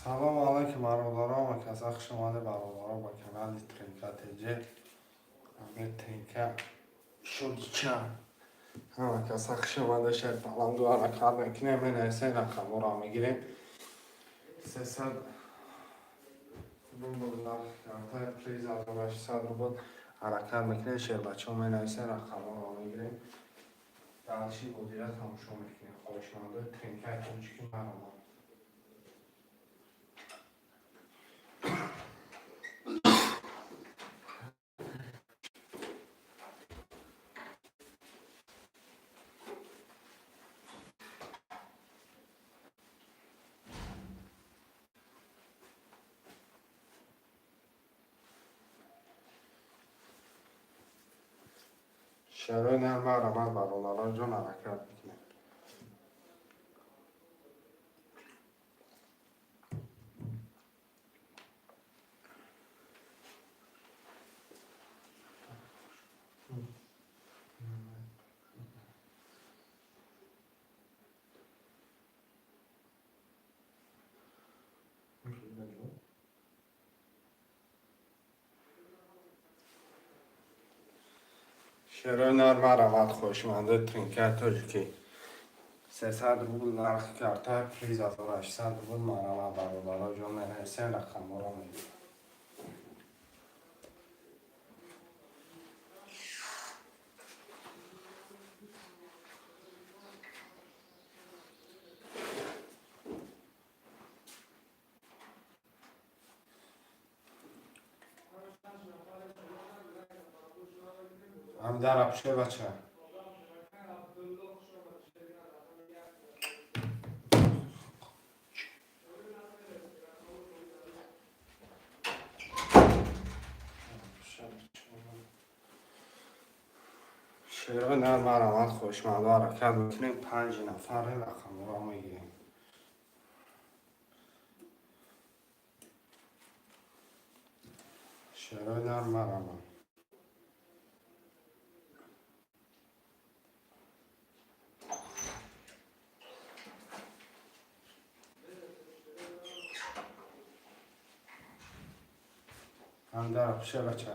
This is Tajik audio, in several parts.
Салом алайкум, бародарон ва каса, хуш омаде, бародарон, ба канали Тринка ТЖ. Ами Тринка шудича. Ҳама каса хуш омаде шед, баланду ҳаракат мекунем, менависем, рақамҳоро мегирем. 300 рубл нарх карта, приз 1600 рубл. Ҳаракат мекунем, шербачаҳо, менависем, рақамҳоро мегирем. Дальше бозира тамошо мекунем. Хоҳишмандои тринкаи тоҷикӣ, маромад. Шарои нар, марамад, бародарон ҷон, ҳаракат мекунем. Шерои нар, марамад, хоҳишмандаи тринкаи тоҷикӣ. 300 рубл нархи карта, приз 1800 рубл. Марамад, бародарон ҷон, менависем, рақамҳоро мегирем. Ҳам дара пушай, бача. Шерои нар, марамад, хоҳишмандо, ҳаракат мекунем. Панҷ нафар рақамҳоро мегирем. Шерои нар, марамад. Ҳам дара пушай, бача.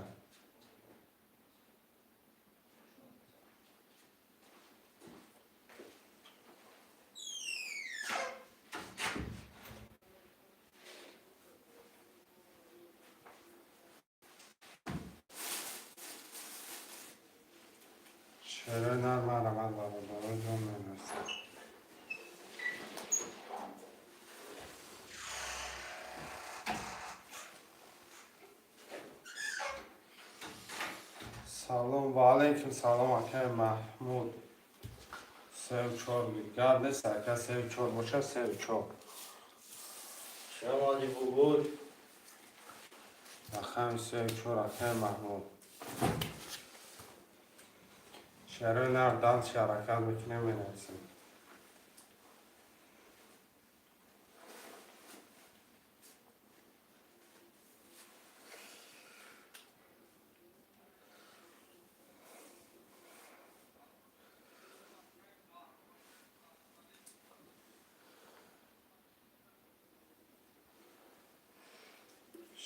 Шерои нар, марамад, бародарон ҷон, менависем. Салом ва алайкум салом, акаи Маҳмуд. Сеу чор гап нест, ака, сеу чор боша, сеу чор. Шамали бугул. Рақами сеу чор, акаи Маҳмуд. Шерои нар, дальше ҳаракат мекунем, менависем.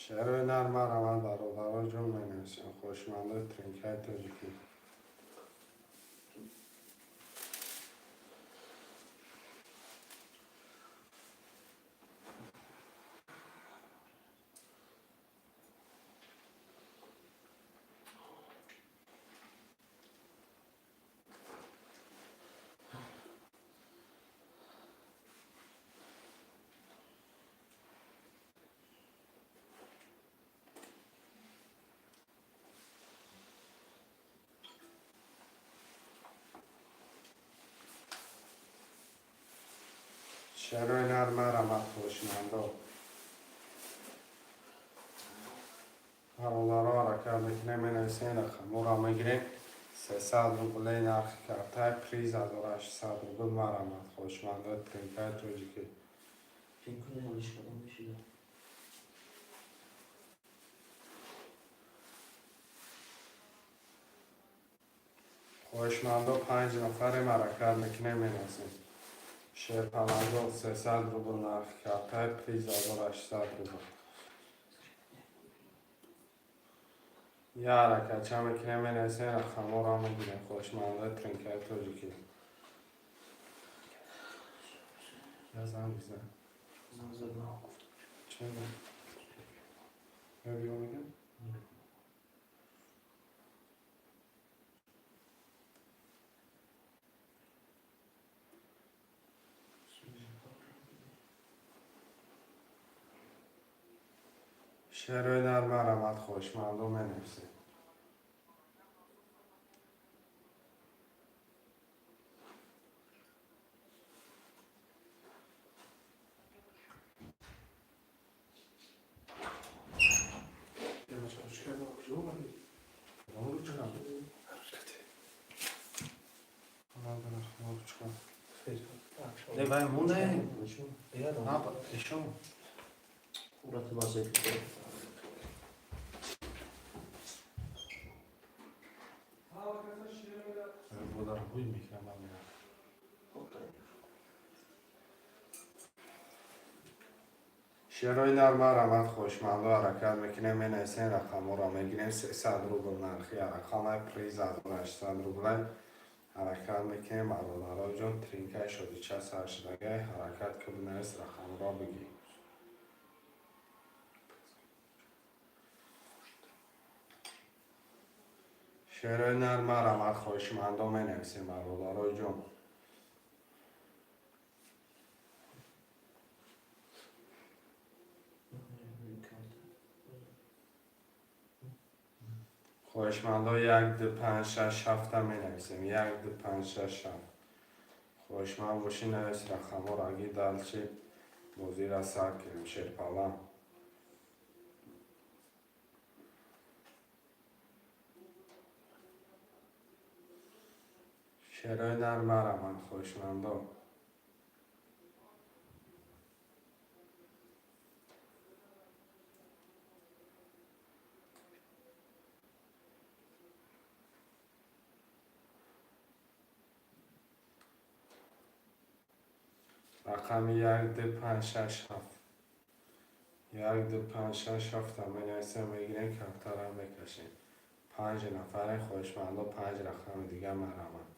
Шерои нар марамад, бародаро ҷон, менависем, хоҳишмандои тринкаи тоҷикӣ. Шерои нар марамад, хоҳишмандо. Бародаро, ҳаракат мекунем, менависем, рақамҳоро мегирем. 300 рублей нархи картай, приз 1800 рубл. Марамад, хоҳишмандои тринкаи тоҷикӣ. Фикр кунем, ҳолиш кадом мешида. Хоҳишмандо, панҷ нафарем, ҳаракат мекунем, менависем. Шерпаланго, 300 рубл нархи картай, приз 1800 рубл. Я ҳаракатча мекунем, менависем, рақамҳоро мегирем, хоҳишмандои тринкаи тоҷикӣ. Я занг бизан. Занг задам, гуфт. Чаро? Я биё мегам? Шерои нар марамад, хоҳишмандо, менависем. Кадом ручка? Ручка. Не, вай монде. Ишо. Урати вазъияти. Бодарҳои мекунам ман. Шерои нар марамад, хоҳишмандо, ҳаракат мекунем, менависем, рақамҳоро мегирем. 300 рубл нархи рақамай, приз 1800 рублай. Ҳаракат мекунем, бародароҷон, тринкаи шодича сар шудагай, ҳаракат ки, бинавис, рақамро бигир. Шерои нар марамад, хоҳишмандо, менависем, бародароҷон. Хоҳишмандо, як, ду, панҷ, шаш, ҳафта менависем. Як, ду, панҷ, шаш, ҳафт. Хоҳишманд бошӣ, навис рақамҳоро, аги дальше бозиро сар кунем. Шерпалан. Шерои нар мараманд, хоҳишмандо. Рақами як, ду, панҷ, шаш, ҳафт. Як, ду, панҷ, шаш, ҳафта менависем, мегирем, картара мекашем. Панҷ нафаре, хоҳишмандо, панҷ рақами дига мараманд.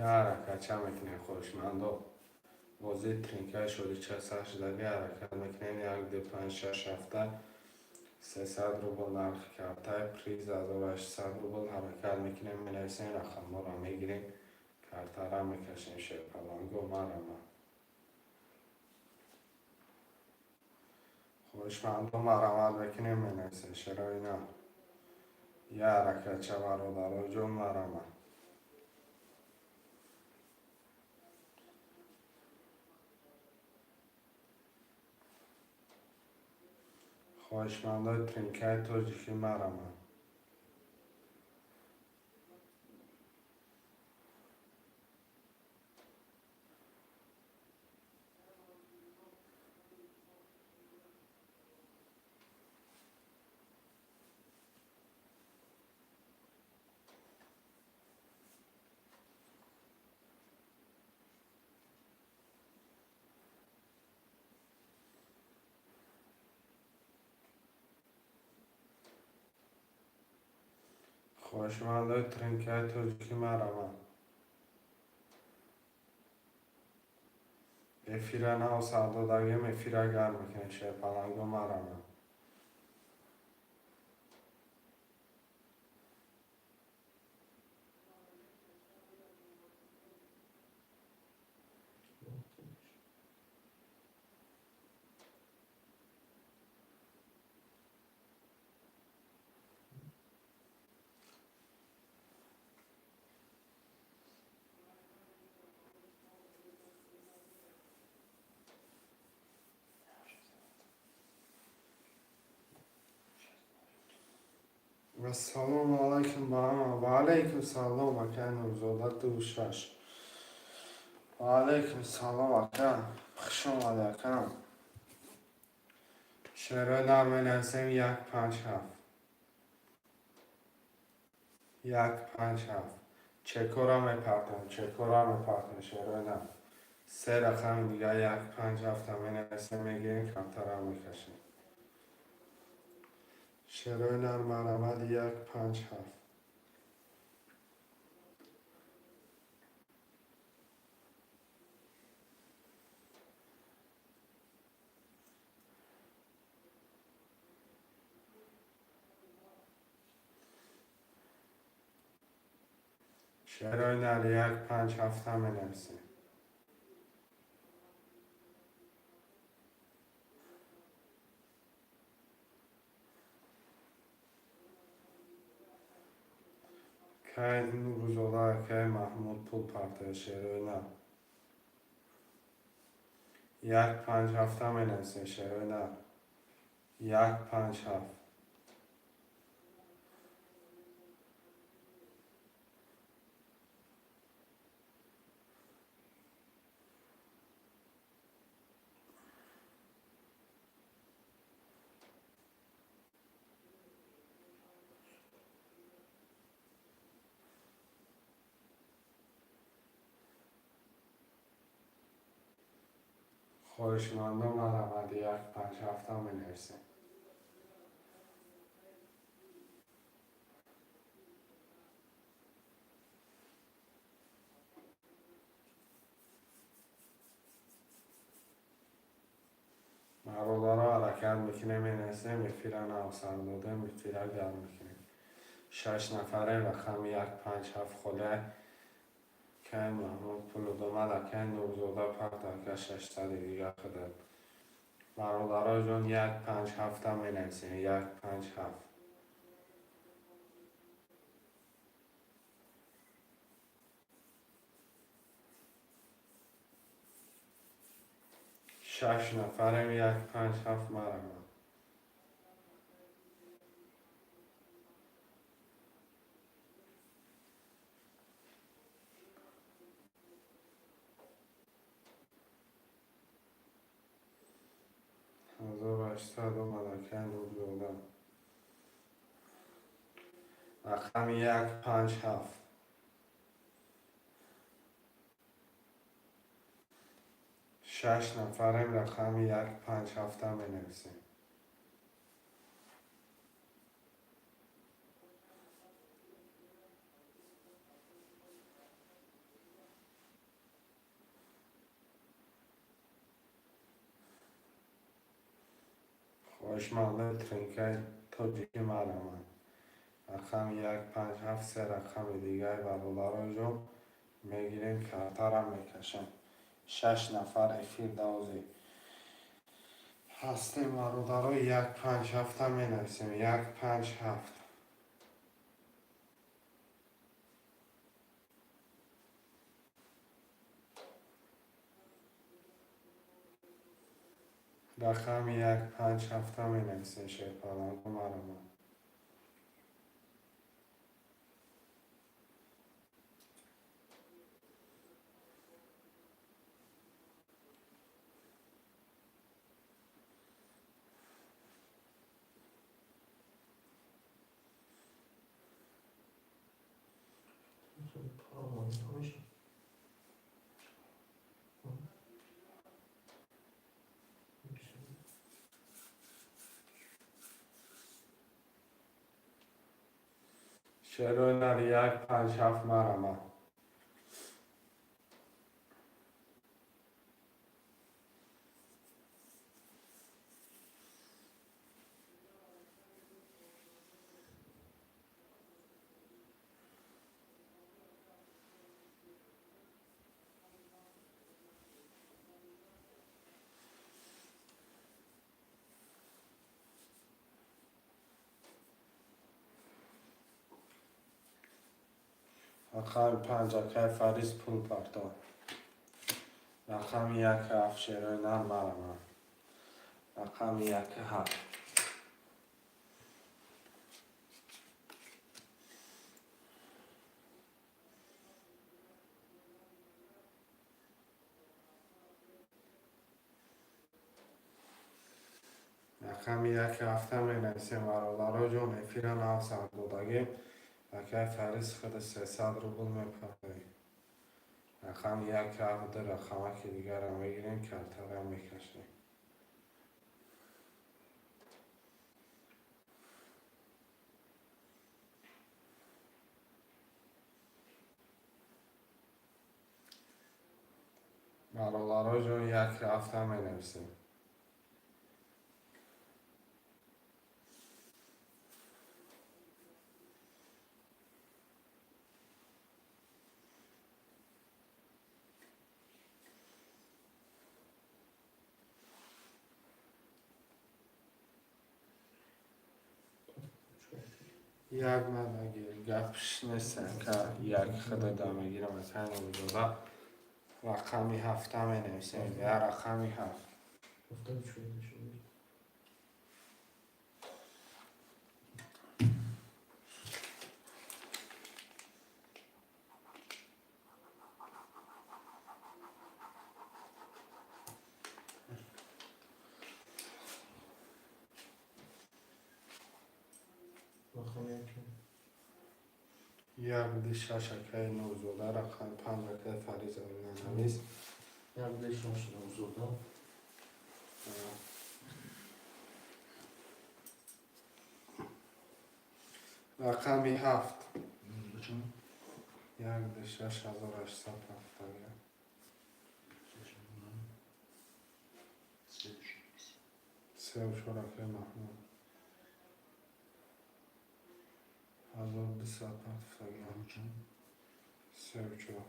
Я ҳаракатча мекунем, хоҳишмандо. Бозии тринкаи шодича сар шудаги, ҳаракат мекунем. Як, ду, панҷ, шаш, ҳафта. 300 рубл нархи картай, приз 1800 рубл. Ҳаракат мекунем, менависем, рақамҳоро мегирем, картара мекашем. Шерпаланго, марама. Хоҳишмандо, марамат мекунем, менависем. Шерои нар. Я ҳаракатча, бародароҷон, марама. Хоҳишмандои тринкаи тоҷикӣ, марама. Хоҳишмандои тринкаи тоҷикӣ марамад. Эфира нав сардодагим, эфира гарм мекунем, шерпаланго марамад. Ассалому алайкум ба ҳама. Ва алайкум салом, ака Нурзода 26. Ва алайкум салом, ака. Хуш омадӣ, ака. Шеърҳои нар менависем 1 5 7. 1 5 7. Чекора мепартем, чекора мепартем, шеърҳои нар. Се рақами дигар 1 5 7 менависем, мегирем, камтарам мекашем. Шеърҳои нар марамад 1 5 7. Шеърҳои нар 1 5 7 менависем. Кай Нурзода, акай Маҳмуд пул партоя, шеърҳои нар. 1 5 7 менависем, шеърҳои нар. 1 5 7. Хоҳишмандон марамад 1 5 7 менависем. Бародаро, ҳаракат мекунем, менависем, эфира нав сар додем, эфира гарм мекунем. Шаш нафарем, рақами 1 5 7 холия. Кай Маҳмуд пул омад, акай Нурзода парт, ака 600 дигар худат. Бародаро ҷон, 1 5 7 менависем, 1 5 7. Шаш нафарем, 1 5 7 марамад. 1800 омад, акай Нурзода. Рақами 1 5 7. Шаш нафарем, рақами 1 5 7 менависем. Хоҳишмандои тринкаи тоҷикӣ марамад. Рақами 1 5 7, се рақами дигари бародаро ҷон мегирем, картарам мекашем. Шаш нафар эфир давози ҳастем, бародаро, 1 5 7 менависем, 1 5 7. Рақами 1 5 7 менависем, шерпаланго марамад. Шерои нар, як, панҷ, ҳафт, марама. Рақами панҷ, акай Фарис, пул парто. Рақами як, ҳафт, шерои нар, марама. Рақами як, ҳафт. Рақами як, ҳафта менависем, бародаро ҷон, эфира нав сар додагем. Акай Фарис худ 300 рубл мепардоӣ. Рақами як, ҳафт, рақамаки дигарро мегирем, картара мекашем. Бародаро ҷон, як, ҳафта менависем. Як мадагир гапш нест, ака, як худада мегирам, акай Нурзода. Рақами ҳафта менависем, я рақами ҳафт. Ҳафта чӣ шуд? Рақами як. Як, ду, шаш, акай Нурзода, рақами панҷ, акай Фариза навис. Як, ду, шаш, Нурзода. Рақами ҳафт. Чанд? Як, ду, шаш, 1800 ҳафтага. Се. Сеу чор, акай Маҳмуд. 1200 ҳафтага. Чанд? Сеу чор.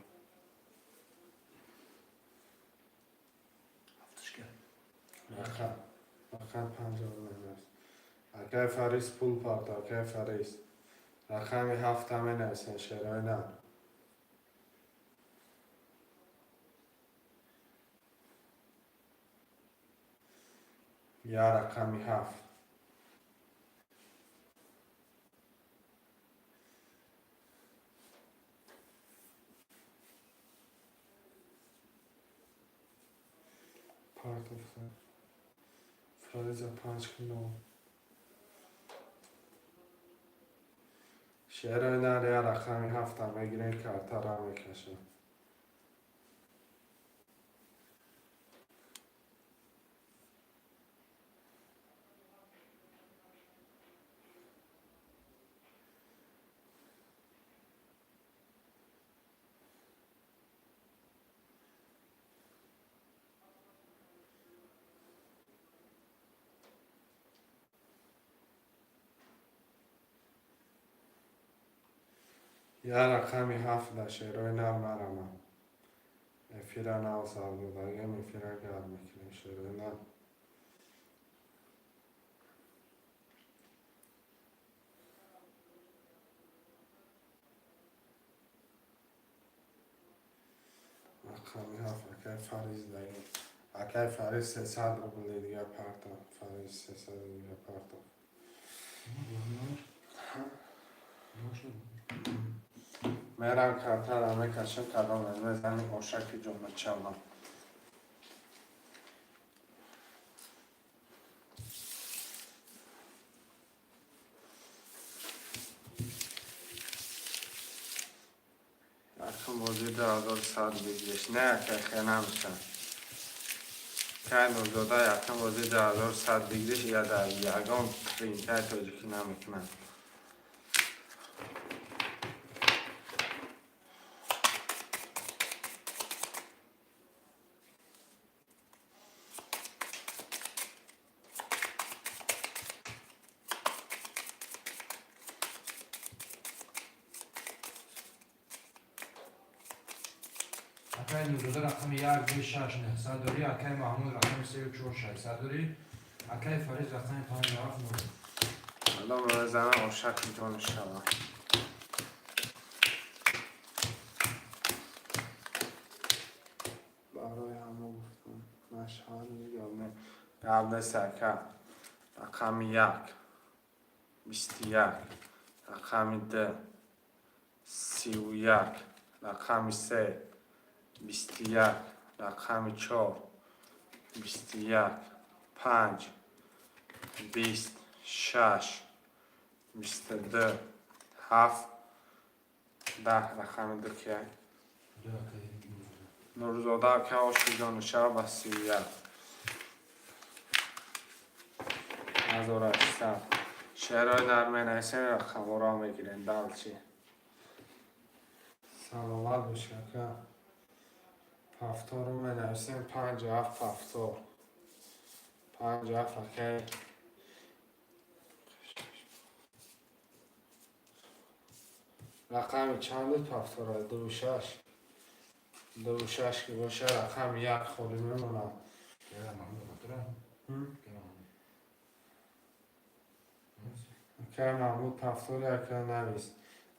Ҳафташка. Рақам панҷ менавис. Акай Фарис, пул парто, акай Фарис. Рақами ҳафта менависем, шерои нар. Я рақами ҳафт. Партофта. Фариза панҷ кило. Шерои нар, я рақами ҳафта мегирем, картара мекашем. Я рақами ҳафт да, шерои нар, марама. Эфира нав сар додагем, эфира гарм мекунем, шерои нар. Рақами ҳафт, акай Фариз дагем. Акай Фариз, 300 рубли дига парто. Фариз, 300 дига парто. Мерам, картара мекашам, кадом мезани, ошаки ҷомачама. Якум бозӣ 2100 бигириш. Не, акай, хе намешам. Кай Нурзода, якум бозӣ 2100 бигириш, я дар ягон принтаи тоҷикӣ намекунам. Акай Нурзода рақами 1 2 6 900 дорӣ. Акай Маҳмуд рақами 3 4 600 дорӣ. Акай Фариз рақами 5 7 0. Адам мезанам, ошак ҷон шава. Барои ҳама гуфтам, нашавад, гап не. Гап нест, ака. Рақами 1 21, рақами 2 31, рақами 3 21, рақами 4 21, 5 20, 6 22, 7 10. Рақами 2 кия? 2 акай Нурзода. Нурзода ака, оши ҷону шава ба 31 1800. Шеърҳои нар менависем, рақамҳоро мегирем. Дальше. Саломат бош, ака. Ҳафторо менависем, панҷ ҳафт, ҳафтор, панҷ ҳафт, акай. Рақами чанд буд ҳафтора? Дуву шаш. Дуву шаш ки боша, рақами 1 холӣ мемонад. Кера Маҳмуд ҳафтора? Кера Маҳмуд. Акай Маҳмуд ҳафтори, ака, навис.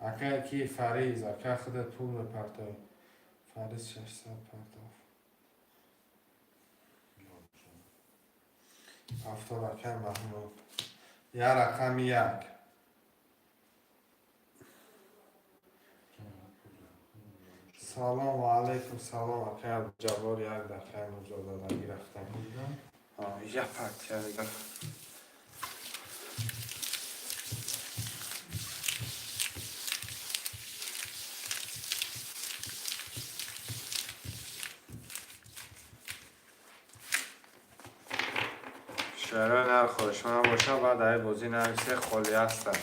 Акай ки Фариз, ака, худат пул мепартоӣ. Фариз 600 партоф. Ҳафтор, акай Маҳмуд. Я рақами 1. Салом ва алайкум салом, акай Абдуҷаббор. Як дақиқа, Нурзода гирифтем. Я партия дига. Шеърҳои нар хоҳишманд боша, баъд ай бозӣ нависе, холӣ ҳастанд.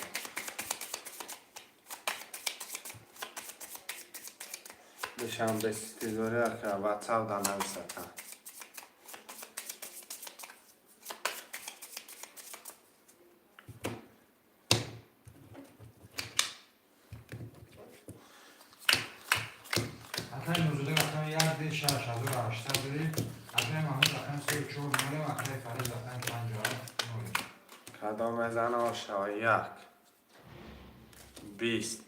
Душанбе ситидорӣ, ака, ватсап да навис, ака. Акай Нурзода рақами 1 2 6 1800 дорӣ. Акай Маҳмуд рақами 3 4 0. Акай Фариз рақами 5 7 0. Кадом мезана, ошава? 1 20,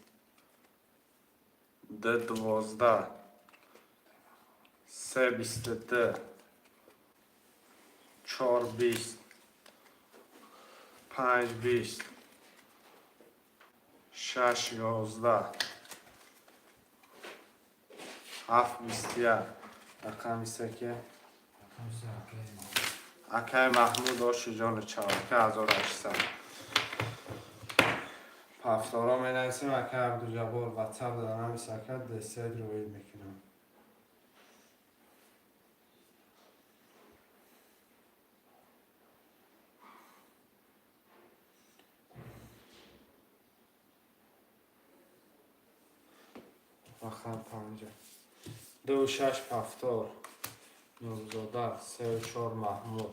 2 12, 3 22, 4 20, 5 20, 6 11, 7 21. Рақами се ки? Рақами 3 акай Маҳмуд. Акай Маҳмуд, оши ҷону чав, ака, 1800. Ҳафторо менависем, акай Абдуҷаббор, ватсап да навис, ака, десет роид мекунам. Рақам панҷа. Дуву шаш ҳафтор Нурзода, сеу чор Маҳмуд.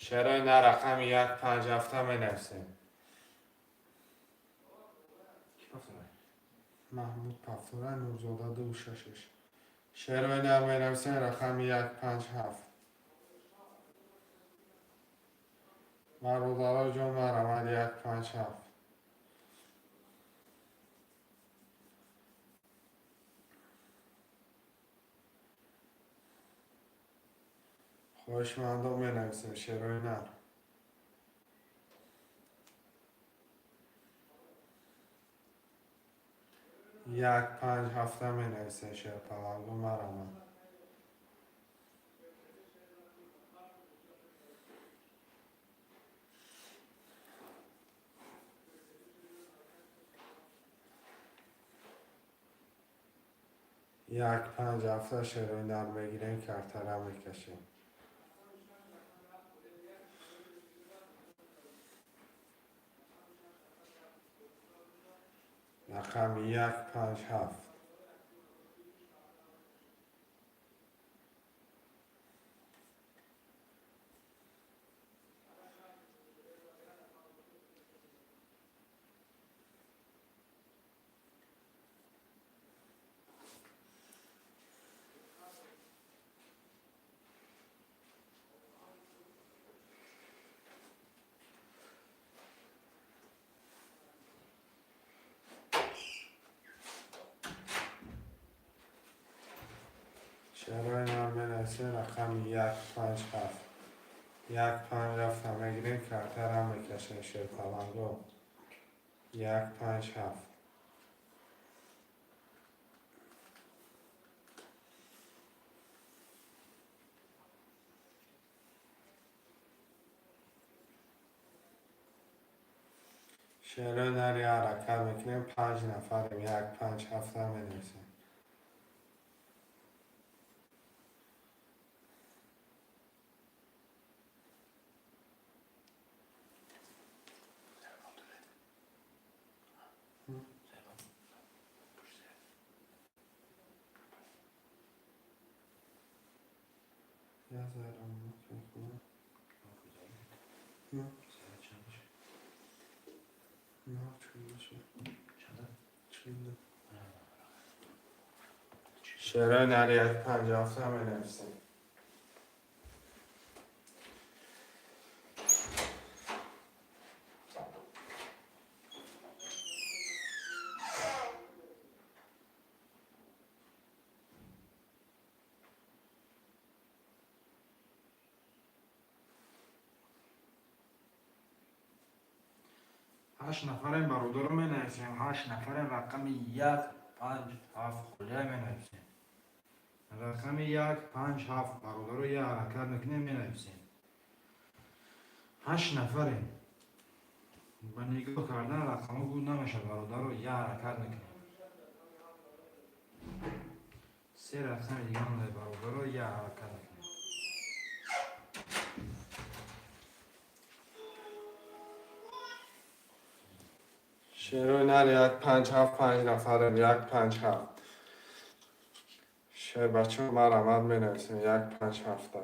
Шеърҳои на рақами 1 5 ҳафта менависем. Ки ҳафтора? Маҳмуд ҳафтора, Нурзода дуву шашаш. Шеърҳои нар менависем, рақами 1 5 7. Бародаро ҷон, марамад, 1 5 7. Хоҳишмандо менависем шеърҳои нар. 1 5 ҳафта менависем, шерпаланго, марамад. 1 5 ҳафта шеърҳои нар мегирем, картара мекашем. Рақами 1 5 7. Шерои нар менависем рақами як, панҷ, ҳафт. Як, панҷ, ҳафта мегирем, картара мекашем, шерпаланго. Як, панҷ, ҳафт. Шерои нари ҳаракат мекунем, панҷ нафарем, як, панҷ, ҳафта менависем. Шерои нари як, панҷ, ҳафта менависем. Ҳашт нафарем, бародаро, менависем. Ҳашт нафарем, рақами як, панҷ, ҳафт холия менависем. Рақами як, панҷ, ҳафт, бародаро, я ҳаракат мекунем, менависем. Ҳашт нафарем. Ба нигоҳ кардан рақамҳо буд намешавад, бародаро, я ҳаракат мекунем. Се рақами дига монда, бародаро, я ҳаракат мекунем. Шерои нар як, панҷ, ҳафт, панҷ нафарем, як, панҷ, ҳафт. Шербачаҳо, марҳамат, менависем як, панҷ, ҳафта.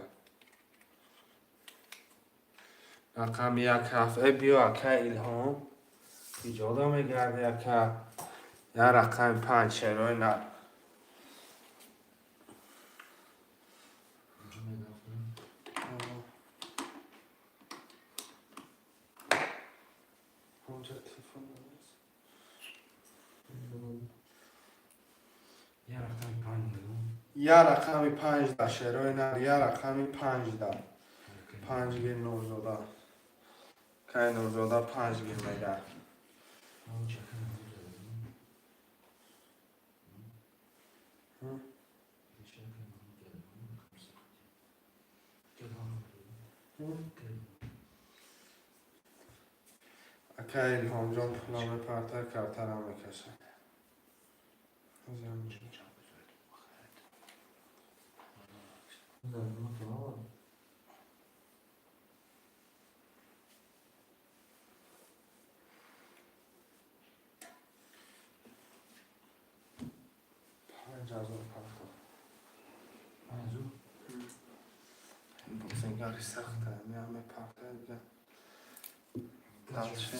Рақами як, ҳафт. Э, биё, ака Илҳом. Иҷода мегарди, ака. Як рақами панҷ, шерои нар. Инҷо мегафтем. Онҷа телефон нест. Я рақами панҷ додам. Я рақами панҷ да, шерои нар, я рақами панҷ да. Панҷ гир, Нурзода. Кай Нурзода панҷ гир мега. Ман чака Маҳмуд задам. Чака Маҳмуд задам. Рақами сахти. Гел. Ака Илҳомҷон пула мепарта, картара мекашад. Чанд бизоред. Хайр. 5000 парта. Панҷу? Бозингари сахта, меам мепарта дига. Дальше.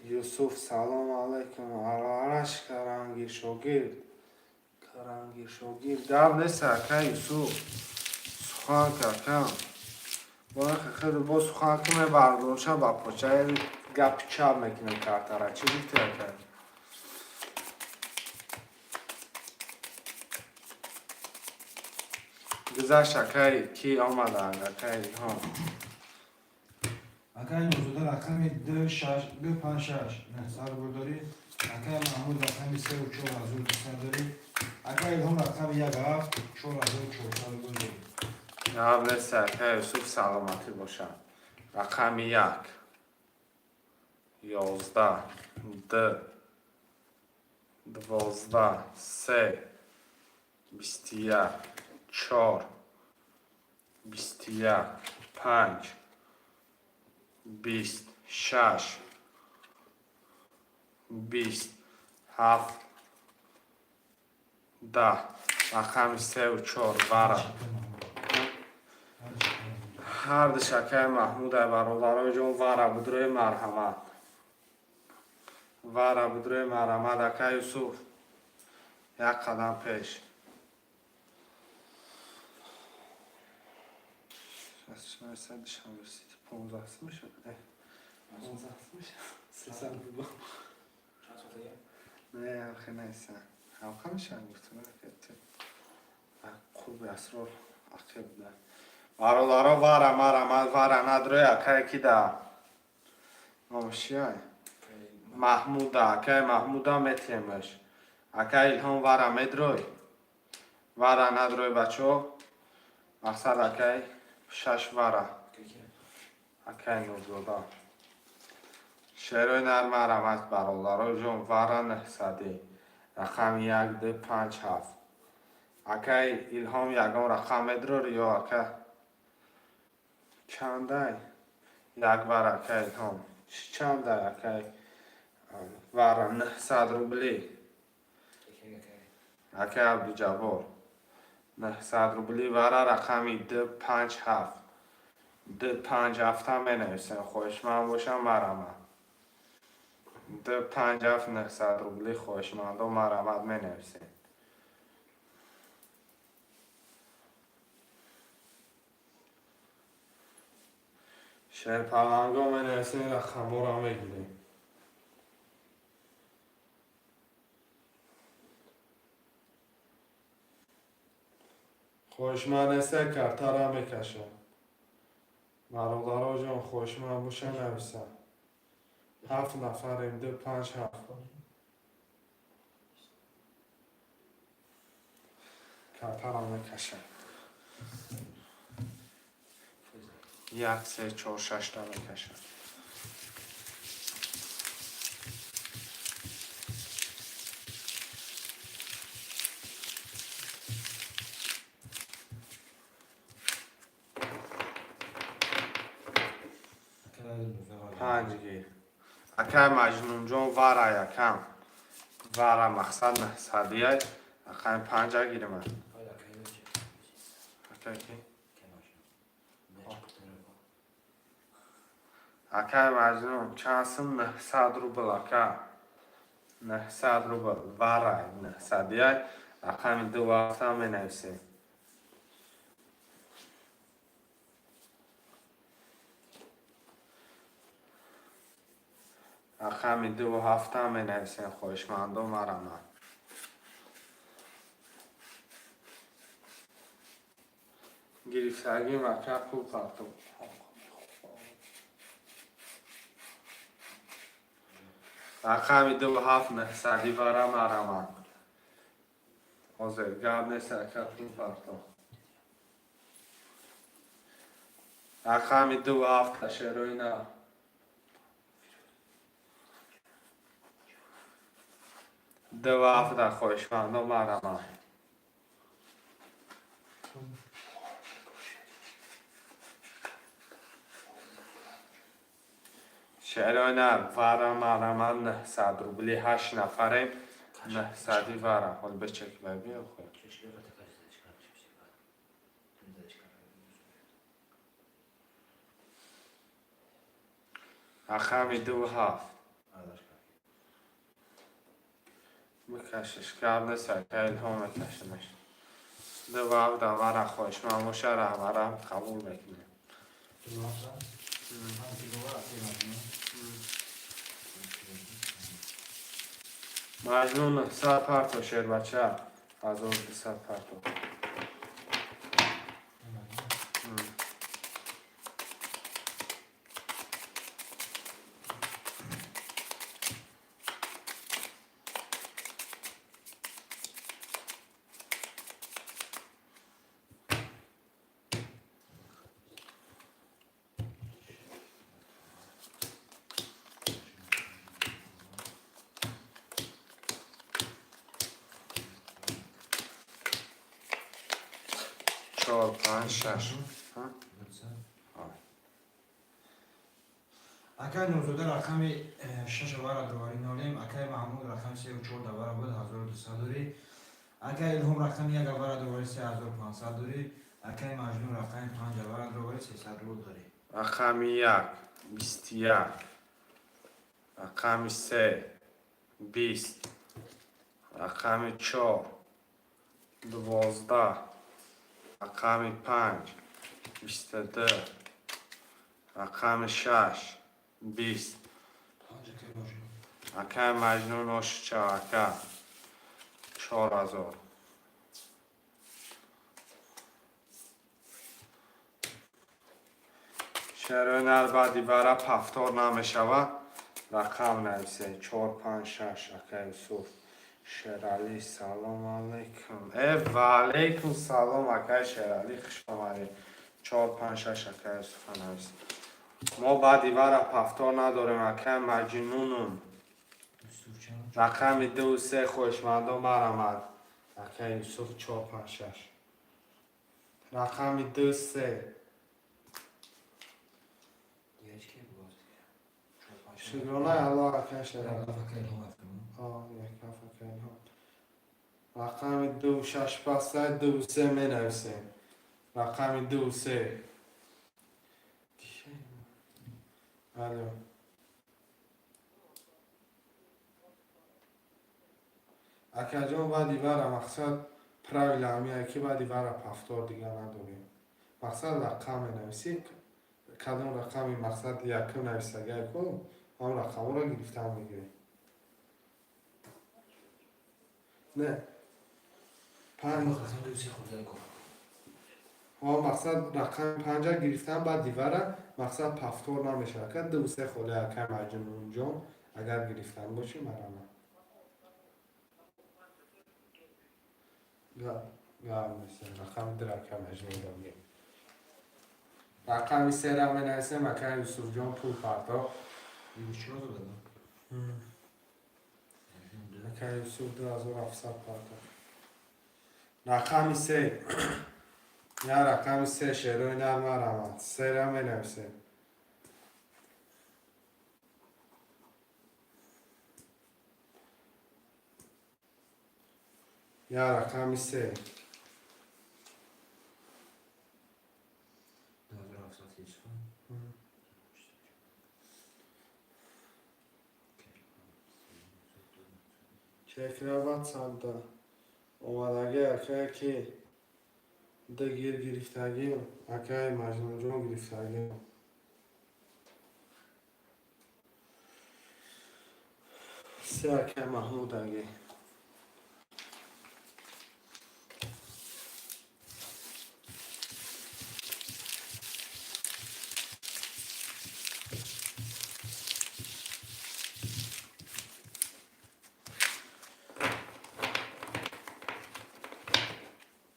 Юсуф, салом алайкум. Араш каранги шогирд. Каранги шогирд. Гап нест, ака Юсуф. Сухан ака. Бо хеле бо сухан ки мебардорша ба почаи гапи чап мекунем картара. Чӣ гуфти, ака? Гузашт, акай, ки омаданд, акай Илҳом. Акай Нурзода рақами ду, шаш, ду, панҷ, шаш нӯҳсад рубл дорӣ. Акай Маҳмуд рақами сеу 4200 дорӣ. Акай Илҳом рақами як, ҳафт, 4400 рубл дорӣ. Гап нест, акай Юсуф, саломатӣ бошад. Рақами як, 11, д, 12, се, 21, чор, 21, панҷ, 20, шаш, 20, ҳафт, 10. Рақами сеу чор вара. Ҳарду шакаи Маҳмудай, бародарои ҷон, вара будрои, марҳамат. Вара будрои, марҳамат, ака Юсуф. Як қадам пеш. 15 мешавад. 15 мешавад. 300 рубл. Чанд соатага? Не, ҳамхе неста. Ҳамха мешавам, гуфтам, қурби асрор ақиб буда. Бародаро, вара марама, вара надрои, акае ки да номаш чиай? Маҳмуда, акаи Маҳмуда метиҳемаш. Акаи Илҳом, вара медрой? Вара надрой, бачо. Мақсад, акаи шаш вара. Акаи Нурзода. Шерои нар марамаст, бародаро ҷон, вара 900-ӣ. Рақами як, ду, панҷ, ҳафт. Акаи Илҳом, ягон рақам медрори ё ака чандай? Як вара, акаи Илҳом. Чандай, акаи вара 900 рубли. Акаи Абдуҷаббор. 900 рубли вара, рақами ду, панҷ, ҳафт. Ду, панҷ, ҳафтам менависем. Хоҳишманд бошам, марама. Ду, панҷ, ҳафт, 900 рубли, хоҳишмандо марамат, менависем. Шерпаланго менависем, рақамҳоро мегирем. Хоҳишманд неста, картара мекашам. Бародаро ҷон, хоҳишманд боша, нависам. Ҳафт нафарем, ду, панҷ, ҳафт. Картара мекашам. Як, се, чор, шашта мекашам. Панҷ гир. Акай Маҷнунҷон, вара якам. Вара, мақсад, 900-ияй. Рақами панҷа гирма. Акай ки? Акай Маҷнун, чанд сум? 900 рубл, ака. 900 рубл. Вара 900-ияй. Рақами ду вақта менависем. Рақами дуву ҳафта менависем, хоҳишмандо марамад. Гирифтагим, ака, пул партоб. Рақами дуву ҳафт, 900-ӣ вара, марамад. Ҳозир гап нест, ака, пул партоб. Рақами дуву ҳафта, шерои нав. Дуву ҳафта, хоҳишмандо марамад. Шерои нар, вара марамад, 900 рубли, ҳашт нафарем, 900-ӣ вара. Ҳол бечек биё худ. Рақами дуву ҳафт. Бикашиш, гап нест, ака Илҳом, мекашимаш. Дуву ҳафта вара, хоҳишманд боша, раҳбарам қабул мекунем. Ду ҳафта? Маҷнун, 900 парто, шербача. 1200 парто. Чор, панҷ, шаш. Акай Нурзода, рақами шаша вара дроварӣ нолем. Акай Маҳмуд, рақами сеу чор давара буд, 1200 дорӣ. Акай Илҳом, рақами як авара дроварӣ, 3500 дорӣ. Акай Маҷнун, рақами панҷ авара дроварӣ, 300 рубл дорӣ. Рақами як, 21. Рақами се, 20. Рақами чор, 12. Рақами панҷ, 22. Рақами шаш, 20. Панҷ, акай Маҷнун. Акай Маҷнун, ошича, ака, 4000. Шерои нар баъди вара повтор намешавад. Рақам нависе: чор, панҷ, шаш. Ака Юсуф. Шералӣ, салом алейкум. Э, ваалейкум салом, акай Шералӣ, хуш омадед. Чор, панҷ, шаш, ака Юсуфа навис. Мо баъди вара повтор надорем, акай Маҷнунум. Юсуф чанд? Рақами ду, се, хоҳишмандон барамад. Акай Юсуф, чор, панҷ, шаш. Рақами ду, се. Дига ҳеч ки буд? Чор, панҷ, шаш. Шукронаи Аллоҳ, акай Шералӣ. Як Илҳом афкам. Як акай Илҳом. Рақами ду, шаш пастай, ду, се менависем. Рақами ду, се. Алло. Акаҷон, баъди вара мақсад правила ҳамия ки баъди вара повтор дига надорем. Мақсад рақам менависӣ, кадом рақами мақсад якум нависагай ку, ҳам рақамҳоро гирифтан мегирем. Не. Панҷ. Рақами ду, се хурда ко. Ҳо, мақсад рақами панҷа гирифтан баъди вара мақсад повтор намешавад. Ка ду, се холи, акай Маҷнунҷон, агар гирифтан бошӣ, марама. Гап нест. Рақами ду акай Маҷнун додем. Рақами сера менависем, акай Юсуфҷон пул партофт. 4000 додам. Акай Юсуф 2700 партофт. Рақами се. Я рақами се, шерои нар марамад. Сера менависем. Я рақами се. 2700 Юсуф. Чекра ватсапда омадаги акае ки ду гир гирифтагим, акаи Маҷнунҷон гирифтагим. Се акаи Маҳмудаги.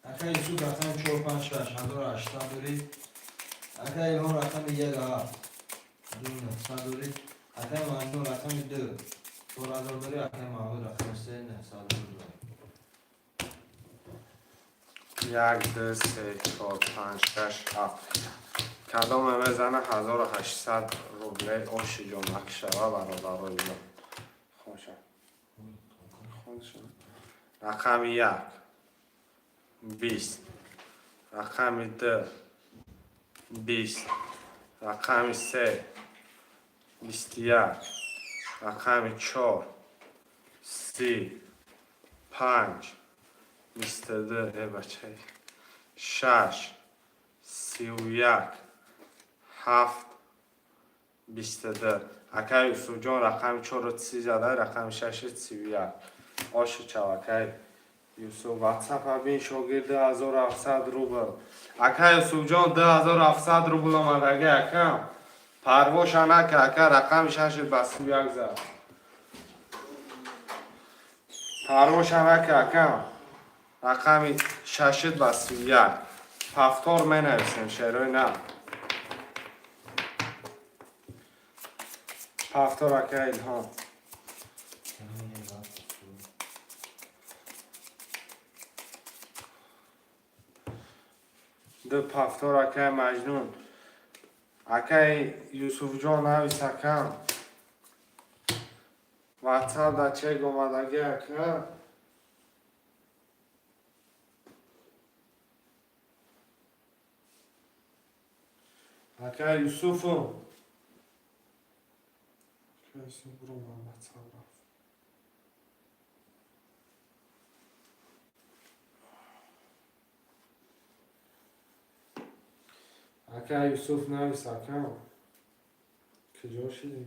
Акай Юсуф рақами чор, панҷ, шаш, 1800 дорӣ. Акай Илҳом рақами як, ҳафт, ду, 900 дорӣ. Акай Маҷнун рақами ду, 4000 дорӣ. Акай Маҳмуд рақами се, 900 дорӣ. Як, ду, се, чор, панҷ, шаш, ҳафт. Кадоме мезана, 1800 рублей оши ҷон накшава, бародарои ҷон. Хоша. Хоша. Рақами як. 20. Рақами ду. 20. Рақами се. 21. Рақами чор. 30. Панҷ. 22. Э, бачаи. Шаш. 31. Ҳафт. 22. Акай Юсуфҷон рақами чорро 30 зада, рақами шаши 31. Оши чав, акай Юсуф. Ватсапа бин, шогирд 2700 рубл. Акай Юсуфҷон, 2700 рубл омадаги, акам. Парвоша нака, ака, рақами шаши ба 31 зад. Парвоша нака, акам. Рақами шашид ба 31. Повтор менависем, шерои на. Повтор, ака Илҳом. Рақами як, ҳафт, Юсуф. Ду повтор, акай Маҷнун. Акай Юсуфҷон, навис, акам. Ватсап да чек омадаги, ака. Акай Юсуфу. Акай Юсуф буромад, ватсап рафт. Ака Юсуф, навис, акам. Куҷо шидӣ?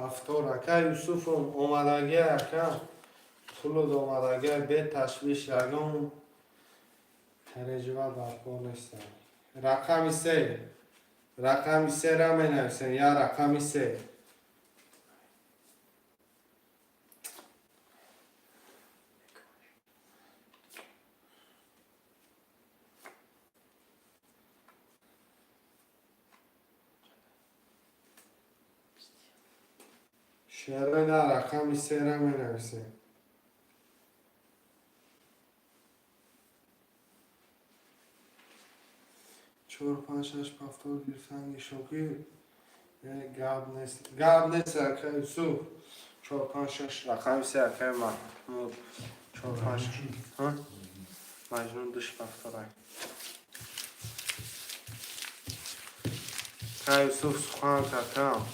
Пафтор, ака Юсуфом омадагия, ака, пулуд омадагия, беташвиш, ягон переживать дар кор нестам. Рақами се, рақами сера менависем, я рақами се. Шерои на рақами сера менависем. Чор, панҷ, шаш, пафтор гирифтанги шокир. Гап нест, гап нест, ака Юсуф. Чор, панҷ, шаш, рақами се, акаи Маҳмуд. Чор, панҷ, Маҷнун душ пафторак. Ака Юсуф, сухан какам.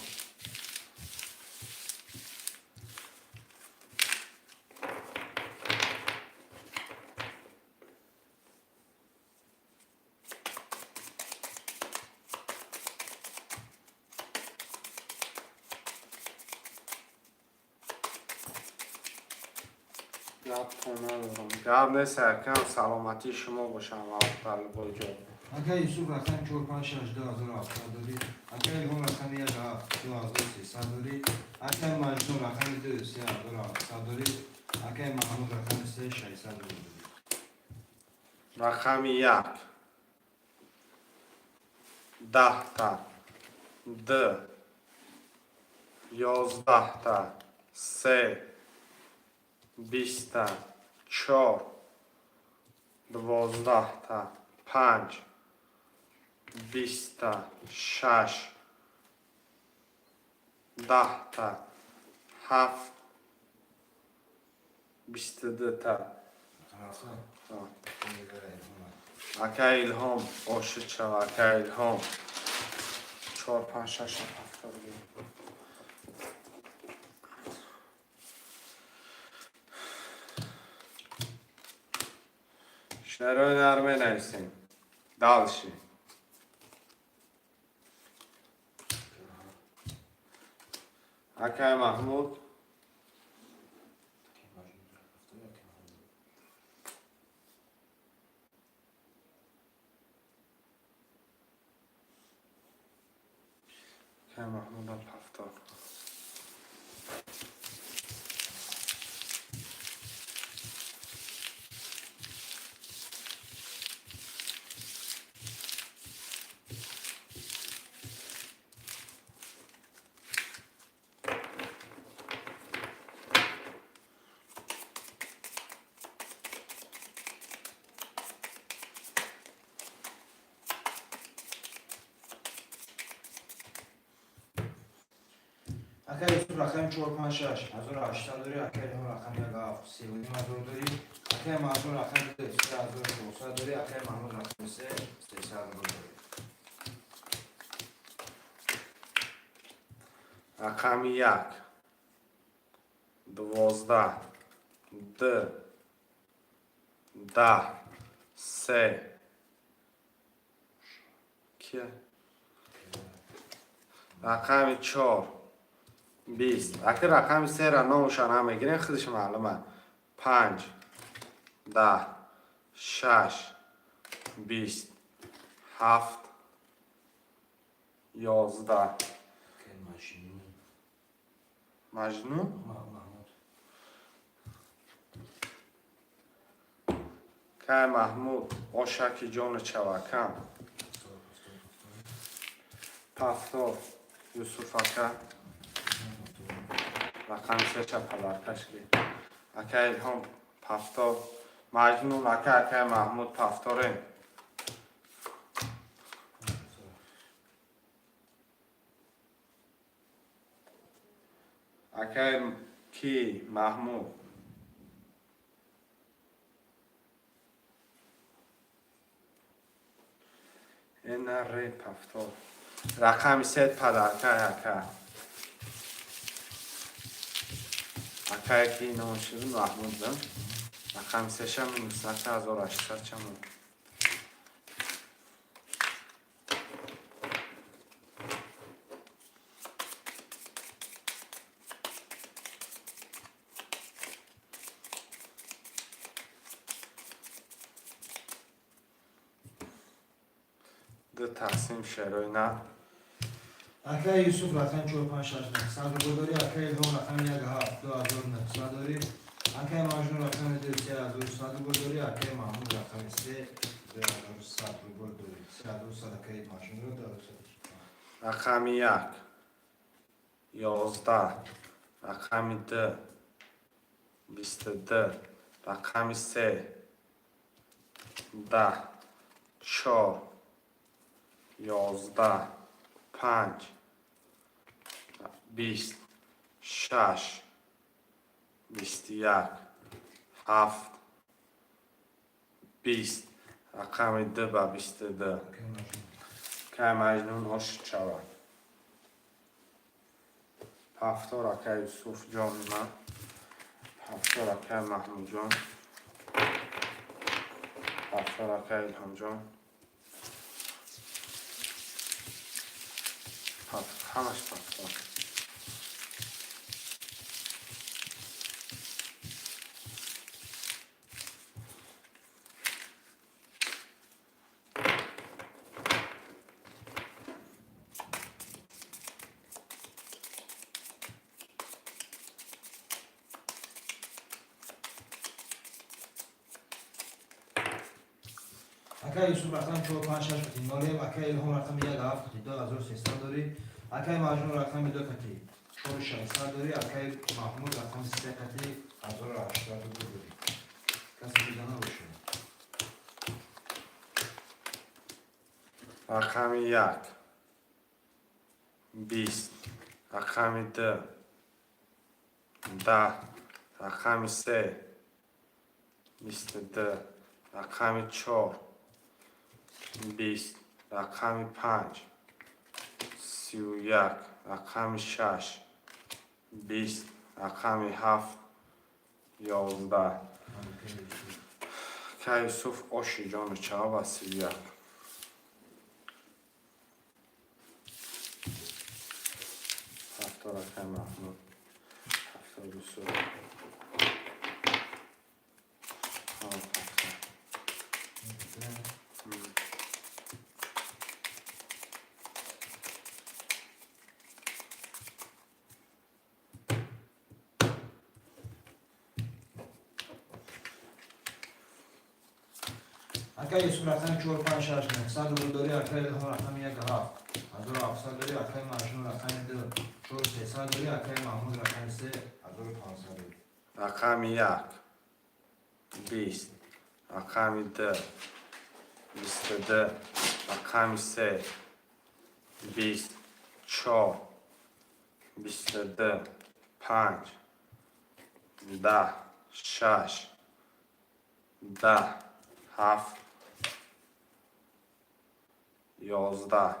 Гапто надорам. Гап нест, акам, саломатии шумо бошам дар ҷо. Ака Юсуф, рақами 4, 5, 6, 2700 дорӣ. Ака Илҳом, рақами 1, 7, 2300 дорӣ. Акаи Маҷнун, рақами 2, 3700 дорӣ. Акаи Маҳмуд, рақами 3, 600 дорӣ. Рақами як, 10-та, д, 11-та, се, 20-та, чор, 12-та, панҷ, 20-та, шаш, 10-та, ҳафт, 22-та. Рафта. Ака Илҳом, ошид шава, ака Илҳом. Чор, панҷ, шаш, ҳафт. Шарои нар менависем. Дальше. Акай Маҳмуд. Акай Маҳмудам пафтор. Ака Юсуф, рақами 4, 5, 6, 1800 дорӣ. Ака Илҳом, рақами 1, 7, 3500 дорӣ. Акаи Маҳмуд, рақами 2, 3400 дорӣ. Акаи Маҳмуд, рақами 3, 300 дорӣ. Рақами як, 12, д, 10, се, кия? Рақами чор, 20. Аки рақами сера номуша намегирем, худаш маълума. Панҷ, 10, шаш, 20, ҳафт, 11. Акаи Маҷнун. Маҷнун? Маҳмуд. Кай Маҳмуд, ошаки ҷону чавакам. Пафтор, Юсуф ака. Рақами сеша подаркаш ки. Ака Илҳом пафтор. Маҷнун ака, акаи Маҳмуд пафторем. Акаи ки Маҳмуд. Ина ре пафтор. Рақами сет подарка, ака. Акае ки номаш шуд Маҳмуд да. Рақами сеша минус 1800 чамон. Ду тақсим шерои на. Акай Юсуф рақами 4 5 6 900 рубл дорӣ, акай Илҳом рақами 1 7 2900 дорӣ, акай Маҷнун рақами 2 3100 рубл дорӣ, акай Маҳмуд рақами 3 2100 рубл дорӣ. 3100 акай Маҷнунро 2100. Рақами 1 11, рақами 2 22, рақами 3 10, 4 11, 5 20, 6 21, 7 20. Рақами 2 ба 22. Акай Маҷнун. Кай Маҷнун ошид шавад. Ҳафтор, акай Юсуф ҷони ман. Ҳафтор, акай Маҳмудҷон. Ҳафтор, акай Илҳомҷон. Ҳамаш ҳафтор. Акай Юсуф рақами 4 5 6 кати 0, акай Илҳом рақами 1 7 кати 2300 дорӣ, акай Маҷнун рақами 2 кати 4600 дорӣ, акай Маҳмуд рақами 3 кати 1080 рубл дорӣ. Касе дига набошад. Рақами 1 20, рақами 2 10, рақами 3 22, рақами 4 20, рақами 5 31, рақами 6 20, рақами 7 11. Акай Юсуф. Кай Юсуф оши ҷону чава ба 31. Ҳафтор, акай Маҳмуд. Ҳафтор, Юсуф. Ҳафтор. Акай Юсуф рақами 4 5 6 900 рубл дорӣ, акай Илҳом рақами 1 7 1700 дорӣ, акай Маҷнун рақами 2 4300 дорӣ, акай Маҳмуд рақами 3 1500 дорӣ. Рақами 1 20, рақами 2 22, рақами 3 20, 4 22, 5 10, 6 10, 7 11.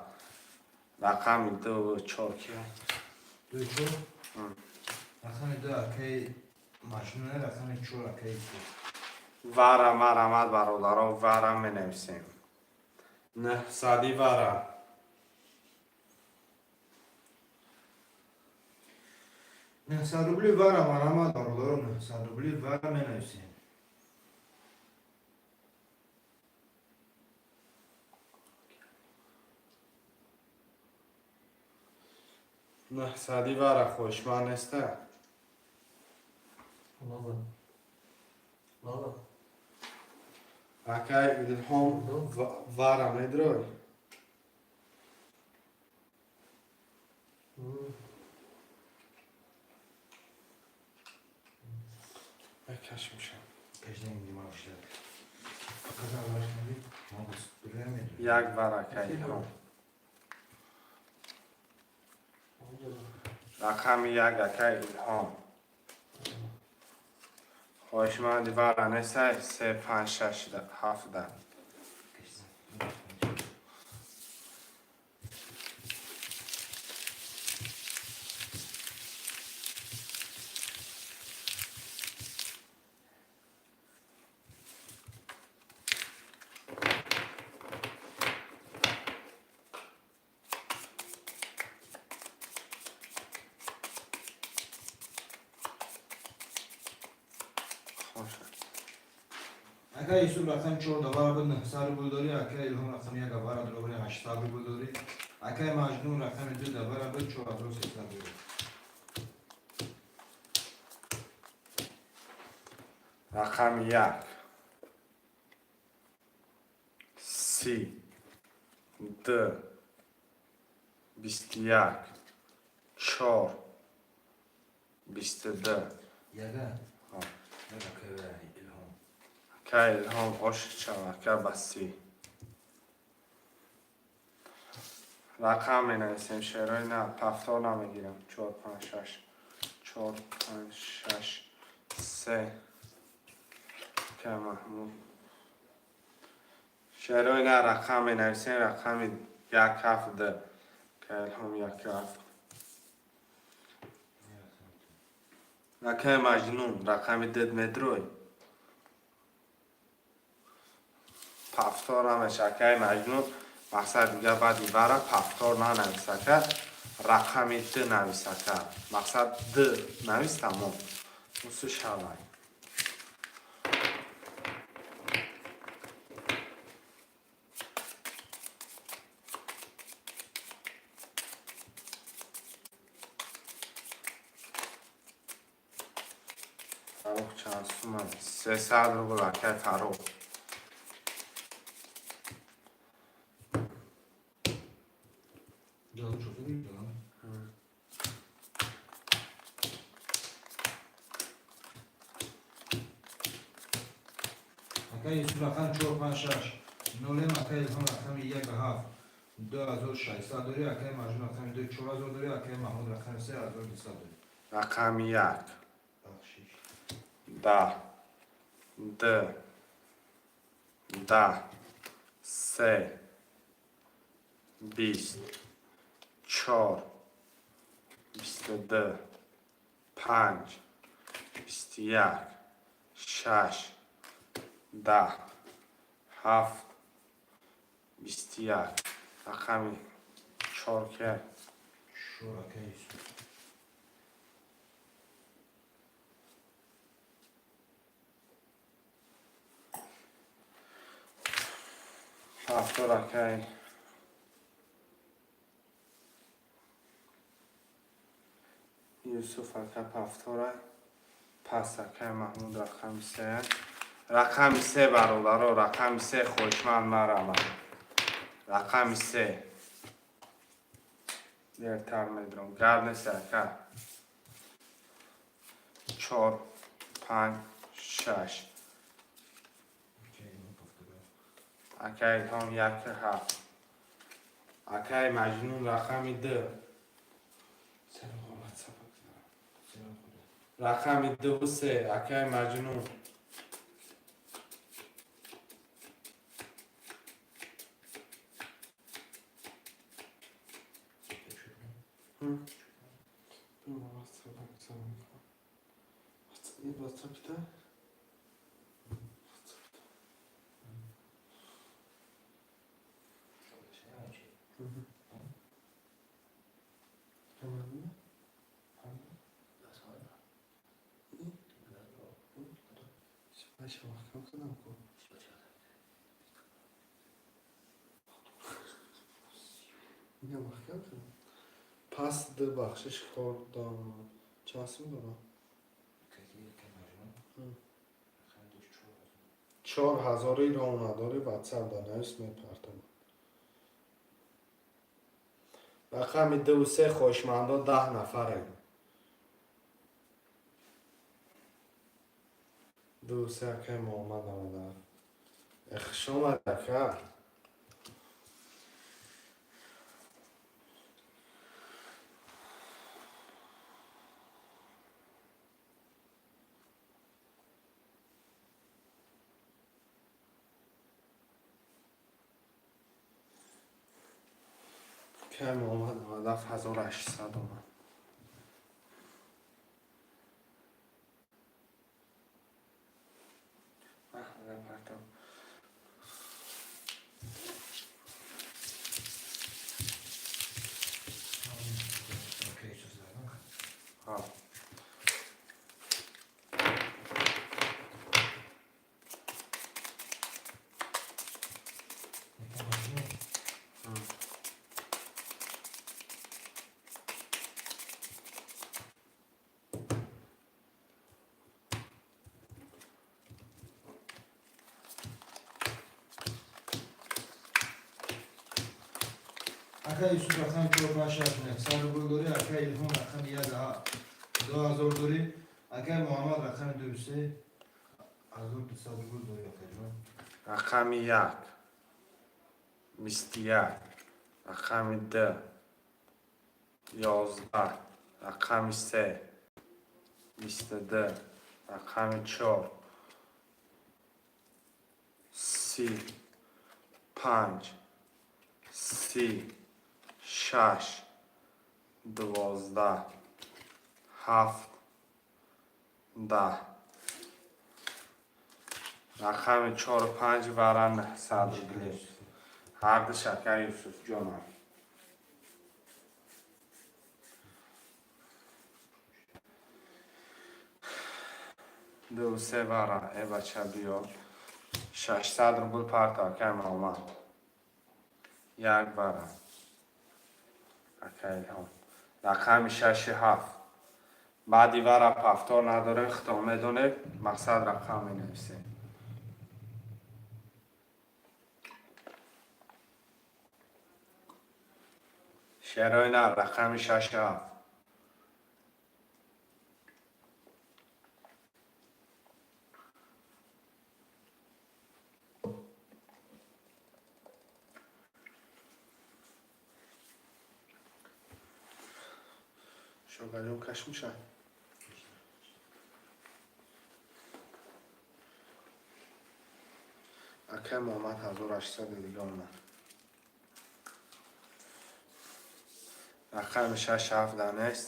Рақами 2 4 ки? 2 4? Рақами 2 акай Маҷнун, рақами 4 акай Юсуф. Вара марамад, бародаро, вара менависем. Нӯҳсади вара. 900 рубли вара марамад, бародаро, 900 рубли вара менависем. 900 вара хоҳишманд неста? Лала. Лала. Акай Илҳом, вара медрой? Кашмишам. Кашдан нимашда. Фақат аввалаш наби, мо дура медонем. Як вара, акай Илҳом. Рақами 1, акай Илҳом. Хоҳишманди вара нестай? Се, панҷ, шаш, ҳафт, 10. Акай Юсуф рақами чор давара буд, 900 рубл дорӣ. Акай Илҳом рақами як авара дровари, 800 рубл дорӣ. Акай Маҷнун рақами ду давара буд, 4300 дорӣ. Рақами як, 30, 2, 21, 4, 22. Яга. Ҳа. Як акай Илҳом. Ака Илҳом, ошиқчам, ака, ба 30. Рақам менависем, шерои на, повтор намегирам. Чор, панҷ, шаш, чор, панҷ, шаш, се. Ака Маҳмуд. Шерои на, рақам менависем, рақами як, ҳафт, ду. Ака Илҳом, як, ҳафт. Акаи Маҷнун, рақами дед медрой. Повтор намеша, акаи Маҷнун. Мақсад дига баъди вара повтор нанавис, ака. Рақами д навис, ака. Мақсад д навис, тамом. Усу шавай. Фарух чанд сума? 300 рубл, акай Фарух. Ҷалон чофа ҷалон. Акай Юсуф рақам чор, панҷ, шаш нолем. Акай Илҳом рақами як, ҳафт, 2600 дорӣ. Акай Маҷнун рақами ду, 4000 дорӣ. Акай Маҳмуд рақами се, 1200 дорӣ. Рақами як, Бахшиш. 10, д, 10, се, 20, чор, 22, панҷ, 21, шаш, 10, ҳафт, 21. Рақами чор ке? Чор, акай Юсуф. Повтор, акай Юсуф, ака, повтора. Пас акай Маҳмуд рақами се. Рақами се, бародаро, рақами се хоҳишманд марамад. Рақами се. Дертар медурам. Гап нест, ака. Чор, панҷ, шаш. Акай Илҳом повтора. Акай Илҳом, як, ҳафт. Акай Маҷнун, рақами ду. Рақами дуву се, акай Маҷнун. Пас д бахшиш хӯрдам. Чанд сум дорам? 4000-и ром надорӣ, ватсап да навис, мепартам. Рақами дуву се хоҳишмандо 10 нафарем. Дуву се, акай Муҳаммад 97. Хуш омад, ака. Акай Муҳаммад 97 1800 омад. Партам. Акай Юсуф задан. Ҳа. Акай Юсуф рақами 4, 5, 6, 900 рубл дорӣ. Акай Илҳом рақами 1, 2000 дорӣ. Акай Муҳаммад рақами 2, 3, 1200 рубл дорӣ, акайҷон. Рақами 1, 21, рақами 2, 11, рақами 3, 22, рақами 4, 30, 5, 30, 6, 12, 7, 10. Рақами 4, 5 вара 900 рубли. Ҳарду шакар Юсуфҷонам. Ду, се вара, э бача, биё. 600 рубл парта, акай Муҳаммад. Як вара. Акай Илҳом. Рақами шаши ҳафт. Баъди вара повтор надорем, худтон медонед, мақсад рақам менависем. Шерои нар, рақами шаши ҳафт. Шогалён каш мешавад. Акай Муҳаммад 1800 дига омад. Рақами шаш ҳафт да нест.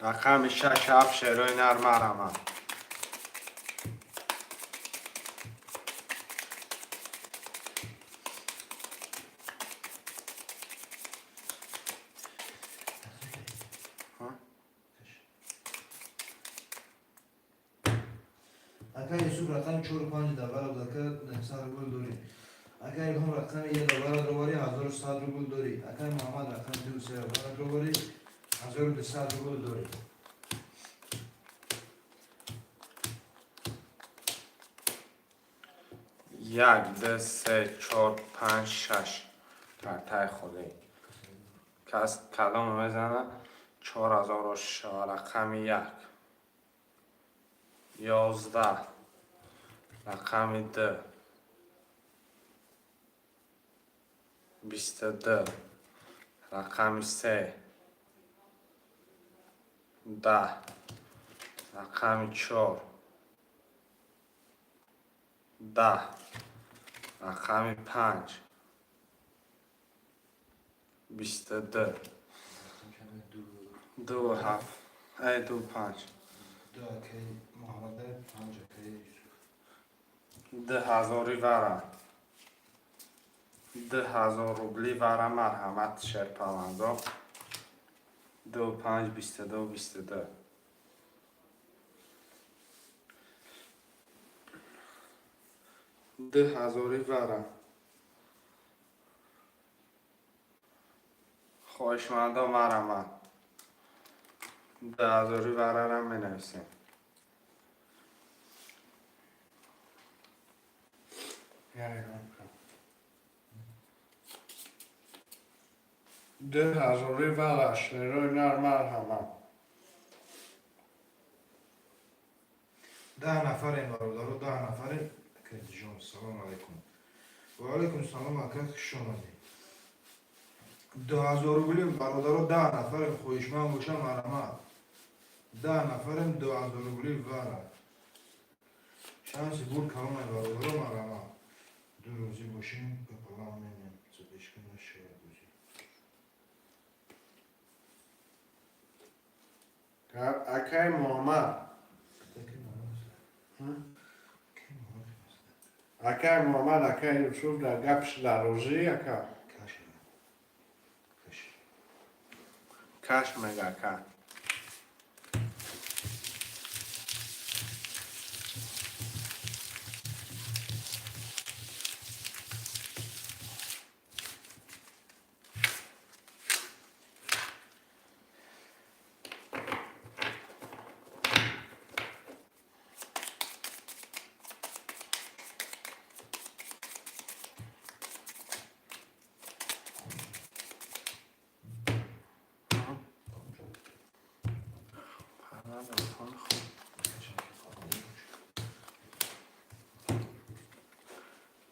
Рақами шаш ҳафт, шерои нар, марҳамат. Акай Юсуф рақами 4, 5 давара буд, ака, 900 рубл дорӣ. Акай Илҳом рақами 1 давара дроварӣ, 1100 рубл дорӣ. Акай Муҳаммад рақами 2, 3 давара дроварӣ, 1200 рубл дорӣ. Як, ду, се, чор, панҷ, шаш картаи холӣ. Кас кадом мезана? Чорҳазору рақами як, 11, рақами ду, 22, рақами се, 10, рақами чор, 10, рақами панҷ, 22, ду ҳафт, ду панҷ. Ду акай Муҳаммад, панҷ акай Юсуф. 2000-и вара, 2000 рубли вара, марҳамат, шерпаланго. Ду панҷ, 22, 22. 2000-и вара. Хоҳишмандо, марҳамат. 2000-и варарам менависем. 2000-и вара, шерои нар, марҳамат. 10 нафарем, бародаро, 10 нафарем. Акай ҷон, салом алайкум. Ва алайкум салом, ака, хуш омадед. 2000 рубли, бародаро, 10 нафарем, хоҳишманд бошам, марҳамат. 10 нафарем, 2000 рубли вара. Шанси бур калонай, бародаро, марҳамат. Ду рӯзӣ бошем, пополам менем. Задишка нашавад рӯзӣ. Акай Муҳаммад. Акай Муҳаммад. Акай Муҳаммад. Акай Муҳаммад, акай Юсуф дар гап шуда розӣ, ака? Каш. Каш. Каш мега, ака.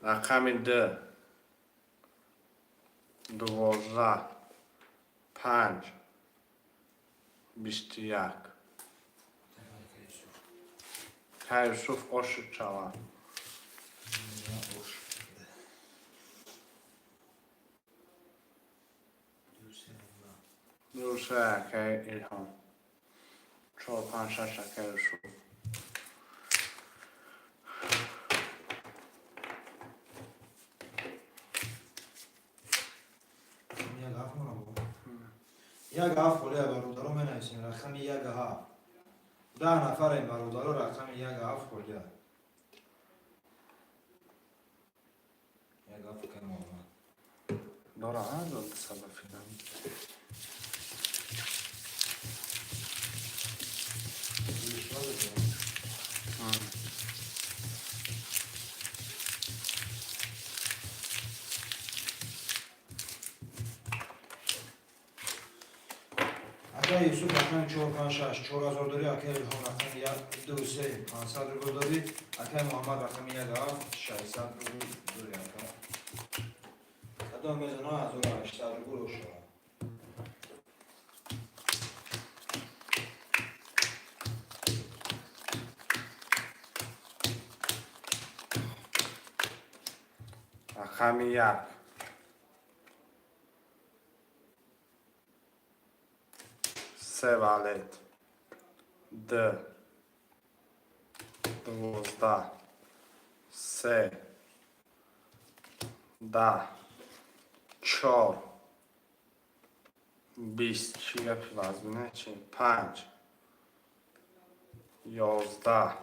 Рақами ду, 12, 5, 21. Ка Юсуф ошид шавад. Ош. Ду, се, нула. Ду, се, акаи Илҳом. Чор, панҷ, шаш, акаи Юсуф. Як ҳафт мона бо. Як ҳафт холия, бародаро, менависем рақами як ҳафт. 10 нафарем, бародаро, рақами як ҳафт холия. Як ҳафт, кай Муҳаммад. Дора 1200, ба фикрам. Акай Юсуф рақами чор, панҷ, шаш, 4000 дорӣ, акай Илҳом рақами як, ду, се, 500 рубл дорӣ, акай Муҳаммад рақами як ҳафт, 600 рубл дорӣ, ака. Кадом мезана, 1800 рубл ошава. Рақами як, се валет, д, 12, се, 10, чор, 20. Чӣ гапи вазмина, чи? Панҷ, 11,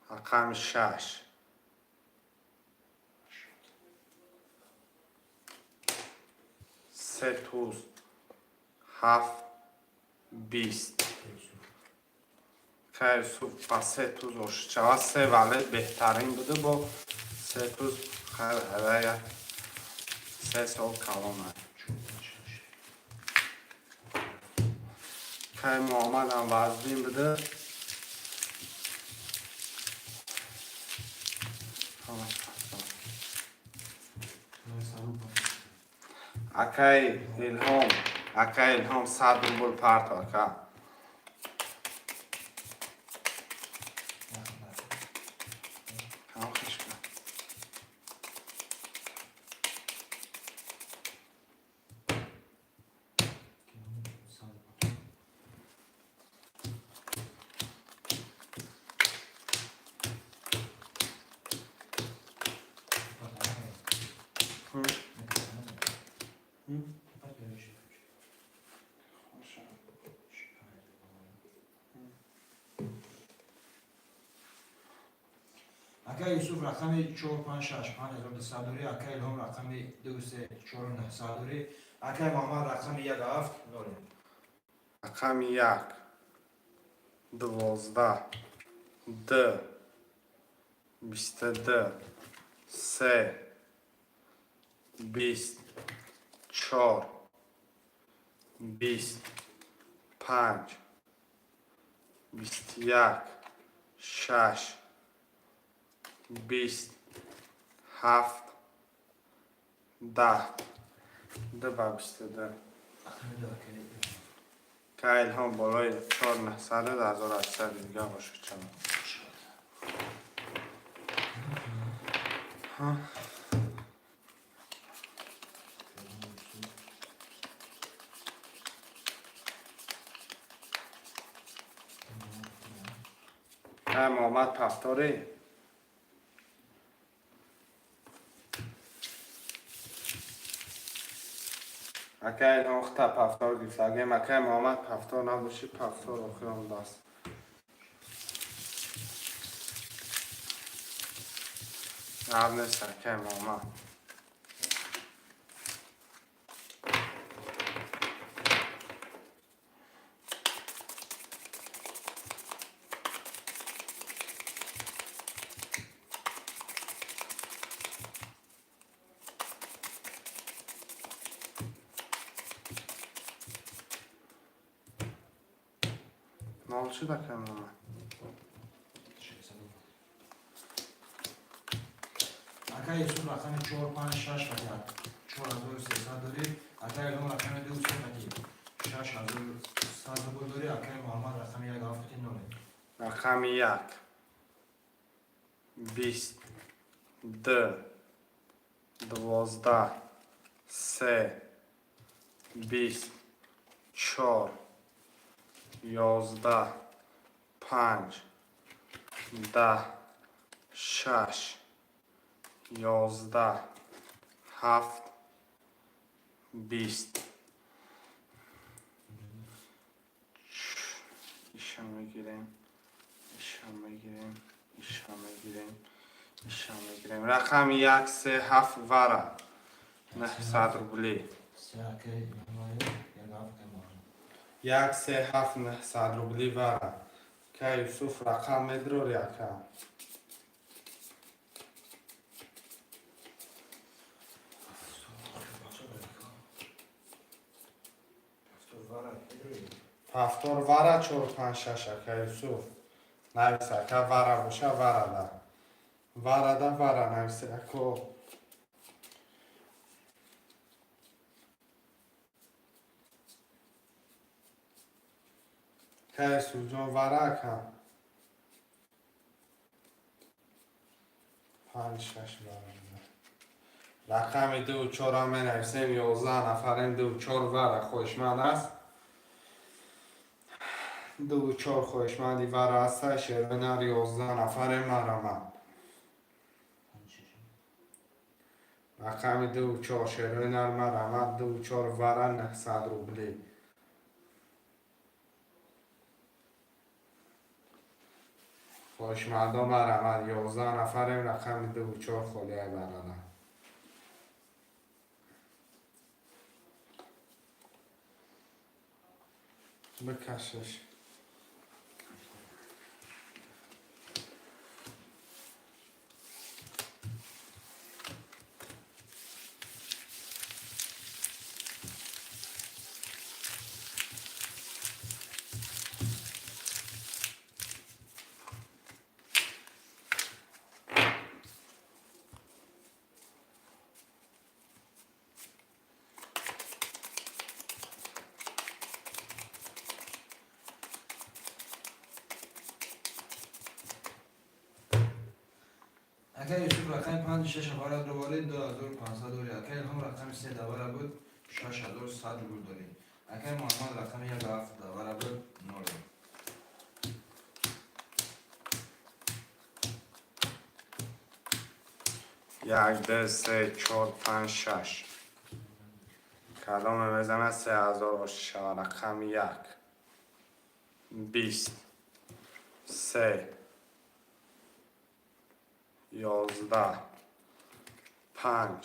рақами шаш, се туз, ҳафт, 20. Ка Юсуф ба се туз ошид шавад. Се валет беҳтарин буда, бо се туз хайр ҳара як се сол калона. Чор, панҷ, шаш. Кай Муҳаммадам вазнин буда. Ҳамаш пасон. Акаи Илҳом, акаи Илҳом, 100 рубл парто, ака. Кам хишка. Хм. Хм? Хоша. Акай Юсуф рақами чор, панҷ, шаш, 5200 дорӣ, акай Илҳом рақами ду, се, чору нӯҳсад дорӣ, акай Муҳаммад рақами як ҳафт ноле. Рақами як, 12, д, 22, се, 20, чор, 20, панҷ, 21, шаш, 20, ҳафт, 10. Ду ба 22. Рақами ду, акай Илҳом. Ка Илҳом болои чор нӯҳсаду 1800 дига бошад чама. Ҳа? Ка Муҳаммад пафторӣ? Акай Илҳом хита пафтор гирифт. Агар акай Муҳаммад пафтор набошӣ, пафтор охирон даст. Гап нест, акай Муҳаммад. Нол шуд, акай Муҳаммад? 600. Акай Юсуф рақами чор, панҷ, шаш қати 4300 дорӣ. Акай Илҳом рақами ду, се қати 6100 рубл дорӣ. Акай Муҳаммад рақами як, ҳафт қати ноле. Рақами як, 20, д, 12, се, 20, чор, 11, панҷ, 10, шаш, 11, ҳафт, 20. Иша мегирем, иша мегирем, иша мегирем, иша мегирем. Рақами як, се, ҳафт, вара, 900 рублӣ. Се акай Илҳом, як, ҳафт акай Муҳаммад. Як, се, ҳафт, 900 рублӣ, вара. Ка Юсуф, рақам медрори, ака? Ҳафтор, вара, чор, панҷ, шаш. Ака Юсуф, навис, ака. Вара боша, варада, варада, вара нависе, ако. Ка Юсуфҷон, вара, ака, панҷ, шаш, вара. Рақами ду, чорам менависем. 11 нафарем. Ду, чор, вара хоҳишманд аст? Ду, чор, хоҳишманди вара аста, шервинар? 11 нафарем, марамад. Рақами ду, чор, шервинар, марамад. Ду, чор, вара, 900 рублӣ. Хоҳишмандо, марамад. 11 нафарем. Рақами ду, чор холиай барада. Бикашиш. Акай Юсуф рақами панҷ, шаш вара дорӣ, 2500 дорӣ. Акай Илҳом рақами се давара буд, 6100 рубл дорӣ. Акай Муҳаммад рақами як, ҳафт давара буд, ноле. Як, ду, се, чор, панҷ, шаш. Кадоме мезанад, 3000 шава? Рақами як, 20, се, 11, панҷ,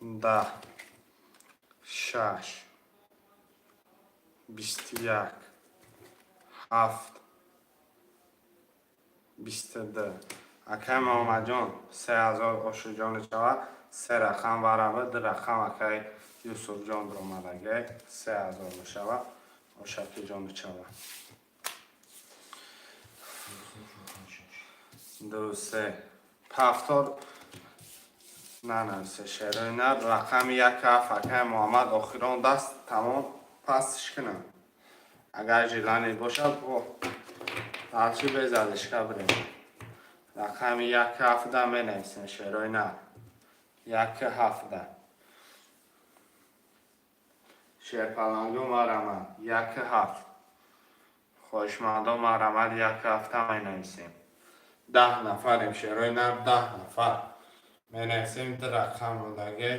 10, шаш, 21, ҳафт, 22. Акай Муҳаммадҷон, 3000 ошуҷони шава. Се рақам варава, ду рақам акай Юсуфҷон биромадагай, 3000 мешава, ошакиҷони шава. Ду, се, ҳафтор нанависе, шерои нар. Рақами як, ҳафт, акай Муҳаммад, охирон даст, тамом, пастш кунам. Агар желание бошад, бо ҳарчи безалишка бирем. Рақами як, ҳафта менависем, шерои нар. Як, ҳафта, шерпалангу, марамад. Як, ҳафт, хоҳишмандо, марамад. Як, ҳафта менависем. 10 нафарем, шерои нар. 10 нафар менависем. Ду рақам модаге,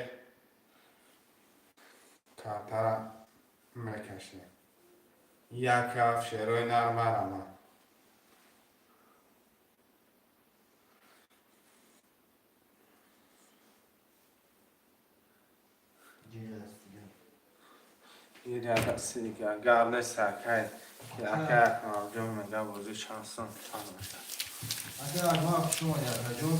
картара мекашем. Як, ҳафт, шерои нар, марамад. Дасти дигар гап нест, акай, акай Акмалҷон мега, бозӣ чанд сум чанд мешавад? Акай Акмал, хуш омадӣ, акаҷон.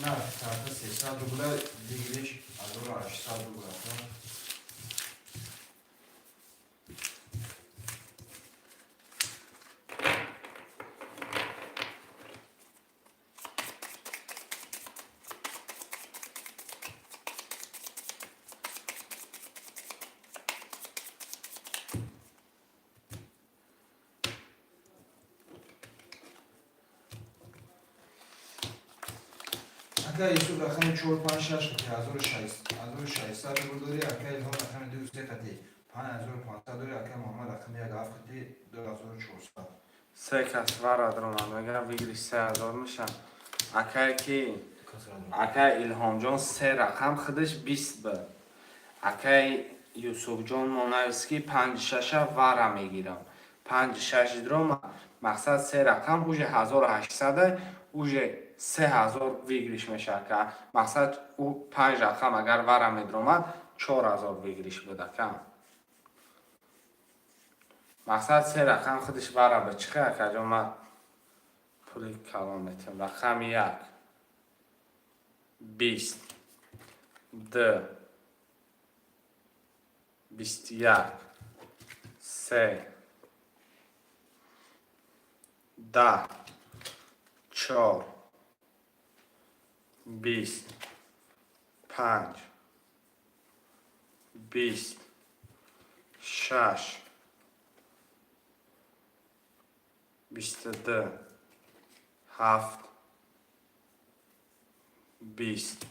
Нарх карта 300 рубла, выигрыш 1800 рубла. Ака. Ака Юсуф рақами 4 5 6 қати 1600 рубл дорӣ. Ака Илҳом рақами 2 3 қати 5500 дорӣ. Ака Муҳаммад рақами 1 7 қати 2400. Се кас вара даромад, мегӯям, выигрыш 3000 мешавад. Акае ки акай Илҳомҷон се рақам худаш 20 буд. Акай Юсуфҷон монавис, ки панҷ шаша вара мегирам. Панҷ шаш дрома, мақсад, се рақам уже 1800, уже 3000 выигрыш мешавад, ака. Мақсад, ӯ панҷ рақам агар вара медромад, 4000 выигрыш буд, ака. Мақсад, се рақам худаш вара буд. Чӣ хел, акаҷон, ман пули калон метиҳам. Рақами як, 20, д, 21, се, 10, чор, 20, панҷ, 20, шаш, 22, ҳафт, 20,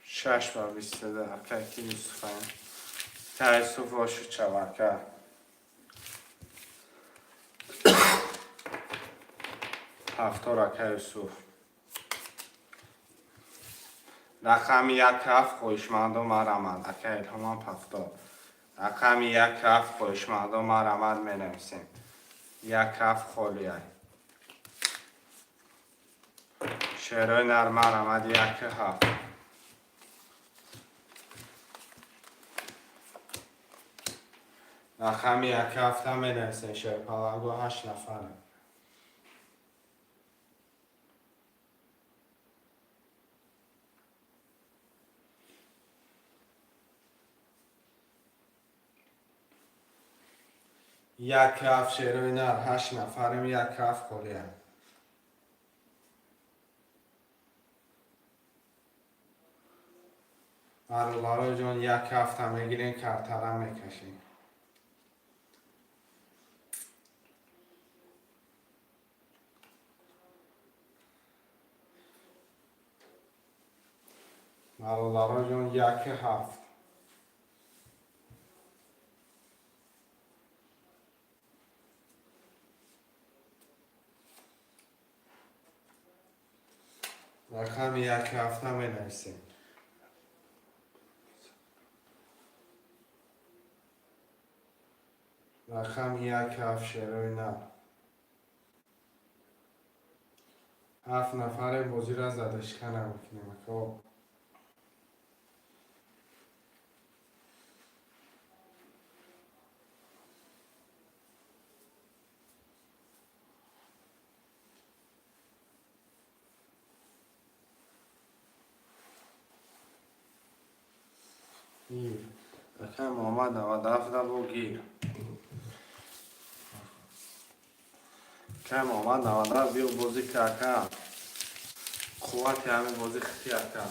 шаш ва 22. Акай ки Юсуфаем, та Юсуф бошу чава, ака. Ҳафтор, ака Юсуф. Рақами як ҳафт, хоҳишмандо, марамад. Ака Илҳомам ҳафтор. Рақами як ҳафт, хоҳишмандо, марамад, менависем. Як ҳафт холиай. Шерои нар, марамад, як ҳафт. Рақами як ҳафта менависем, шерпалаго, ҳашт нафарем. Як ҳафт, шерои нар, ҳашт нафарем, як ҳафт холиам. Бародароҷон, як ҳафта мегирем, картара мекашем. Бародароҷон, як ҳафт. Рақами як ҳафта менависем. Рақами як ҳафт, шерои нар. Ҳафт нафаре, бозира задашка намекунем, ака. Гир. Ака Муҳаммад 97 да бо гир. Ака Муҳаммад 97, биё бозӣ ка, ака. Қуввати ҳамин бозӣ хити, ака.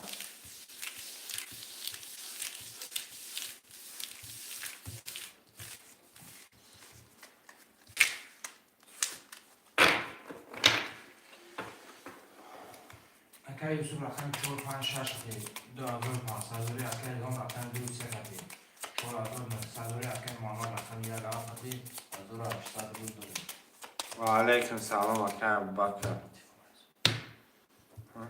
Ака Юсуф рақами 4 5 6 қати 2500 дорӣ. Ака Илҳом рақами 2 3 қати 4900 дорӣ. Ака Муҳаммад рақами 1 7 қати 1800 рубл дорӣ. Ва алайкум салом, ака Абубакр. Ҳа?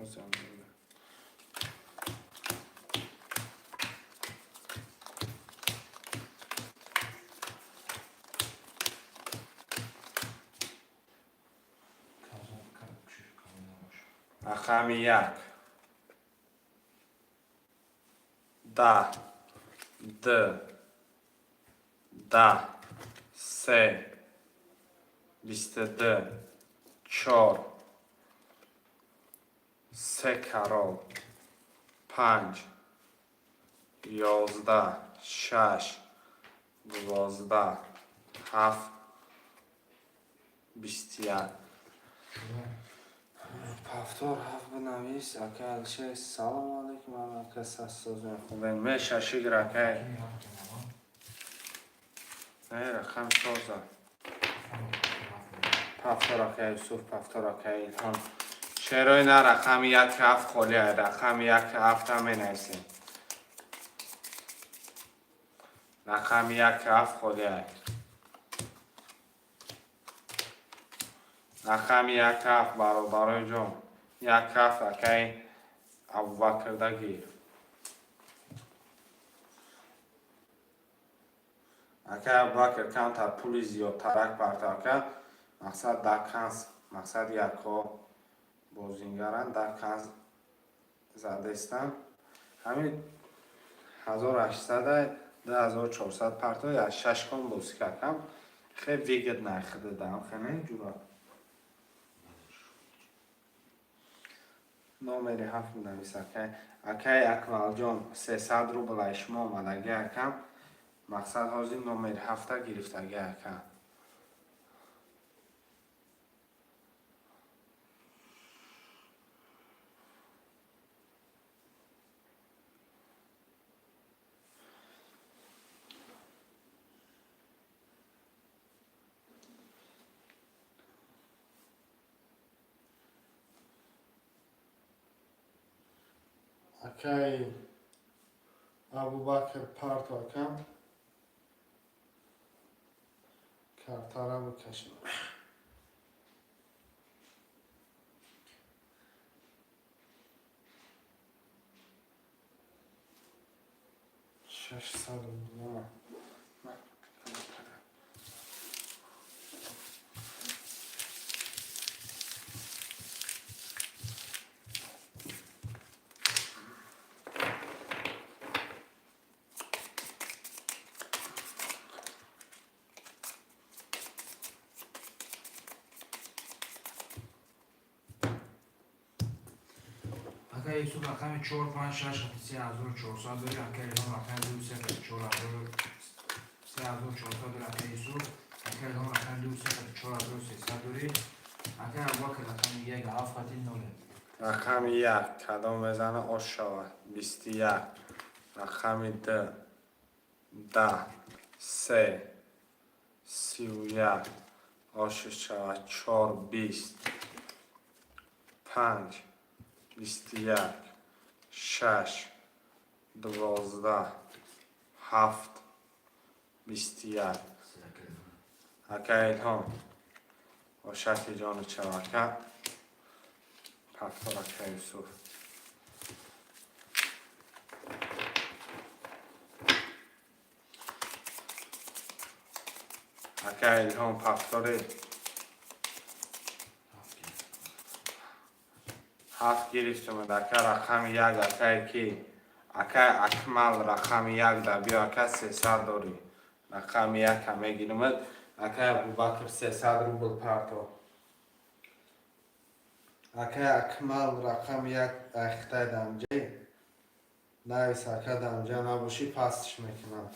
Озам. Рақами як, 10, д, 10, се, 22, чор, се карол, панҷ, 11, шаш, 12, ҳафт, 21. Повтор ҳафт бинавис, ака Алишер. Салому алайкум, ака, сазсозем, хубем. Меша, шукр, акай. Не, рақам соза. Повтор, акай Юсуф, повтор, акай Илҳом. Шерои на, рақами як ҳафт холия, рақами як ҳафта менависем. Рақами як ҳафт холия. Рақами як ҳафт, бародарои ҷон. Як ҳафт, акай Абубакрда гир. Акай Абубакр, камтар пули зиёдтарак парто, ака. Мақсад да канс, мақсад якҳо бозингаранд, да канс задестам. Ҳамин 1800, 2400 парто, я шаш кон бозӣ кардам. Хеле выгодно хидидам, хеле ҷура. Номери ҳафт менавис, акай. Акай Акмалҷон, 300 рубл ай шумо омадаги, акам. Мақсад ҳозир номери ҳафта гирифтаги, ака. Акай Абубакр, парто, акам. Картара бикашем. 600 рубл. Акай Юсуф, рақами 4 5 6 3400 дори. Акай Илҳом, рақами 2 3 4000 3400 дори. Акай Юсуф, акай Илҳом, рақами 2 3 4300 дори. Акай Абубакр, рақами 1 7 хати 0. Рақами як кадом мезана, ош шавад. 21. Рақами д 10 се 31 ошиш шавад. Чор 20 панҷ 21 шаш 12 ҳафт 21. Ака Илҳом, ошати ҷону чавака. Повтор, ака Юсуф. Ака Илҳом, повтори. Ҳафт гирифтумад, ака. Рақами як, акае ки, акай Акмал, рақами як да биё, ака, 300 дорӣ. Рақами яка мегиримад. Акай Абубакр, 300 рубл парто. Акай Акмал, рақами як айхтай дамҷа навис, ака. Дамҷа набошӣ, пастш мекунам.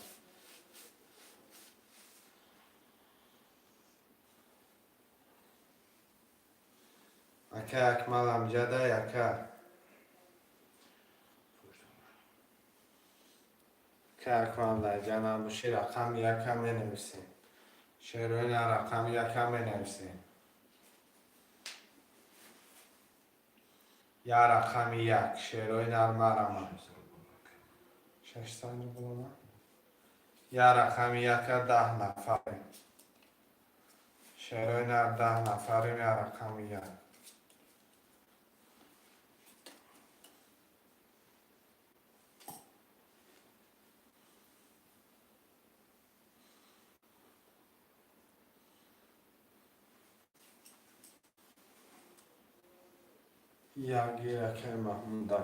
Акай Акмал амҷадай, ака? Акай Акмал даҷа набошӣ, рақами яка менависем. Шероина, рақами яка менависем. Я рақами як, шерои нармарама. 600 рублама. Я рақами яка 10 нафарем. Шерои нар, 10 нафарем, я рақами як. Як акай Маҳмуда.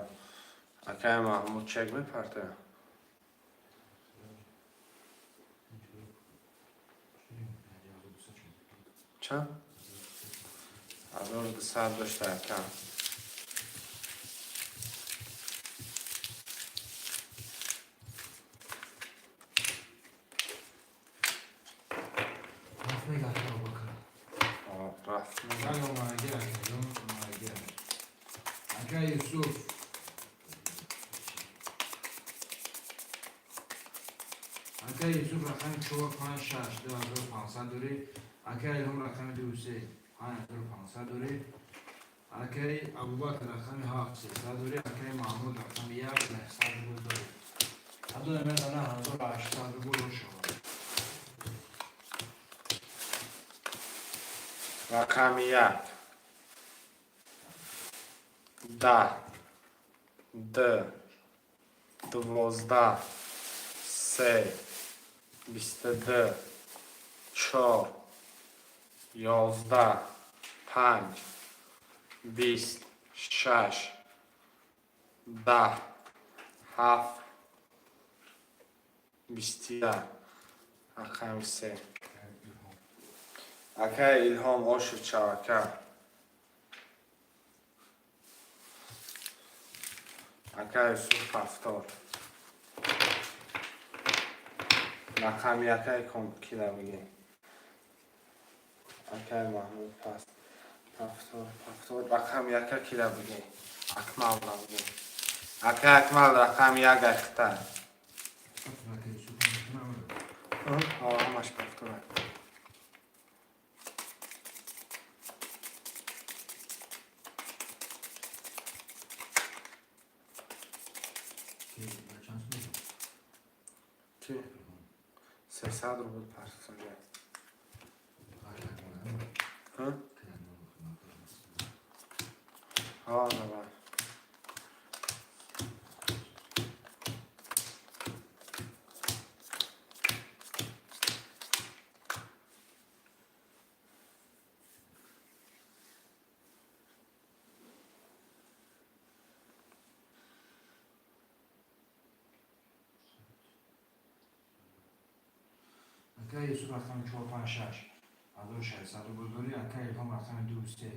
Акай Маҳмуд чек мепартояд? Чанд? 1200 дошта, ака. Рафт мега, акай Абубакр. Рафт. Як омадаги, акаҷон, омадаги. Акай Юсуф. Акай Юсуф, рақами 4 5 6 2500 дорӣ. Акай Илҳом, рақами 2 3 5500 дорӣ. Акаи Абубакр рақами ҳафт 300 дорӣ. Акаи Маҳмуд рақами як 900 рубл дорӣ. Ҳадуна мезана 1800 рубл шавад. Рақами як, 10, 2, 12, 3, 22, 4, 11, 5, 20, 6, 10, 7, 21. Рақами се. Акаи Илҳом, ошуд шав, ака. Ака Юсуф, 70. Рақами якаи кира бигем? Акаи Маҳмуд паст. 70, 70. Рақами яка кира бигем? Акмалра бигем. Ака Акмал, рақами як айхта. Ҳамаш 70. Чи? 300 рубл партофтага. Ҳа? Ҳа, давай. Акаи Юсуф рақами чор, панҷ, шаш 1600 рубл дорӣ. Акаи Илҳом рақами ду, се,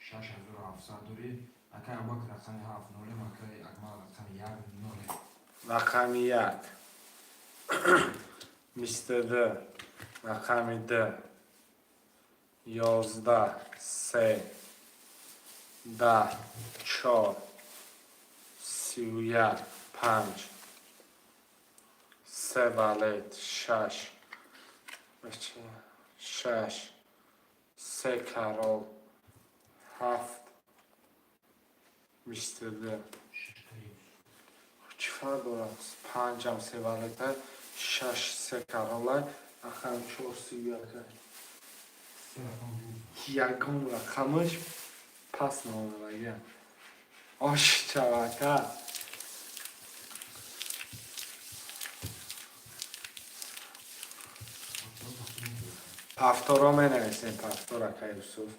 шаш 1700 дорӣ. Акаи Абубакр рақами ҳафт нолем. Акаи Акмал рақами як нолем. Рақами як, 22, рақами ду, 11, се, 10, чор, 31, панҷ, се валет, шаш, шаш, се король, ҳафт, 22. Чӣ фарқ дорад? Панҷам се валета, шаш се корола, рақами чор 31. Ягон рақамаш пас наомадагия. Ош чавака. Пафторо менависем, пафтор, ака Юсуф,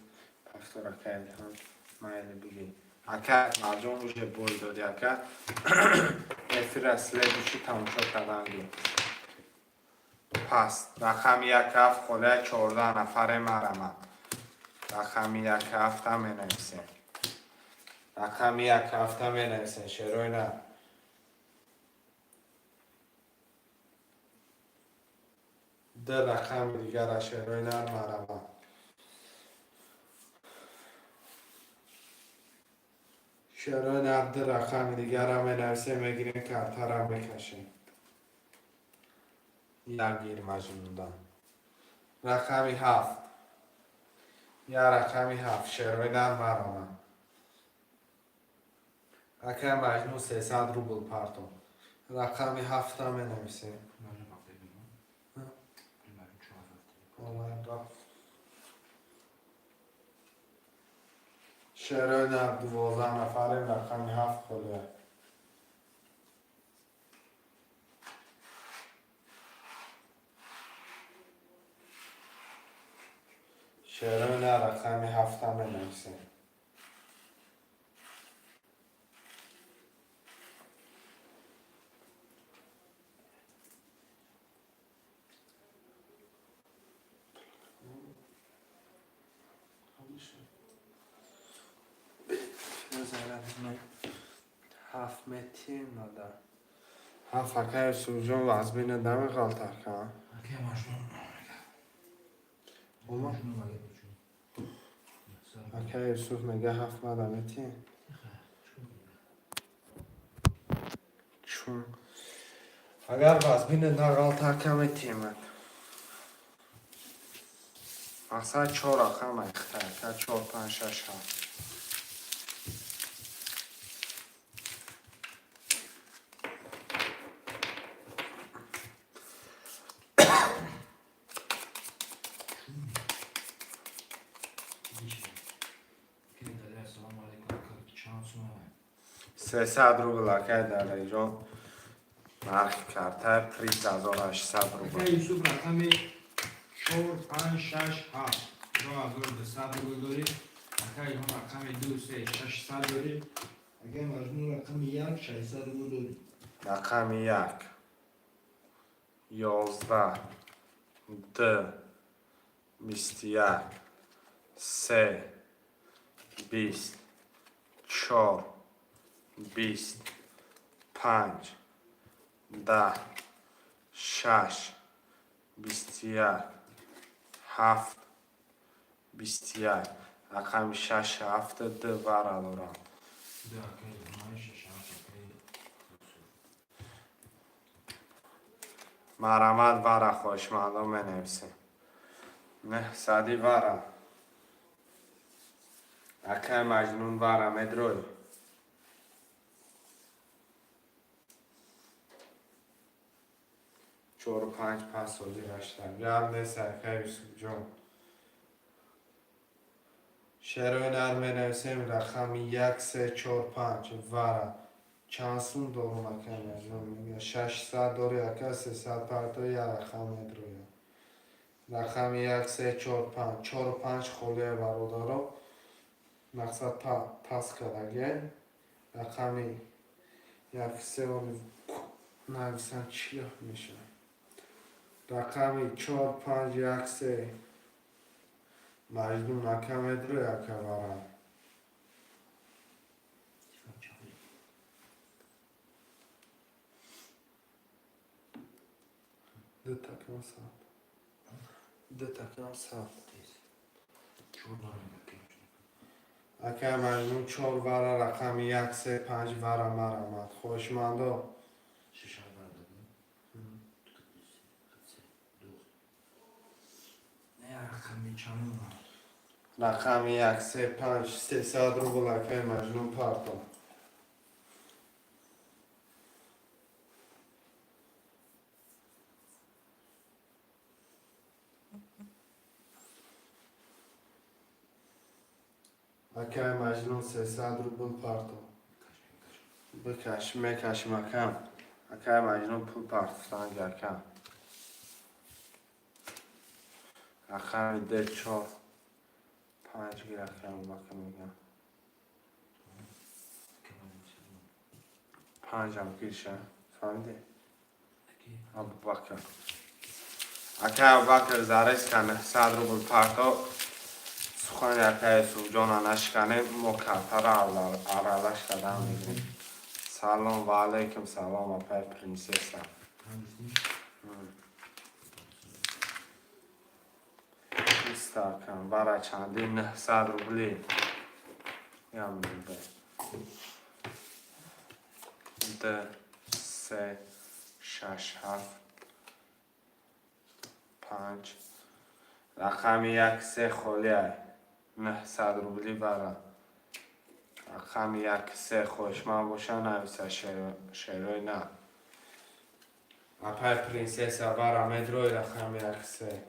пафтор, ака Илҳом, майли бигӣ. Ака Акмалҷон, уже бой доди, ака. Эфира следующий тамошо кардан гир. Пас рақами як ҳафт холия, 14 нафаре марамад. Рақами як ҳафта менависем. Рақами як ҳафта менависем. Шерои на. Ду рақами дигара шерои нар марамад. Шерои нар, ду рақами дигара менависем, мегирем, картара мекашем. Як гир маҷнунда. Рақами ҳафт. Я рақами ҳафт шерои нар марамад. Акай Маҷнун 300 рубл парто. Рақами ҳафта менависем. Омад рафт. Шерои нар, 12 нафарем, рақами ҳафт холия. Шерои нар, рақами ҳафта менависем. Ҳафт метим нада. Ҳафт, акай Юсуфҷон, вазбина намеғалта, ака. Акаи Маҷнун. Омад? Акай Юсуф мега ҳафт мада метим. Чун агар вазбина нағалта, ака, метимад. Мақсад чор рақам айхта, ака, чор, панҷ, шаш, ҳафт. Ассалому алайкум, чанд сум? 300 рубл, акай Далерҷон. Нархи карта 3800 рубл. Акай Юсуф, рақами 4, 5, 6, 7, 2200 рубл дорӣ. Акай Илҳом, рақами 2, 3, 600 дорӣ. Акай Маҷнун, рақами 1, 600 рубл дорӣ. Рақами як, 11, ду, 21, се, 20, чор, 20, панҷ, 10, шаш, 21, ҳафт, 21. Рақами шаш, ҳафт, ду вара дорам. Ду акай Илҳом, 6, 7 акай Юсуф. Марҳамат, вара хоҳишмандон менависем. Нӯҳсади вара. Акай Маҷнун, вара медрой? Чору панҷ пас ҳозир ҳашта. Гап нест, акай Юсуфҷон. Шерои нар менависем, рақами як, се, чор, панҷ, вара. Чанд сум дорум, акай Маҷнун? Мега, 600 дори, ака, 300 парто, як рақам медрояд. Рақами як, се, чор, панҷ, чору панҷ холия, бародаро. Мақсад пас кардагия. Рақами як, се нависам, чӣ мешавад? Рақами чор, панҷ, як, се. Маҷнун ака, медрой, ака, вара? Телефон чанд? Ду такам сад. Ду такам сад. Чор дорам, акай Маҷнун. Акай Маҷнун, чор вара, рақами як, се, панҷ, вара, марамад. Хоҳишмандо. Шаш ҳафт вара додем. Се, ду. Не, рақами чандум? Рақами як, се, панҷ, 300 рубл, акай Маҷнун, парто. Акай Маҷнун, 300 рубл парто. Бикаш, мекашим, акам. Акай Маҷнун пул партофтанги, акам. Рақами д, чор, панҷ гир, акай Абубакр, мегам. Панҷам гирша, фаҳмидӣ? Абубакр. Акай Абубакр, зарезка 900 рубл парто. Сухани акай Юсуфҷона нашиканем, мо картара аралаш кардан мегирем. Салом ва алайкум салом, апай принсесса. Биста, акам, вара чанди? 900 рубли. Ям рубл. Д, се, шаш, ҳафт, панҷ. Рақами як, се холия. 900 рубли вара. Рақами як, се, хоҳишманд боша, нависа, шерои на. Апай принсесса, вара медрой, рақами як, се?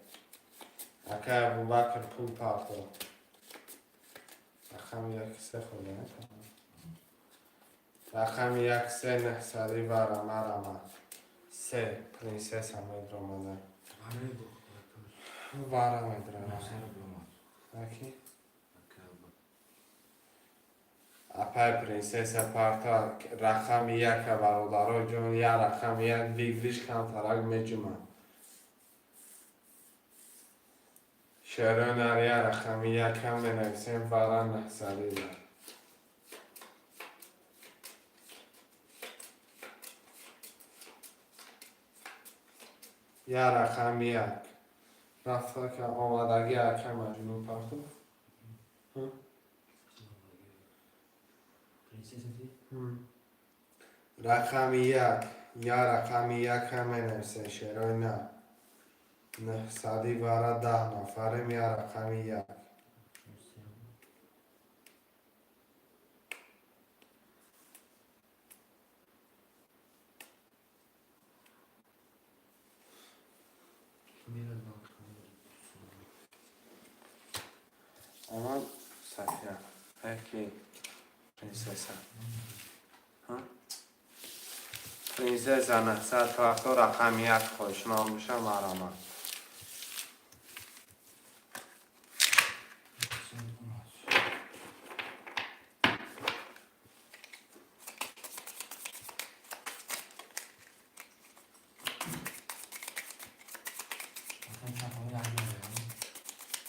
Акай Абубакр пул парто. Рақами як, се холия. Рақами як, се, нӯҳсади вара, марама. Се принсесса медромада. Вара медрама. Аки? Апай принсесса парта рақами яка, бародаро ҷон, я рақами як выигрыш камтарак меҷумад. Шеронар я рақами якам менависем, вара нӯҳсадида. Я рақами як. Рафта ка омадагӣ, ака Маҷнун партов. Принсесса ти? Рақами як, я рақами якам менависем, шерои на. Нӯҳсади вара 10 нафарем, я рақами як. Омад Сафия. Ки принсесса. Принсесса 970 рақами як хоҳишманд боша, марҳамат.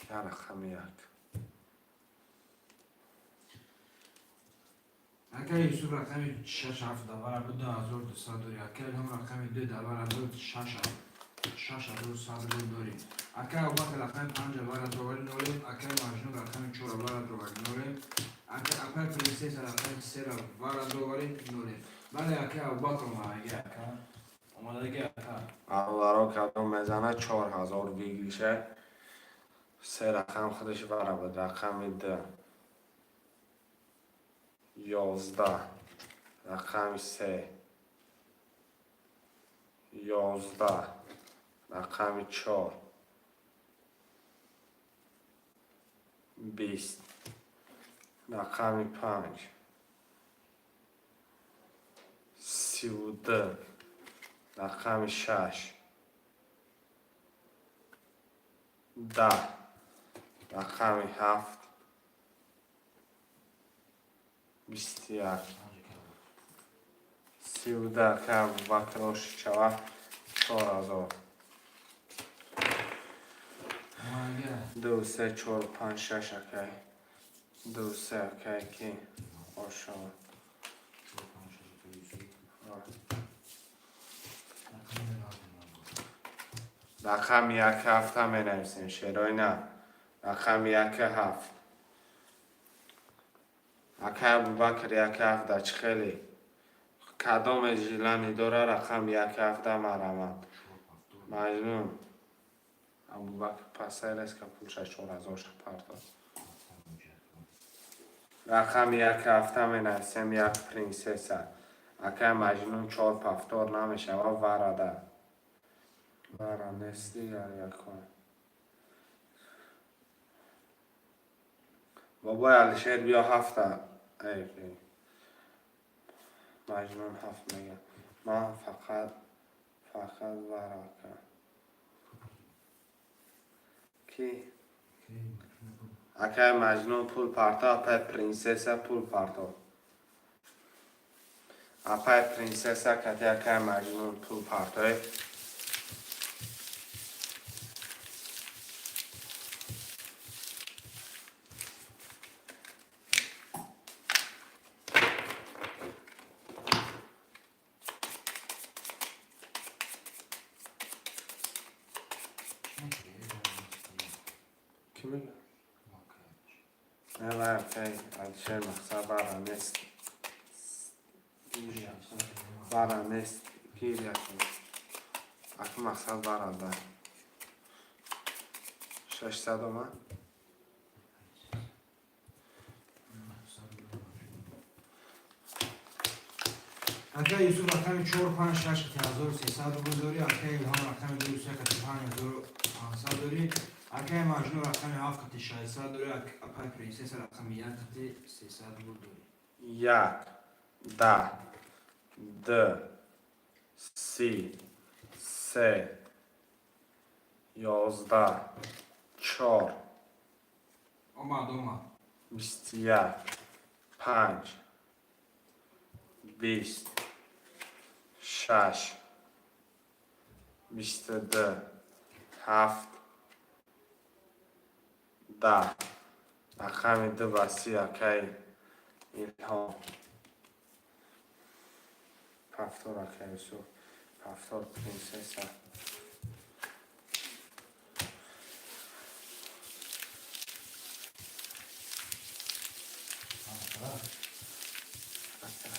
Я рақами як. Акай Юсуф рақами шаш ҳафт давара буд, 2200 дорӣ. Акай Илҳом рақами ду давара буд, 6100 рубл дорӣ. Акай Абубакр рақами панҷ авара довари нолем. Акай Маҷнун рақами чор авара довари нолем. Акай Принсесса рақами сера вара довари нолем. Бале, акай Абубакр омадаги, ака. Омадаги, ака. Бародаро, кадом мезана 4000 выигрыш а, се рақам худаш вара буд. Рақами ду, 11, рақами се, 11, рақами чор, 20, рақами панҷ, 32, рақами шаш, 10, рақами ҳафт, 21, 32. Ака Абубакр ошичава 4000. Омадаги. Ду, се, чор, панҷ, шаш, акай. Ду, се, акай, ки ошава. Чор, панҷ, шаш, акай Юсуф. Рақами лозим. Рақами як ҳафта менависем, шерои на. Рақами як ҳафт. Акай Абубакр як ҳафта чӣ хеле? Кадоме желание дора, рақами як ҳафта, марҳамат. Чор ҳафт. Маҷнун. Абубакр пасай резка пулша 4000 ша партод. Рақами як ҳафта менависем, як принсесса. Акай Маҷнун чор повтор намешава варада. Вара нест дигар якон. Бобои Алишер, биё ҳафта. Эй, эй. Маҷнун ҳафт мега. Ман фақат вара, ака. Ки? Акай Маҷнун пул парто, апай принсесса пул парто. Апай принсесса кати акай Маҷнун пул партое. Ки мега? Не, вай акай Алишер мақсад вара нест. Вара нест. Гир якун. Аки мақсад вара да. 600 омад? Акай Юсуф рақами чор, панҷ, шаш кати 1300 рубл дорӣ. Акай Илҳом рақами ду, се кати 5500 дорӣ. Акай Маҷнун рақами ҳафт кати 600 дорӣ. Апай принсесса рақами як кати 300 рубл дорӣ. Як, 10, ду, 30, се, 11, чор, Омад, омад. 21, панҷ, 20, шаш, 22, ҳафт, 10, рақами ду ба 30. Акай Илҳом повтор, акай Юсуф повтор, принсесса.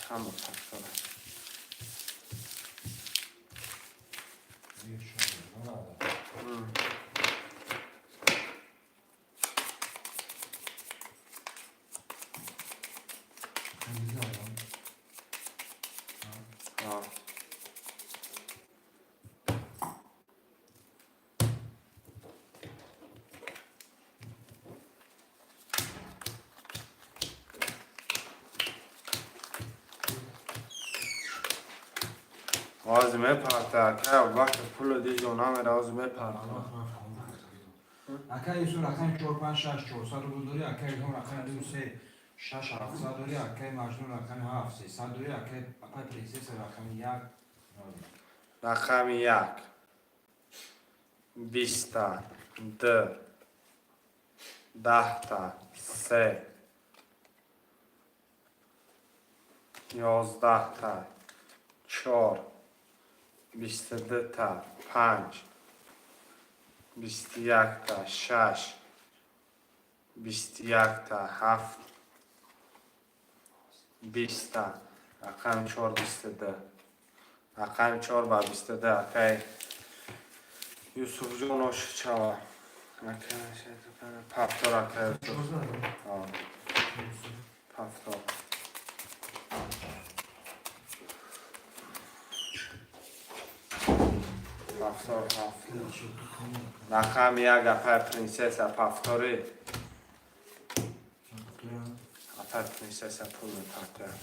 Ҳама повтор. Ҳозир мепарта, акай Абубакр, пуло диҷо намера, ҳозир мепарта. Акай Юсуф рақами 4 5 6 400 рубл дорӣ, акай Илҳом рақами 2 3 6 700 дорӣ, акай Маҷнун рақами 7 300 дорӣ, акай апай Принсесса рақами 1 0. Рақами як, биста, д, даҳта, се, 11та, чор, 22та, панҷ, 21та, шаш, 21та, ҳафт, 20та. Рақами чор, 22. Рақами чор ба 22, акай Юсуфҷон, ошичава. Повтор, акай Юсуф. Повтор. Повтор ҳафт. Рақами як, апай Принсесса, повтори. Апай Принсесса пул мепартояд.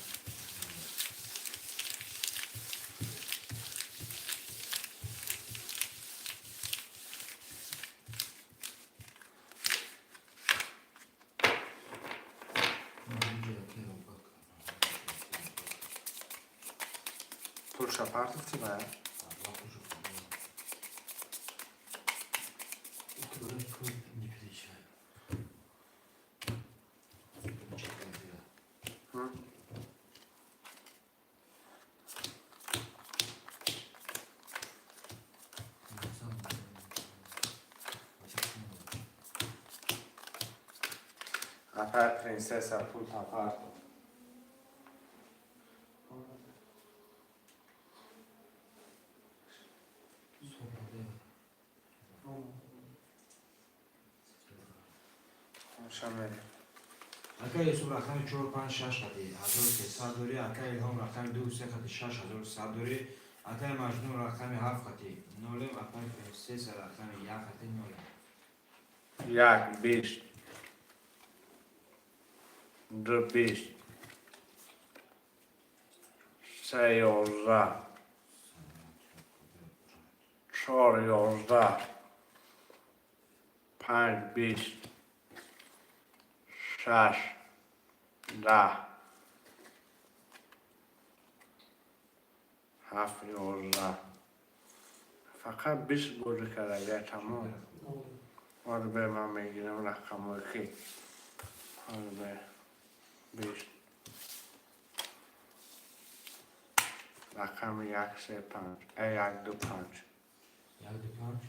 Пулша партофтӣ бая? Апай Принсесса пул тапарто. Шамери. Акай Юсуф рақами 4 5 6 қати 1300 дорӣ, акай Илҳом рақами 2 3 қати 6100 дорӣ, акай Маҷнун рақами 7 қати 0, апай Принсесса рақами 1 қати 0. Як, бист, ду, бист, се, 11, чор, 11, панҷ, бист, шаш, 10, ҳафт, 11. Фақат 20 бозӣ кардага, тамом. Ҳозир бе, ман мегирам рақамҳои ки. Ҳозир бе, 20. Рақами як, се, панҷ. Як, ду, панҷ. 1 2 5.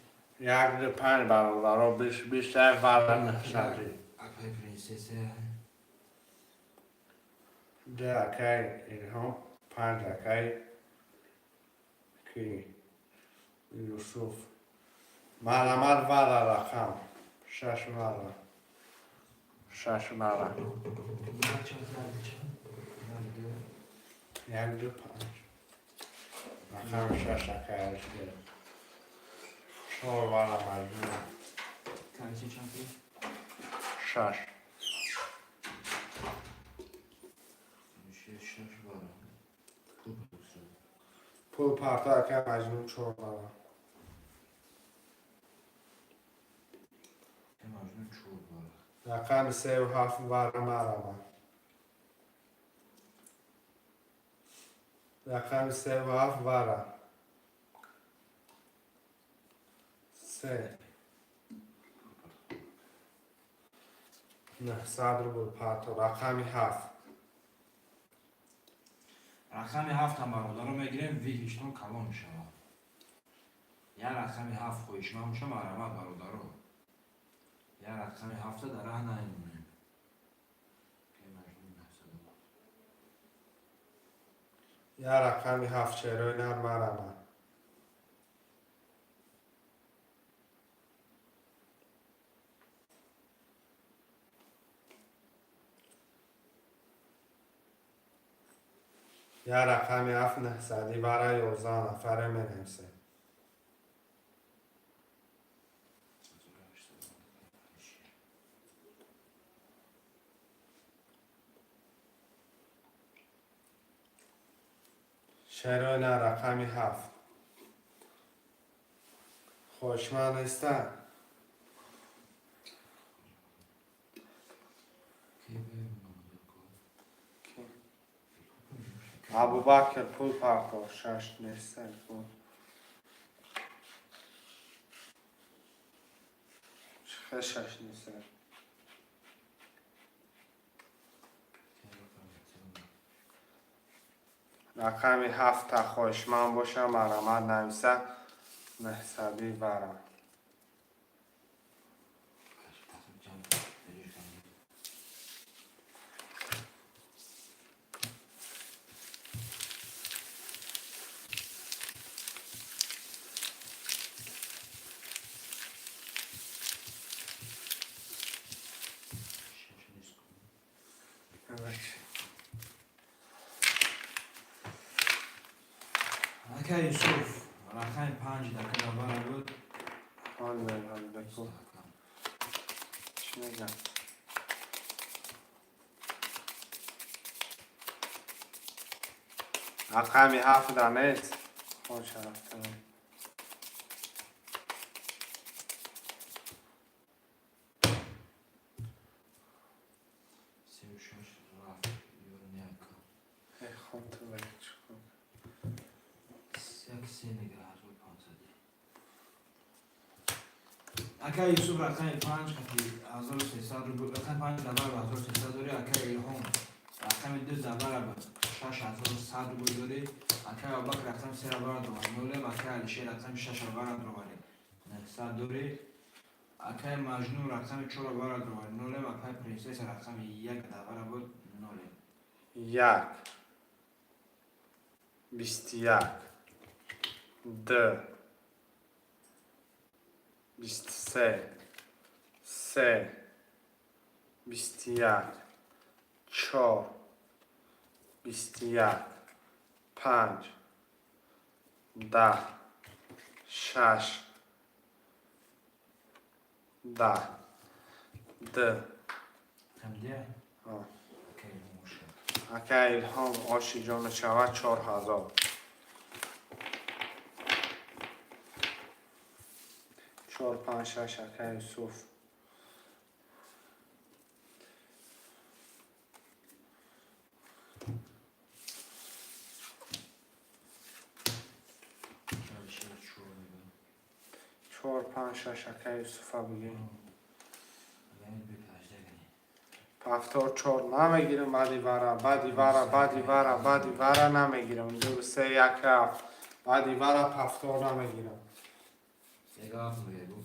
Як, ду, панҷ, бародаро, 20, 20, вара нӯҳсади. Апай Принсесса. Ду, акай Илҳом, панҷ, акай ки Юсуф. Марҳамат, вара рақам. Шаш вара. Шаш вара. Як, ду, панҷ. Рақами шаш, акай Алишер. Чор вара Маҷнун. Канчи чанти? Шаш. Шаш вара. Пул парто, акай Маҷнун, чор вара. Маҷнун чор вара. Рақами севу ҳафт вара марама. Рақами севу ҳафт вара. Се. 900 рубл парто. Рақами ҳафт. Рақами ҳафтам, бародаро, мегирем, выигрыштон калон мешавад. Як рақами ҳафт хоҳишманд боша, марҳамат, бародаро. Як рақами ҳафта дар раҳ намемонем. Як рақами ҳафт шерои нар марама. Як рақами ҳафт нӯҳсадӣ вара, 11 нафаре менависем. Шерона, рақами 7. Хоҳишманд неста? Ки бе Ки? Абубакр, пул парто, 6 неста пул. Чихе 6 неста? Рақами 7-та хоҳишманд боша, марҳамат, нависа, наҳсаби вара. Чанд бериш кардем. 6 нест. Evet. Ака Юсуф, рақами 5 дака давара буд. Ҳол ҳол беку. Чӣ мегам? Рақами 7-да нест. Хоша рафтан. 36 рафт ёро не, ака. Э, хон ту баки чӣ кун? 1 3 мега, 1500. Ака Юсуф, рақами 5 қати 1300 рубл, рақами 5 давара ба 1300 дорӣ. Ака Илҳом, рақами 2 давара ба 6100 рубл дорӣ. Ака Абубакр, рақами 3 давара дорад нолем. Ака Алишер, рақами 6 давара дорад 900 дорӣ. Акаи Маҷнун, рақами 4 давара дорад нолем. Акаи Принсесса, рақами 1 давара буд нолем. 1, 21, 2, 23, 3, 21, 4, 21, 5, 10, 6, 10, 2. Хамдия? А. Акаи Илҳом ошад. Ака Илҳом, оши ҷону шавад, 4000. 4, 5, 6, ака Юсуф. Алишер 4 мега. 4, 5, 6, ака Юсуфа бигӣ. Агани бепажда гани. Повтор 4 намегирам баъди вара, баъди вара, баъди вара, баъди вара намегирам. 2, 3, 1, 7. Баъди вара повтор намегирам. 1 7 мегу.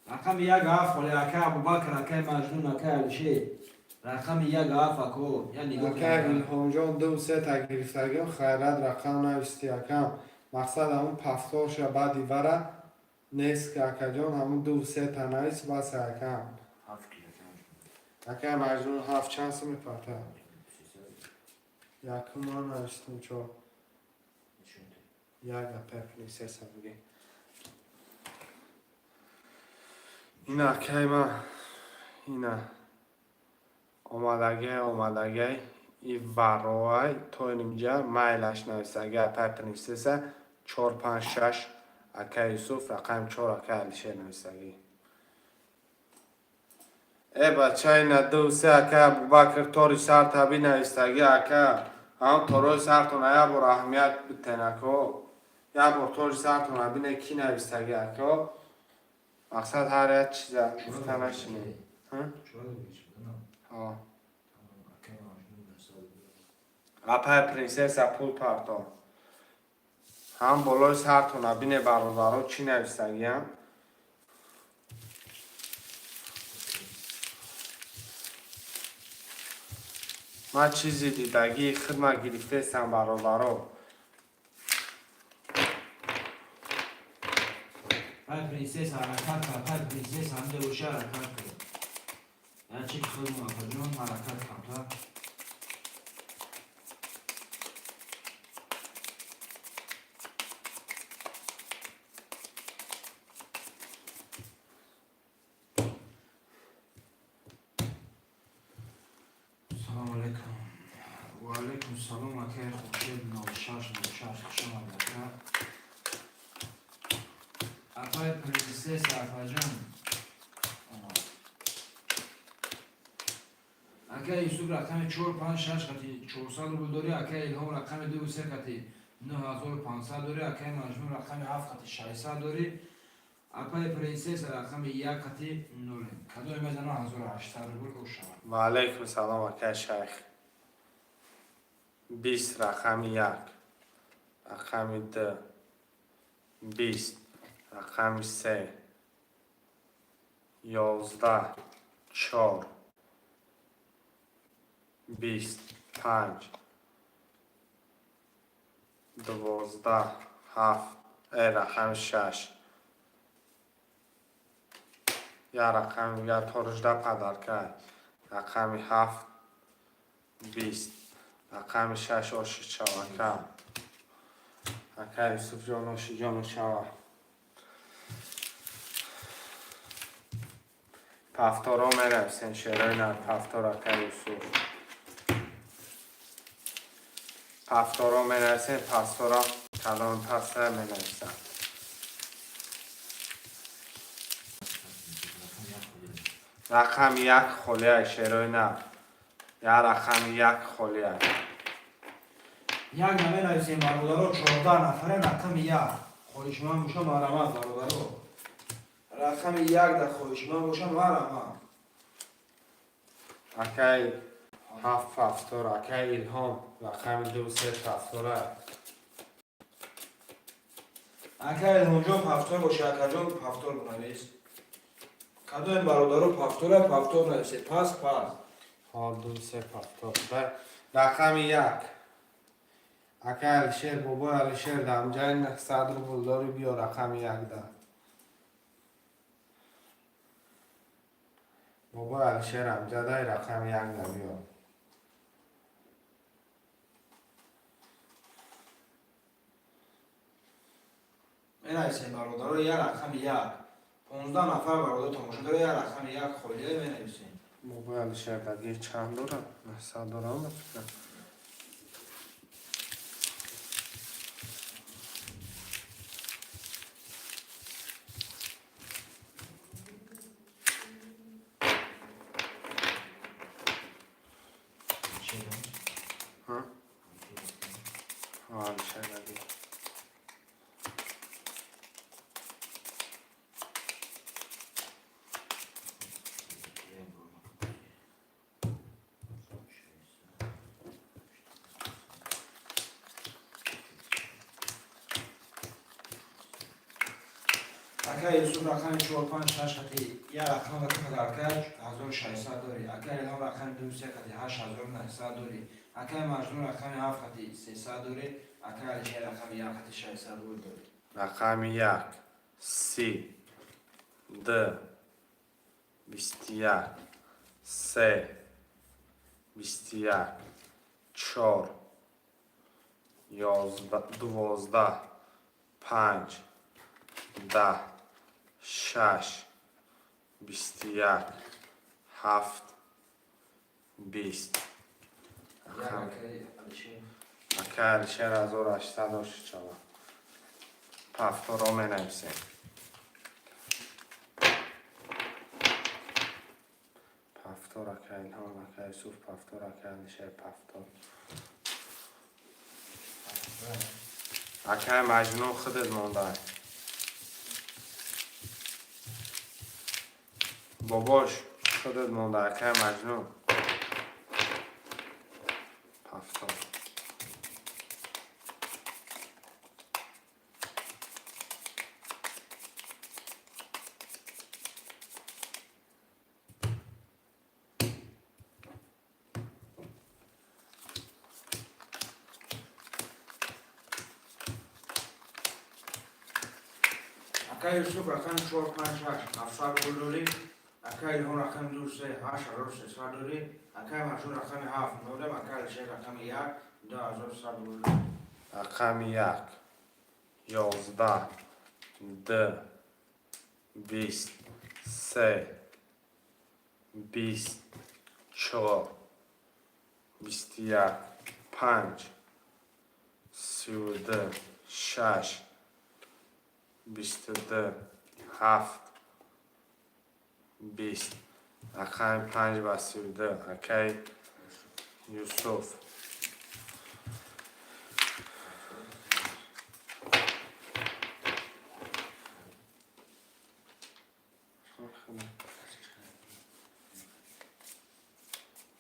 Рақами 1 7 холе, ака Абубакр, акаи Маҷнун, акаи Алишер. Рақами 1 7, ако, я нигоҳ Ака кун. Илҳомҷон, 2, 3 та гирифтагим, хайрат, рақам нависти, акам. Мақсад ҳамун повторша баъди вара нест ки, акаҷон, ҳамун 2, 3 та навис, бас, акам. 7 ки, ака Маҷнун. Ака Маҷнун, 7 чанд сум мепарта? Якум ман навистум 4. Нишон. 1, апа Принсесса бигӣ. Ина, акай ман, ина омадагай, омадагай и вароай то инҷа майлаш нависагай, апай Принсесса, 4, 5, 6, ака Юсуф, рақами 4, ака Алишер нависагӣ. Э, бача, ина 2, 3, ака Абубакр, тори сар таби навистагӣ, ака. Ҳам торои сартона як бор аҳамият битен, ако. Як бор тори сартона бине, ки навистагӣ, ако. Мақсад ҳар як чиза гуфта нашинем. 4 бигиш буд. Ҳо. Акаи Маҷнун 900. Апай Принсесса, пул парто. Ҳам болои сартона бине, бародаро, чӣ навистагиам. Ман чизи дидагии хидмат гирифтаестам, бародаро. Пай Принсесса, ҳаракат кар, пай Принсесса, ҳамда боша, ҳаракат кар. Я чи худмон, акаҷон, ҳаракат камтар. Салому алайкум. Ва алайкум салом, акаи Хуршед. 606, хуш омадед, ака. Апай принцесса, апаҷон омад. Ака Юсуф рақами 4 5 6 қати 400 рубл дорӣ. Ака Илҳом рақами 2 3 қати 9500 дорӣ. Акаи Маҷнун рақами 7 қати 600 дорӣ. Апаи принцесса рақами 1 қати 0. Кадоме мезана, 1800 рубл ош шавад. Ва алайкум салом, акай Шайх. 20, рақами як, рақами ду, 20, рақами се, 11, чор, 20, панҷ, 12, ҳафт, рақами шаш, як рақами як торужда падаркай, рақами ҳафт, 20, рақами шаш. Оши шава, ака Юсуфҷон, ошиҷону шава. Пафторо меравсен, шерои нар пафтор. Ака Юсуф, пафторо менависем, пастора калон паста менависам. Рақами як холиай, шерои нар, як рақами як холиай. Як наменависем, бародаро, 14 нафаре. Рақами як хоҳишманд боша, марҳамат, бародаро. Рақами як дар хоҳишманд боша, марҳамат. Акай ҳафт пафтор, акай Илҳом, рақами ду се пафтора. Ака Илҳомҷон, пафтор боша, акаҷон, пафтор бинавис. Кадоем, бародаро, пафтора, пафтор нависед, пас пас. Ҳо, ду се пафтор. Рақами як, акай Алишер, бобои Алишер, дамҷаи 100 рубл дори, биё рақами як да. Бобои Алишер амҷадай, рақами як да биё. Менависем, бародаро, як рақами як. 15 нафар бародар тамошо дора, як рақами як холия менависем. Бобои Алишер даги чанд дорад? 900 дорам, ба фикрам. Ҳа? Алишер даги. Ака Юсуф рақами чор панҷ шаш қати як рақам қати падарка 1600 дорӣ. Ака Илҳом рақами ду се қати 8900 дорӣ. Акаи Маҷнун рақами ҳафт қати 300 дорӣ. Акаи Алишер рақами як қати 600 рубл дорӣ. Рақами як, 30, д, 21, се, 21, чор, 11, 12, панҷ, 10, шаш, 21, ҳафт, 20. Як, акаи Алишер. Акаи Алишер, 1800 дошт шава. Пафторо менависем. Пафтор, ака Илҳом, ака Юсуф, пафтор, ака Алишер, пафтор. Акаи Маҷнун, худат мондай. Бобош, худат монда, акаи Маҷнун. Пафтор. Ака Юсуф рақами чор панҷ шаш 700 рубл дорӣ. Ака Илҳом рақами ду се 8300 дорӣ. Акаи Маҷнун рақами ҳафт нолем. Ака Алишер рақами як 2100 рубл дорӣ. Рақами як, 11, д, 20, се, 20, чор, 21, панҷ, 32, 6, 22, 7, 20. Рақами 5 ба 32, акай Юсуф.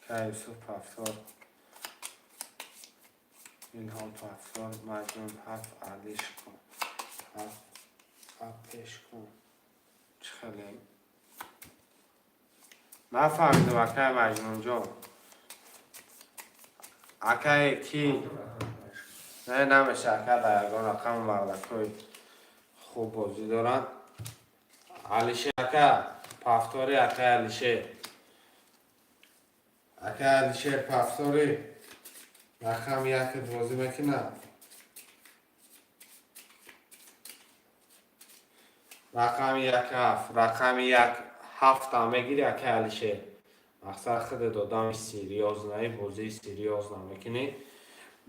Акай Юсуф повтор, Илҳом повтор, Маҷнун ҳафт, Алиш кун ҳафт, пеш кун. Чӣ хеле нафаҳмидам, акай Маҷнунҷон. Акае ки не намеша, ака, дар ягон рақам мардакҳои хуб бозӣ доранд. Алишер ака, повтори, акай Алишер. Акай Алишер, повтори, рақами якат бозӣ мекунад. Рақами як ҳафт, рақами як ҳафтам мегири, акай Алишер. Мақсад худат одами серьёзный, бозии серьёзно мекунӣ.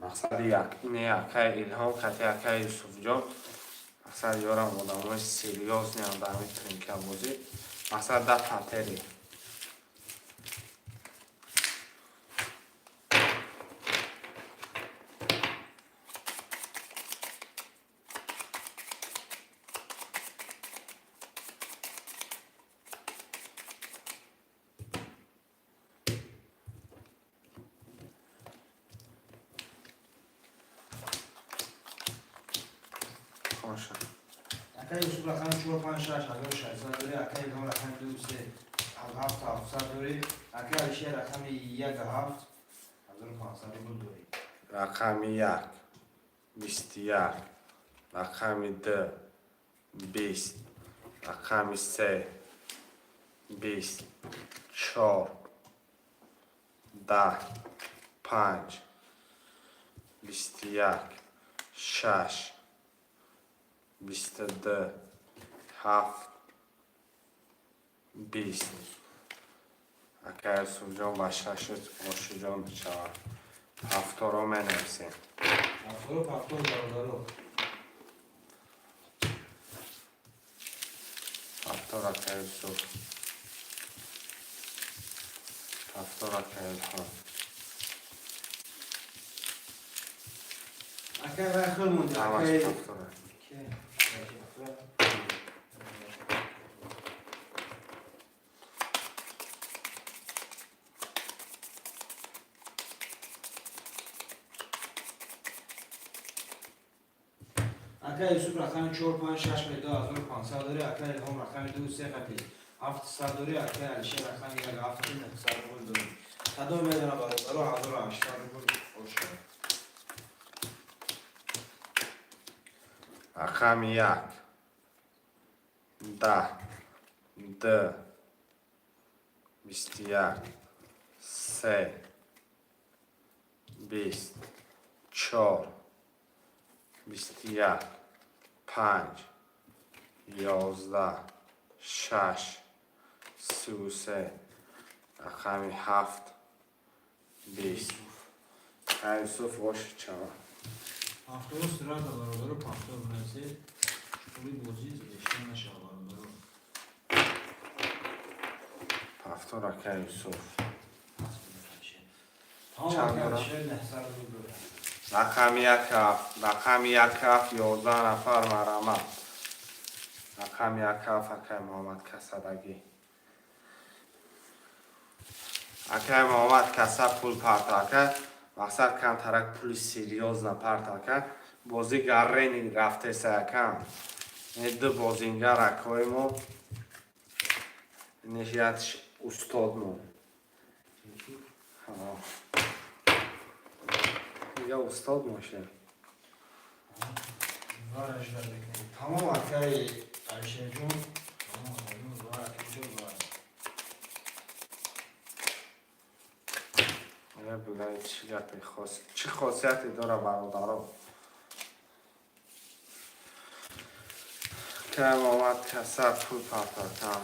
Мақсади як ине акай Илҳом кати акай Юсуфҷон. Мақсад ёрам одамои серьёзныян дар ҳамин тринка бозӣ. Мақсад да патери. Хоша. Акай Юсуф рақами 4, 5, 6, 1600 дорӣ. Акай Илҳом рақами 2, 3, 7, 700 дорӣ. Акай Алишер рақами 1, 7, 1500 рубл дорӣ. Рақами як, 21, рақами ду, 20, рақами се, 20, чор, 10, панҷ, 21, шаш, 22, ҳафт, 20. Акай Юсуфҷон ба шаши ошиҷон мешавад. Ҳафторо менависем. Повторо, повтор, бародаро. Повтор, акай Юсуф. Повтор, акай Илҳом. Акай вай хел монди. Ҳамаш Акай повтора. Ки? Акай Юсуф рақами 4, 5, 6 ме 2500 дорӣ. Акай Илҳом рақами 2, 3 қати 700 дорӣ. Акай Алишер рақами 1, 7 900 рубл дорӣ. Кадом медона, бародаро, 1800 рубл бошад. Рақами як, 10, ду, 21, се, 20, чор, 21, панҷ, 11, шаш, 33, рақами ҳафт, 20. Юсуф оши чава. Повторо сразу, бародаро, повтор бинависед. Пули бозӣ бештар нашавад, бародаро. Повтор, акай Юсуф. Тамом. Чанд Акай дорам? Алишер 900 рубл дорад. Рақами як ҳафт, рақами як ҳафт, 11 нафар, марҳамат. Рақами як ҳафт, акай Муҳаммад Касадагӣ. Акай Муҳаммад Каса пул парта, ака. Мақсад камтарак пули серьёзно парта, ака. Бозӣ гаррени рафтеса, акам. Ин ду бозингар акои мо. Инеш якш устодмо. Ҳа. Я устод моше. Вара ждать мекунем. Тамом, акай Алишерҷон. Тамом, акайҷон, вара, акайҷон, вара. Э, билай, чӣ гапи хос, чӣ хосияте дора, бародаро? Кам омад каса пул партотам.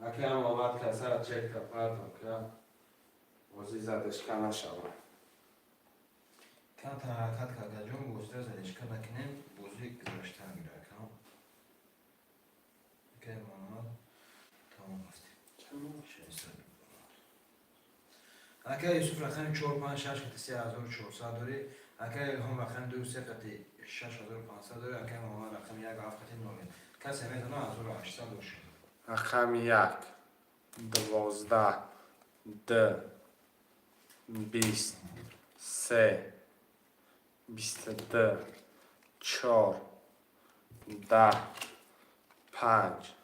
Акай Муҳаммад, касара чекта партом, ка бозӣ задержка нашавад. Камтар ҳаракат кардаҷон, бозиро задержка накунем, бозӣ гузашта мегира, акам. Акай Муҳаммад, тамом рафтем. 600. Акай Юсуф, рақами 4, 5, 6 қати 3400 дорӣ. Акай Илҳом, рақами 2, 3 қати 6500 дорӣ. Акай Муҳаммад, рақами 1, 7 қати 0. Касе метавона 1800 бошад. Рақами 1, 12, 2, 20, 3, 22, 4, 10, 5,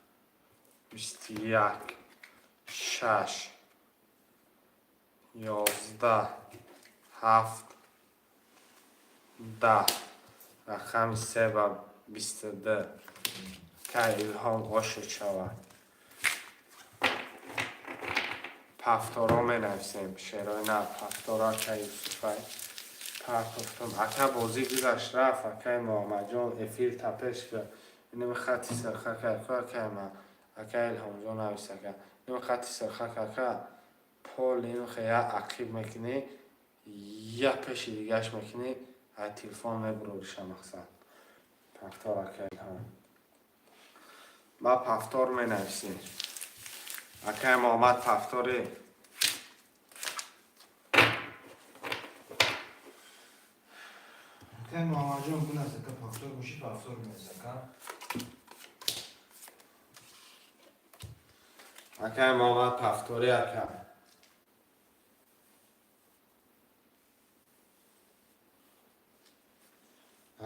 21, 6, 11, 7, 10. Рақами 3 ва 22. Кай Илҳом ошуд шавад. Повторо менависем. Шерои на повтора, акай Юсуфай. Партофтум. Ака, бозӣ гузашт, рафт, акай Муҳаммадҷон, эфир тапеш ка. Инами хати сирха ка, акай ма. Акай Илҳомҷон, навис, ака. Инами хати сирха ака. Пол инхе я ақиб мекунӣ, я пеши дигаш мекунӣ, ай телефон мебурориша мақсад. Повтор, акай Илҳом. Ба повтор менависем. Акай Муҳаммад, повтори. Акай Муҳаммадҷон, бинавис, ака, повтор боши, повтор бинавис, ака. Акай Муҳаммад, повтори, ака.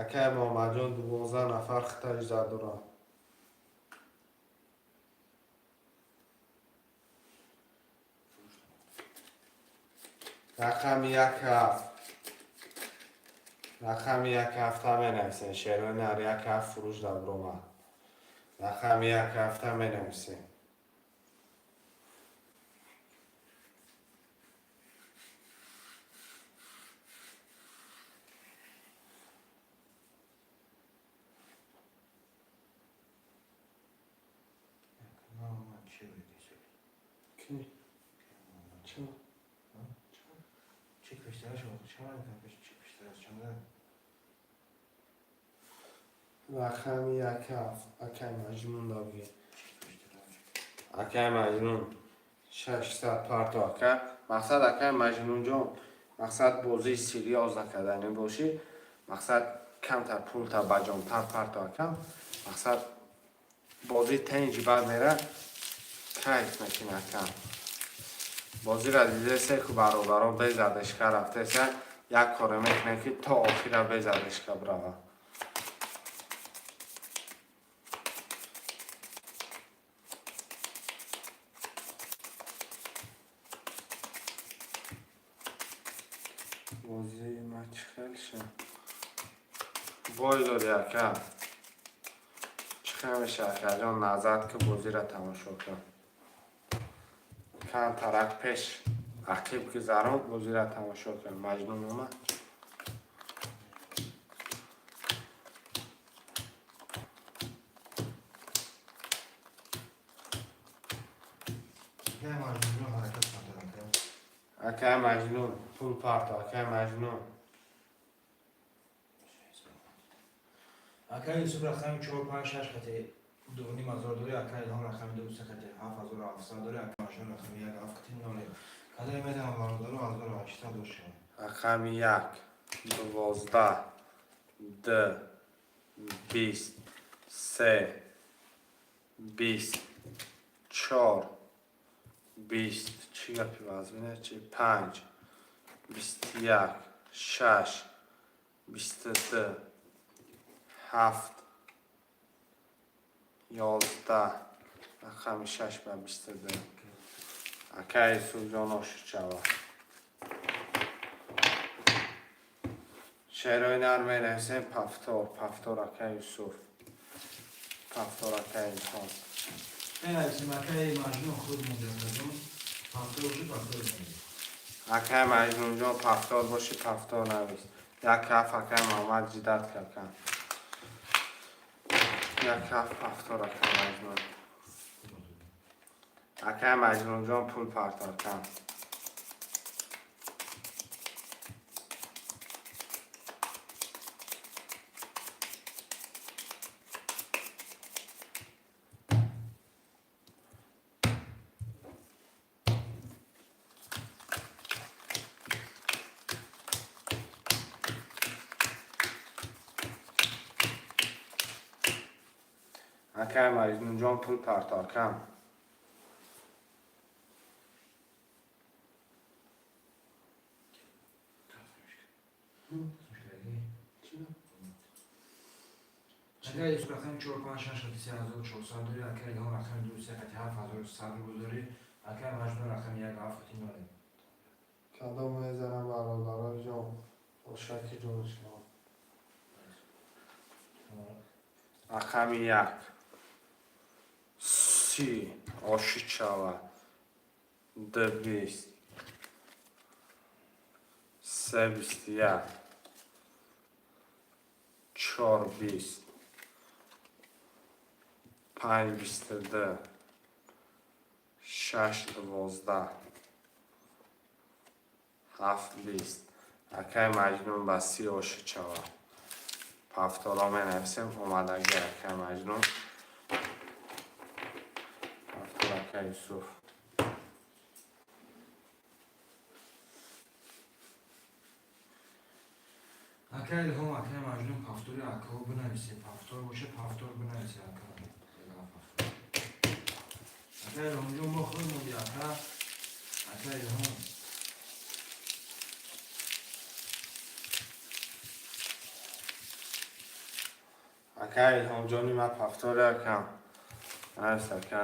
Акай Муҳаммадҷон, 12 нафар хитаи дорад. Рақами 1, 7. Рақами 1, 7-а менависем. Шерои нар, 1, 7 фурӯш дар биромад. Рақами 1, 7-а менависем. Муҳаммад, чӣ буди? Ки? Чӣ? Чек пештара шуд. Чаро пеш чек пештара чанда? Рақами 1, 7. Акай Маҷнун дабги. Чек пештара. Акай Маҷнун, 600 парто, ака. Мақсад, акай Маҷнунҷон, мақсад, бозии серьёзно карданӣ бошӣ, мақсад, камтар пулта баҷонтар парто, ака. Мақсад, бозӣ тенҷ бад мера, кайф мекунӣ, ака. Бозиро дидесе ку бародаро без задержка рафтеса, як коре мекунем, ки то охира без задержка бирава. Бозии ма чӣ хел шуд? Бой додӣ, ака. Чӣ хел меша, акаҷон, назад ки бозиро тамошо кун. Камтарак пеш ақиб гузарон, бозиро тамошо кун. Маҷнун омад. Акай Маҷнунҷон, ҳаракат кунад, ака. Акай Маҷнун, пул парто, акай Маҷнун. Акай Юсуф, рақами 4, 5, 6 қати 2500 дорӣ. Акай Илҳом, рақами 2, 3 қати 7700 дорӣ. Акай Маҷнун, рақами 1, 7 қати 0. Кадре метавонам, бародаро, 1800 бошад. Рақами 1, 12, 2, 20, 3, 20, 4, 20, чӣ гапи вазмине чи, 5, 21, 6, 22, 7, 11. Рақами 6 ба 22. Акай Юсуфҷон, ошуд шавад. Шерои нар менависем. Повтор, повтор, акай Юсуф. Повтор, акай Илҳом. Менависем, акай Маҷнун, худ мондаҷон. Повтор боши, повтор менависем. Акай Маҷнунҷон, повтор боши, повтор навис. 1, 7, акай Муҳаммад ждать кака. 1, 7, повтор, акай Маҷнун. Акай Маҷнунҷон, пул партаркан. Акай Маҷнунҷон, пул партаркан. Акай Юсуф рақами 4, 5, 6 қати 3400 дорӣ, акай Илҳом рақами 2, 3 қати 7100 рубл дорӣ, акай Маҷнун рақами 1, 7 қати 0. Кадом мезанам, бародарои ҷон, ошаки ҷони шумо. Рақами 1, 30 ошид шавад, 2, 20, 3, 21, 4, 20, 5, 22, 6, 12, 7, 20. Акай Маҷнун ба 30 ошид шавад. Повторо менависем, омадаги акай Маҷнун. Повтор, акай Юсуф. Акай Илҳом, акай Маҷнун, повтори акао бинависе, повтор боша, повтор бинависе, ака. Акай Илҳомҷон, мо худ монди, ака. Акай Илҳом. Акай Илҳомҷони ман, повтори акам. Навис, ака.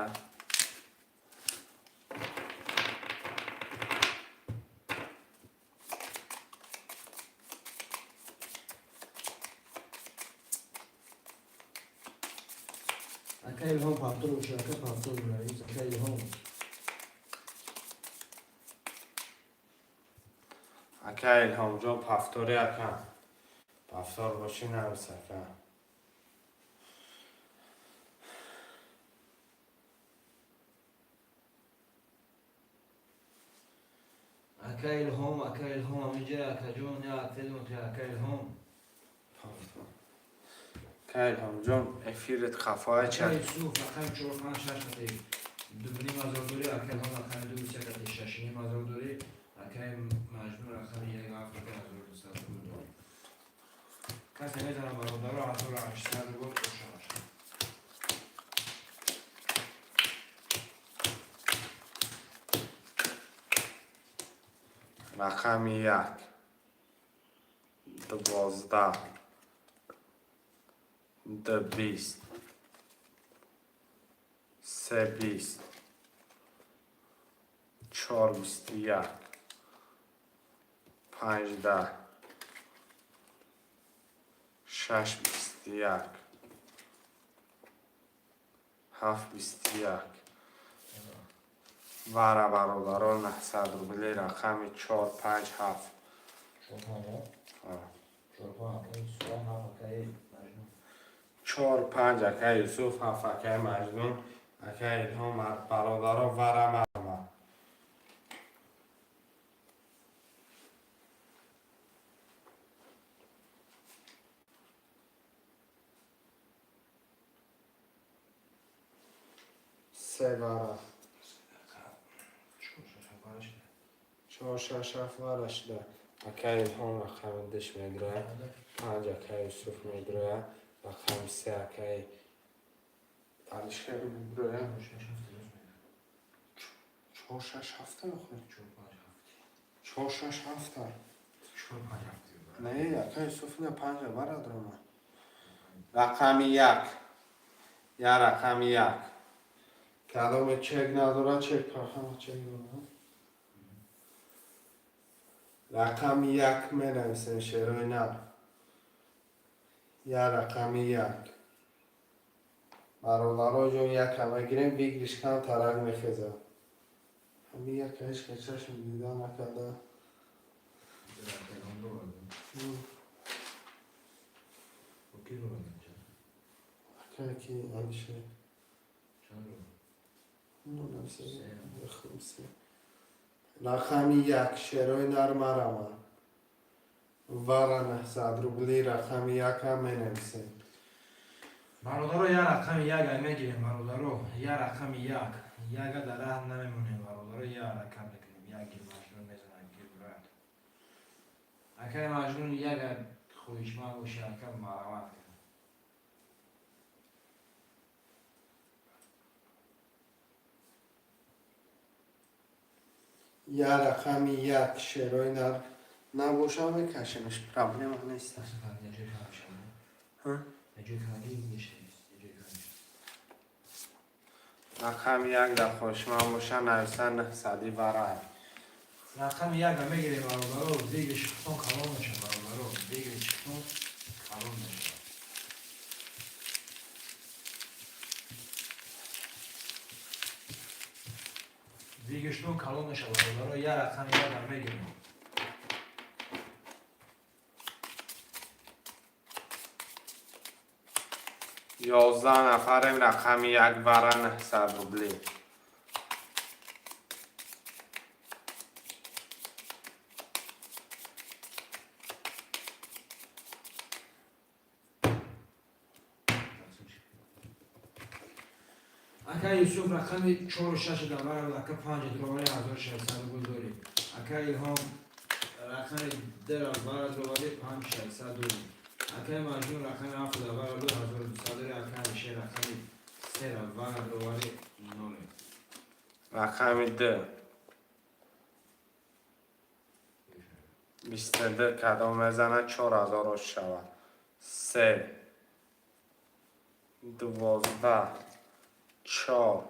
Акай Илҳом, повтор боша, ака, повтор бинавис, акай Илҳом. Акай Илҳомҷон, повтори акам. Повтор бошӣ, навис, ака. Акай Илҳом, акай Илҳом, ҳаминҷа, акаҷон, я телефон, акай Илҳом. Акай Илҳомҷон, эфирит хафоя ча. Акай Юсуф, рақами 4, 5, 6 қати 2500 дорӣ, акай Илҳом рақами 2, 3 қати 6500 дорӣ, акай Маҷнун рақами 1, 7 қати 1200 рубл дорӣ. Касе мезанад, бародаро, 1800 рубл ошамаш. Рақами 1, 12, 2, 20, 3, 20, 4, 21, 5, 10, 6, 21, 7, 21. Вара, бародарон, 900 рубли, рақами 4, 5, 7. 4, 5, 4, 5, акай Юсуф, 7, акай Маҷнун. 4, 5, акай Юсуф, 7, акай Маҷнун, акай Илҳом, бародаро, вара мама. Се вара. 4, 6, 7 вара шуда. 4, 6, 7 вара шуда. Акай Илҳом рақами диш медрояд, 5, акай Юсуф медрояд, рақами 3, акай Алишер медрояд. 4, 6, 7 4, 6, 7 охир. 4, 5, 7. 4, 6, 7. 4, 5, 7. Не, акай Юсуф, не, панҷа вара дрома. Рақами 1. Я рақами 1. Кадоме чек надорад, чек ҳама чек дорад. Рақами 1 менависем, шерои нар. Я рақами 1. Бародаро ҷон, якам мегирем, выигрыш кам тарак мехезад. Ҳами яка ҳеч ка чашм дида накарда. Акай Илҳом ровардам. Ки ровардам? Акай ки Алишер. Чанд рубл? Се. Рақами як, шерои нар, марама вара 900 рубли, рақами якам менависем. Бародаро, я рақами як ай мегирем, бародаро, я рақами як. Яга дар раҳ намемонем, бародаро, я ҳаракат мекунем. Як гир, Маҷнун мезанад, гир, брат. Акай Маҷнун, яга хоҳишманд боша, ака, марҳамат кунед. Я рақами як, шерои нар набоша, мекашемш, проблема нест. Ҳа? Рақами як дар хоҳишманд боша, нависа, 900-и варай. Рақами яка мегирем, бародаро, выигрыш хутон калон мешавад, бародаро, выигрыш хутон калон мешавад. Выигрыш тон калон мешавад, бародаро, я рақами яка мегирем. 11 нафарем, рақами як, вара 900 рубли. Ака Юсуф рақами чору шаш давара, ака панҷ дровари, 1600 рубл дорем. Ака Илҳом рақами дера вара дровари, 5600 дорем. Акаи Маҷнун рақами ҳафт давара, 2200 дорем. Ака Алишер рақами сера вара дровари, нолем. Рақами д 22 кадом мезанад, 4000 ош шавад? Се, 12, чор,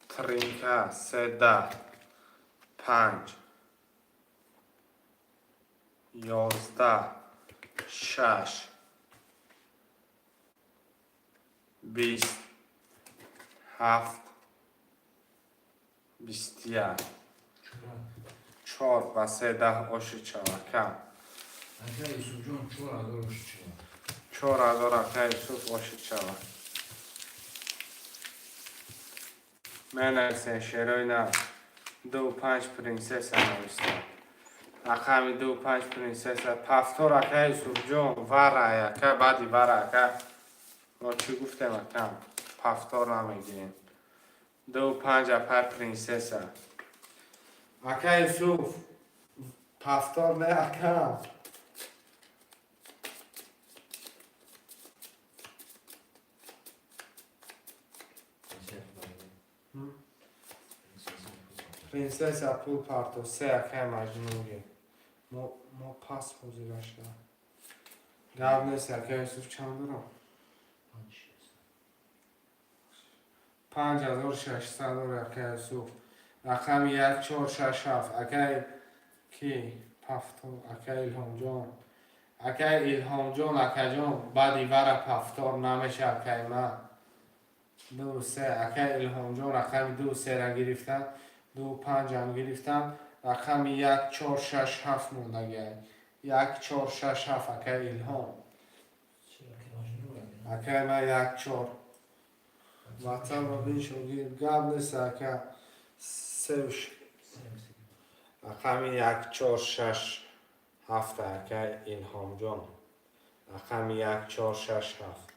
тринка, се, 10, панҷ, 11, шаш, 20, ҳафт, 21, чор ва се 10 оши шавад кам. Ака Юсуфҷон, 4000 оши шавад. 4000, ака Юсуф, оши шавад. Менависем, шерои нав, ду, панҷ, принсесса навистам, рақами ду, панҷ, принсесса. Повтор, ака Юсуфҷон, вара, ака, баъди вара. Ака, мо чӣ гуфтем, ака? Повтор намегирем. Ду, панҷ, апай принсесса. Ака Юсуф, повтор не, ака. Принсесса пул парто, се, акай Маҷнун. Мо пас ҳозираша. Гап нест, ака Юсуф, чанд дорам? 5600 дор, ака Юсуф. Рақами як, чор, шаш, ҳафт. Акай ки повтор, ака Илҳомҷон. Акай Илҳомҷон, акаҷон, баъди вара повтор намеша, акай ман. Ду, се, акай Илҳомҷон, рақами ду, сера гирифтан, ду, панҷам гирифтам. Рақами як, чор, шаш, ҳафт мондагиай. Як, чор, шаш, ҳафт, акай Илҳом. Акай ман як, чор. Ватсапро бин, шогирд, гап нест, ака. Севш. Рақами як, чор, шаш, ҳафт, акай Илҳомҷон. Рақами як, чор, шаш, ҳафт.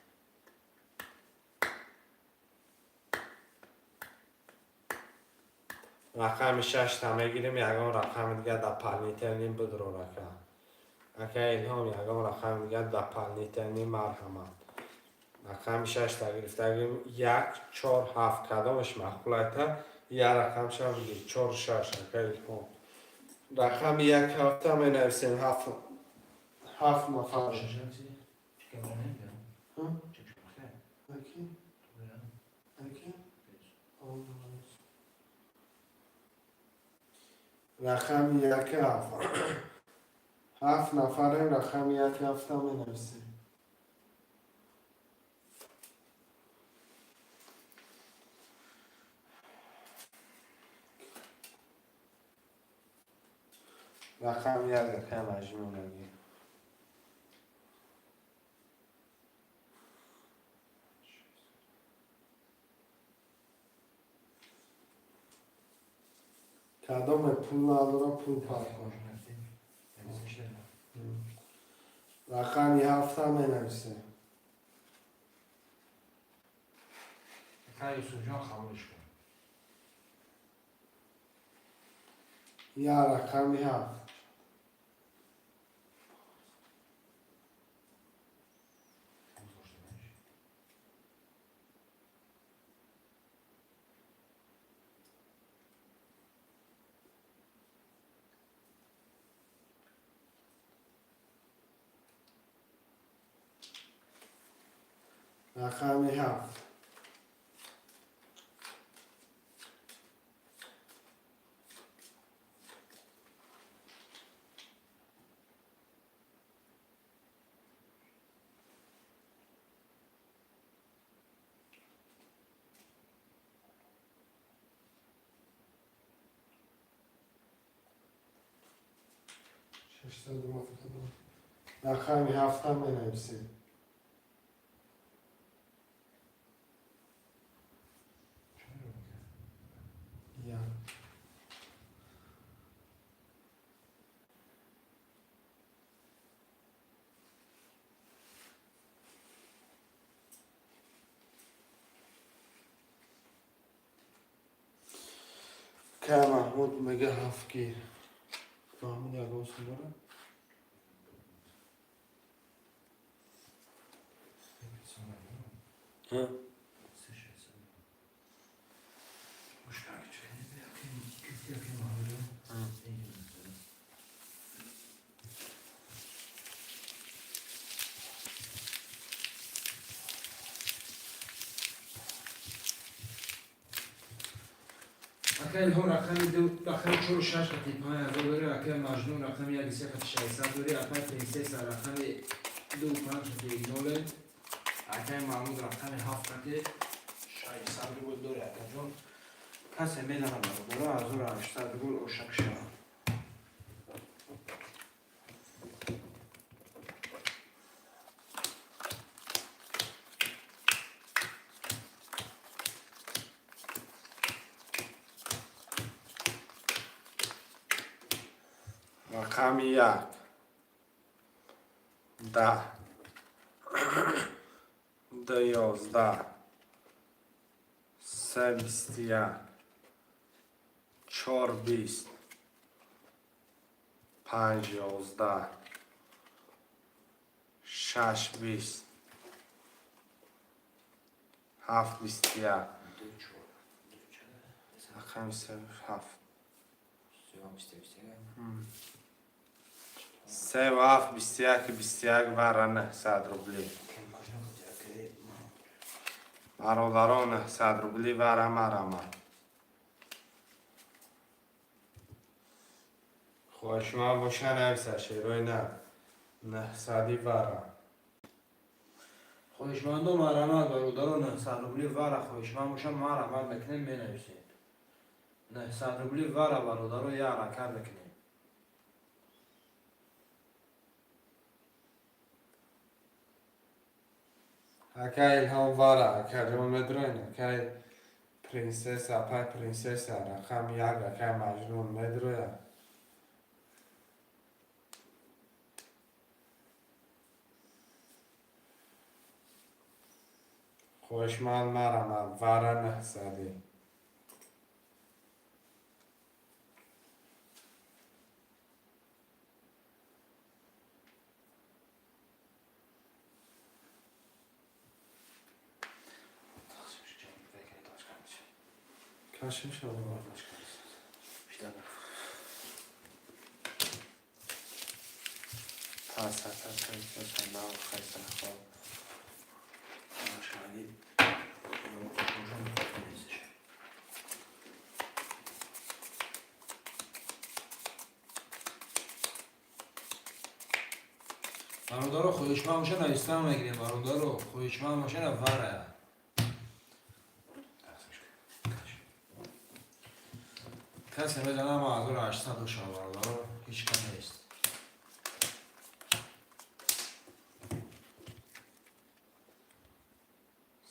Рақами шашта мегирем, ягон рақами дигар дополнительный бидрор, ака. Ака Илҳом, ягон рақами дигар дополнительный, марҳамат. Рақами шашта гирифтагим, як, чор, ҳафт, кадомаш маъқул айта? Як рақамша бигир, чор, шаш, ака Илҳом. Рақами як, ҳафта менависем, ҳафт, ҳафт нафар. Ҳа? Аки? Аки? Рақами як, ҳафт. Ҳафт нафарем, рақами як, ҳафта менависем. Рақами як, акай Маҷнун, аги. Кадоме пул надора, пул партон. Рақами ҳафта менависе. Акай Юсуфҷон, қабулш кун. Я рақами ҳафт. Рақами ҳафт. Рақами ҳафта менависем. Я. Ка Маҳмуд мега ҳафт гир. Маҳмуд ягон сум дорад? Ҳа? Акай Илҳом рақами ду, рақами чору шаш қати 5000 дорӣ, акай Маҷнун рақами яки се қати 600 дорӣ, акай Принсесса рақами ду панҷ қати ноле, акай Маҳмуд рақами ҳафт қати 600 рубл дорӣ, акаҷон. Касе медонад, бародаро, 1800 рубл ошак шавад. Рақами як. 10. Ду 11. Се 21. Чор 20. Панҷ 11. Шаш 20. Ҳафт 21. Ду чор. Ду чанд? Рақами се ҳафт. Се 21. Севу ҳафт 21, 21 вара 900 рубли. Акай Маҷнун қати акай Маҳмуд. Бародаро, 900 рубли вара марама. Хоҳишманд боша, нависа шерои на. Нӯҳсади вара. Хоҳишмандо, марҳамат, бародаро, 900 рубли вара хоҳишманд боша, марҳамат мекунем, менависем. 900 рубли вара, бародаро, я ҳаракат мекунем. Акай Илҳом вара, акаҷон медроен, акай Принсесса, апай Принсесса, рақами як, акай Маҷнун медрояд. Хоҳишманд марама вара нӯҳсадӣ. Кашим шава. Та са та та та та на хайса хо. Шаги. Бародаро, хоҳишманд боша, навистан мегирем, бародаро, хоҳишманд боша, на вара. Касе медонам 1800 боша, бародаро, ҳеҷ кам нест.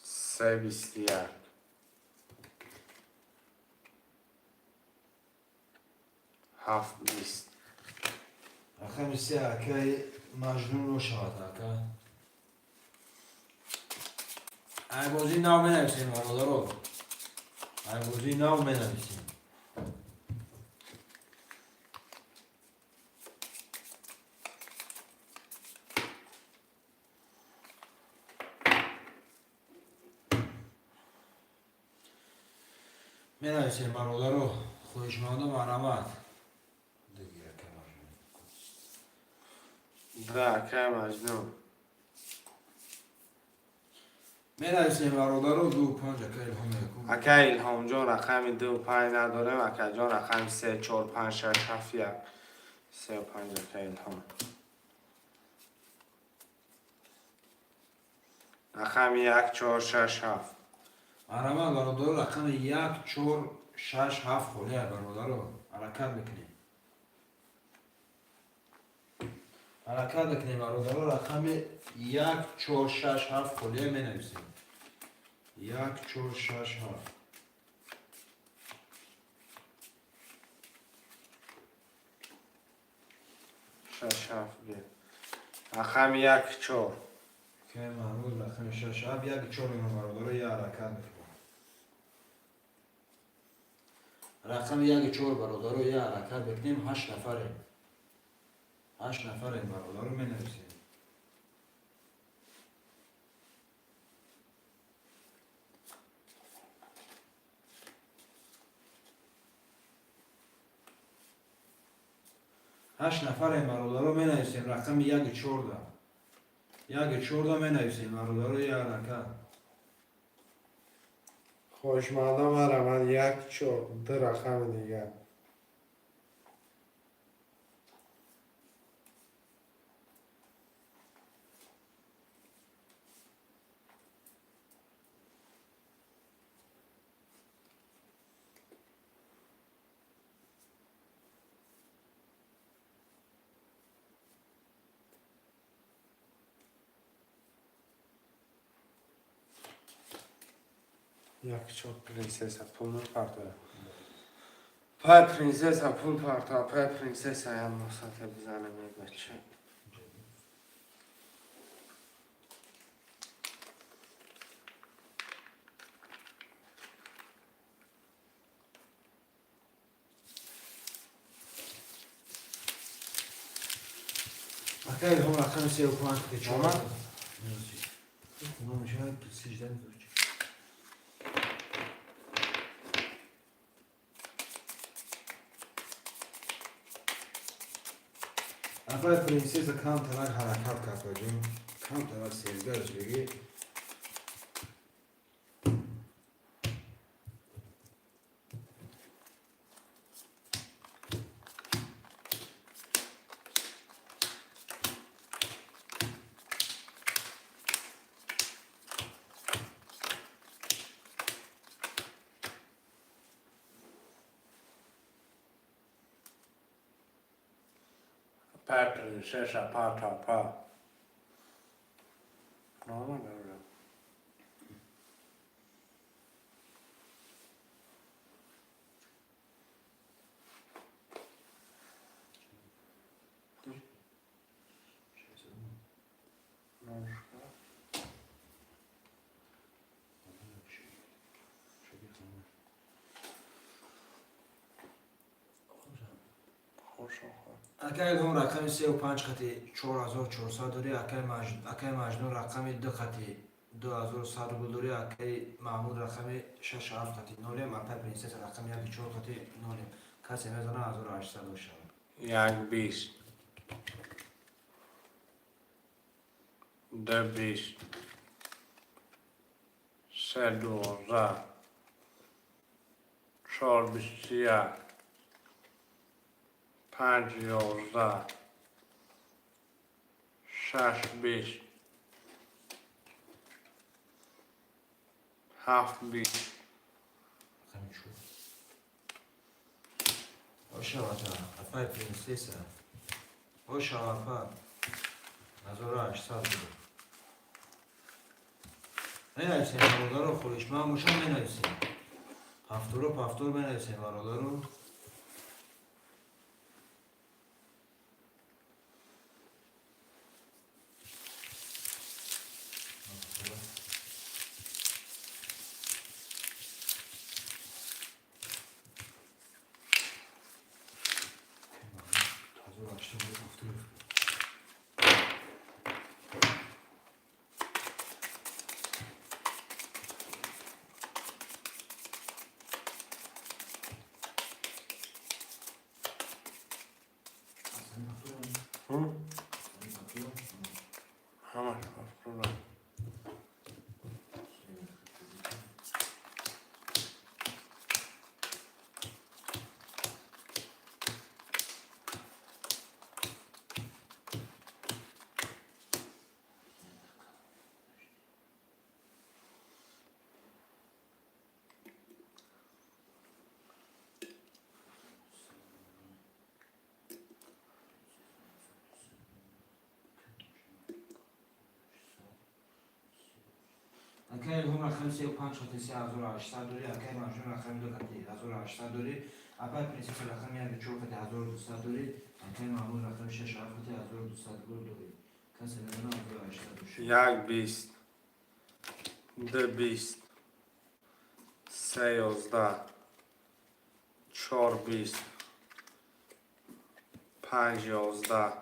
Се 21. Ҳафт, 20. Рақами се, акаи Маҷнун, рошавад, ака. Ай бозии нав менависем, бародаро, ай бозии нав менависем. Менависем, бародаро, хоҳишмандо, марҳамат. Дуги, акаи Маҷнун. Да, акаи Маҷнун. Менависем, бародаро, ду, панҷ, акаи Илҳом, якум. Акаи Илҳомҷон, рақами ду, панҷ надорем, акаҷон. Рақами се, чор, панҷ, шаш, ҳафт, як, се, панҷ, акаи Илҳом. Рақами як, чор, шаш, ҳафт. Марҳамат, бародаро, рақами як, чор, шаш, ҳафт холия, бародаро. Ҳаракат мекунем, ҳаракат мекунем, бародаро, рақами як, чор, шаш, ҳафт холия, менависем. Як, чор, шаш, ҳафт. Шаш, ҳафт, бе. Рақами як, чор. Акаи Маҳмуд, рақами шаш, ҳафт, як, чор мемон, бародаро, я ҳаракат мекунем. Рақами як, чор, бародаро, я ҳаракат мекунем. Ҳашт нафарем, ҳашт нафарем, бародаро, менависем. Ҳашт нафарем, бародаро, менависем. Рақами як, чорда, як, чорда менависем, бародаро, я ҳаракат. Хоҳишмандон, марҳамат, як, чор, ду рақами дигар. Як, чор, принсесса пул мепартояд. Пай принсесса пул партоя, пай принсесса як носате бизанем, эй бача. Акаи Илҳом, рақами сеу панҷ ки чор. Омад? Мешавад 16. Афай принсесса камтарак ҳаракат кард, баҷон, камтарак сергаш бигӣ. Пай принсесса па та па. Нормально. Акаи Илҳом, рақами сеу панҷ хати 4400 дорӣ. Акаи Маҷнун, рақами ду хати 2100 рубл дорӣ. Акаи Маҳмуд, рақами шаш, ҳафт хати нолем. Акаи принсесса, рақами як, чор хати нолем. Касе мезана, 1800 бошад. Як, 20, ду, 20, се, 12, чор, 21, панҷ, 11, шаш, 20, ҳафт, 20. Рақами чор бошавад. Апай принсесса бошава, апа, 1800 рубл. Менависем, бародаро, хоҳишманд бошам, менависем. Повторо, повтор менависем, бародаро. Ҳамаш повтора. Акай Илҳом рақами сеу панҷ хати 3800 дорӣ, акай Маҷнун рақами ду хати 1800 дорӣ, апай Принсесса рақами яку чор хати 1200 дорӣ, акай Маҳмуд рақами шаш ҳафт хати 1200 рубл дорӣ. Касе медонад 1800 дошт. Як бист, ду бист, се 11, чор бист, панҷ 11,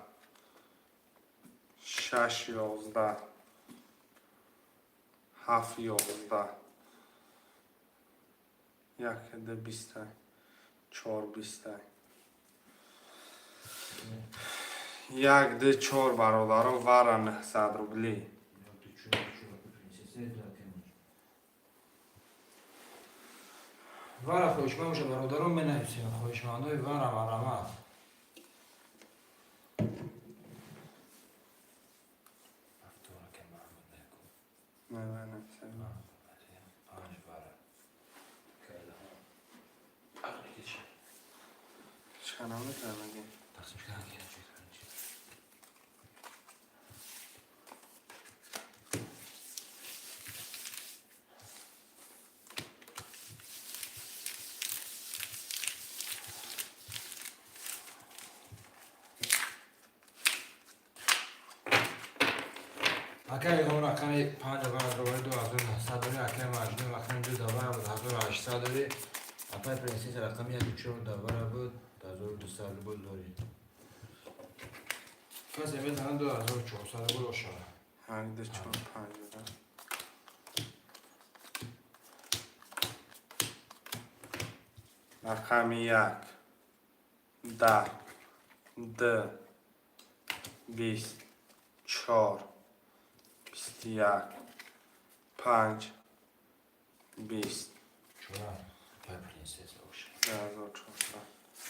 шаш 11, ҳафт 11, як ду бистай, чор бистай, як ду чор, бародаро, вара 900 рублӣ. Як ду чор, чор апай Принсесса, ду акай Маҷнун. Вара хоҳишманд боша, бародарон, менависем, хоҳишмандои вара марҳамат. Ҳафтор акай Маҳмуд мекун. Не, не, не. Панҷ вара. Акай Илҳом. Ақли киша. Чӣ наметавонам. Тақсим шудан ки чӣ чӣ. Акай Илҳом рақами панҷ вара дровари 2900 дорӣ, акай Маҷнун рақами ду давара буд 1800 дорӣ, апай Принсесса рақами яку чор давара буд 1200 рубл дорӣ. Касе метавонад 2400 рубл бошад. Як ду чор панҷ да. Рақами як, 10, ду, бист, чор, 21, панҷ, 20. Чора апай Принсесса бошад. 3400.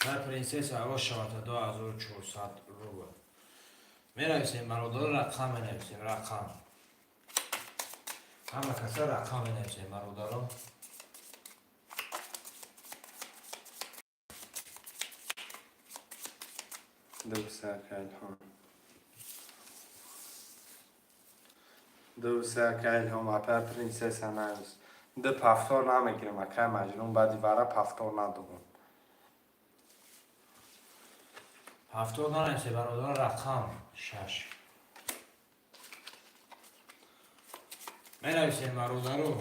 Апай Принсесса бошад 2400 рубл. Менависем, бародаро, рақам менависем, рақам. Ҳама каса рақам менависем, бародаро. Ду се, акай Илҳом. Ду се, акай Илҳом, апай Принсесса навис. Ду повтор намегирем, акай Маҷнун, баъди вара повтор надорам. Повтор нанависе, бародаро, рақам шаш. Менависем, бародаро.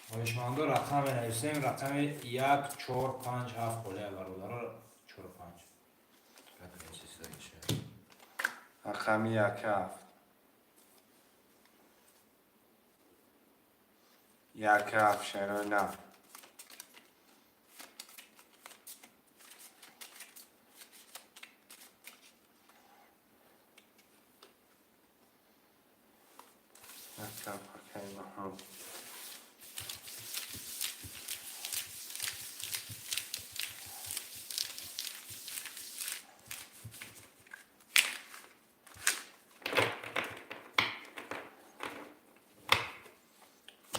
Хоҳишмандо рақам менависем, рақами як, чор, панҷ, ҳафт қолия, бародаро, чор, панҷ. Апай Принсесса киша. Рақами як ҳафт. Як ҳафт, шерои нав. Як ҳафт, акай Маҳмуд.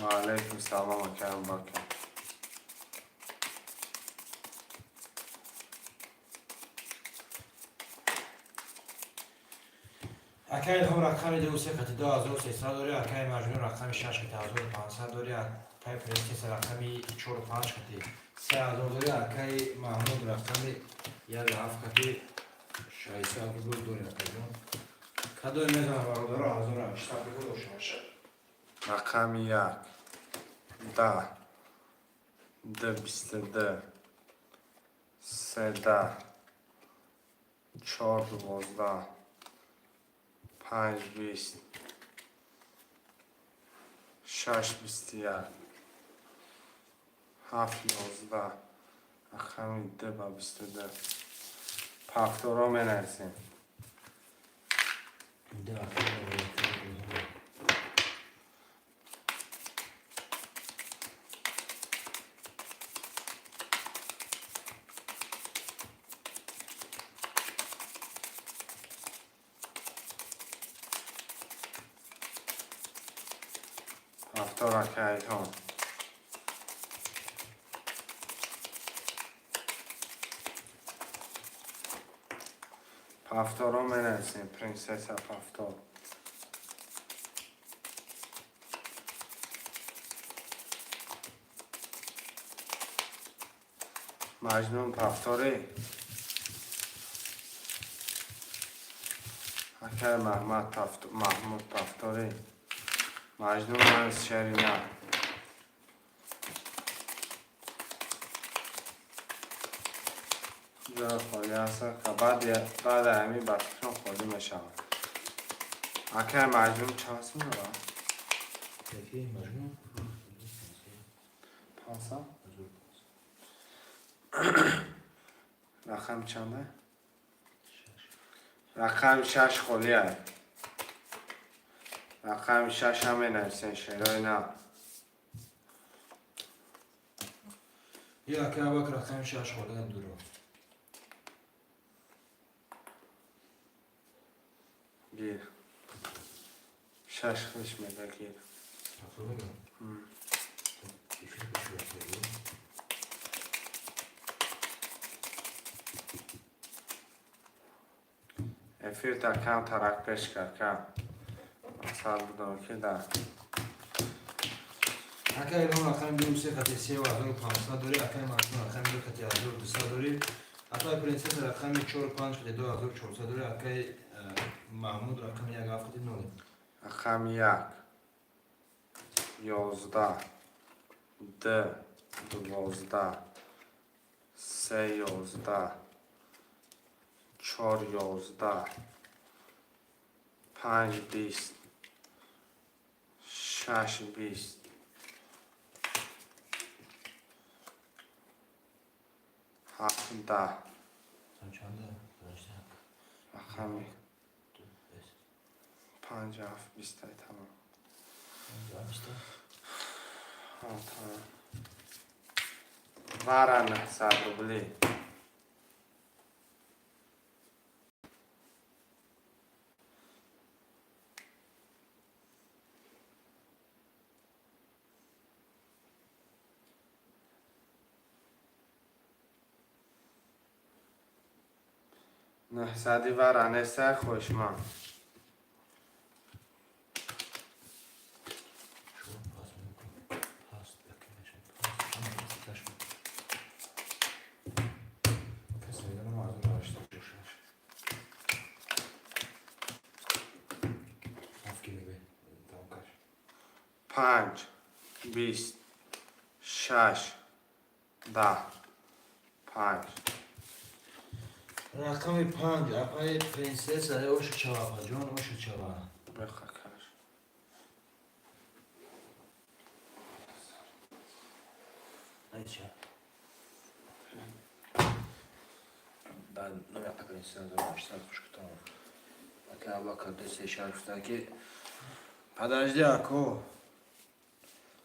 Ва алайкум салом, акай Абубакр. Акай Илҳом рақами ду се хати 2300 дорӣ, акай Маҷнун рақами шаш хати 1500 дорӣ, апай Принсесса рақами чору панҷ хати 3000 дорӣ, акай Маҳмуд рақами як ҳафт хати 600 рубл дорӣ, акайҷон. Кадоме мезанад, бародаро, 1800 рубл бошад. Рақами як, 10, ду 22, се 10, чор 12, панҷ 20, шаш 21, ҳафт 11, рақами ду ба 22. Повторо менависем. Ду акай Повтор, ака Илҳом. Повторо менависем, принцесса повтор. Маҷнун повторӣ. Акай Маҳмад Маҳмуд повторӣ. Маҷнун навис шери на. Ҷои холӣ ҳаст, баъди ҳамин ба фикрам холӣ мешавад. Акай Маҷнун чанд сум дорад? Яки Маҷнун? 500? Рақам чанда? Рақами 6 холия. Рақами 6 ҳам менависем, шерои нав. Ё акай Абакр, рақами 6 холия дуро. Гир. 6 худш мега, гир. Повтор мегӯям? Эфир пеш. Эфирта кам тарак пеш кард, кам. Мақсад будам ки да. Акай Илҳом рақами ду се хати 3500 дорӣ, акай Маҷнун рақами ду хати 1200 дорӣ, акай принсесса рақами чору панҷ хати 2400 дорӣ, акай Маҳмуд рақами як ҳафт хати ноле. Рақами як, 11, д, 12, се, 11, чор, 11, панҷ, 20, шаш, 20, ҳафт, 10. Чанда? Рақами панҷ, ҳафт, бистай, тамом. Тамом. Вара 900 рублӣ. 900-и вара нестай, хоҳишманд. Панҷ, 20, шаш, 10, панҷ. Рақами панҷ, апаи принсесса, ошу чава, апаҷон, ошу чава. Бехакаш. Айча. Дар номи апа принсесса 1800 хушкутон. Ака Абакр ду се шаш гуфта ки подожди, ако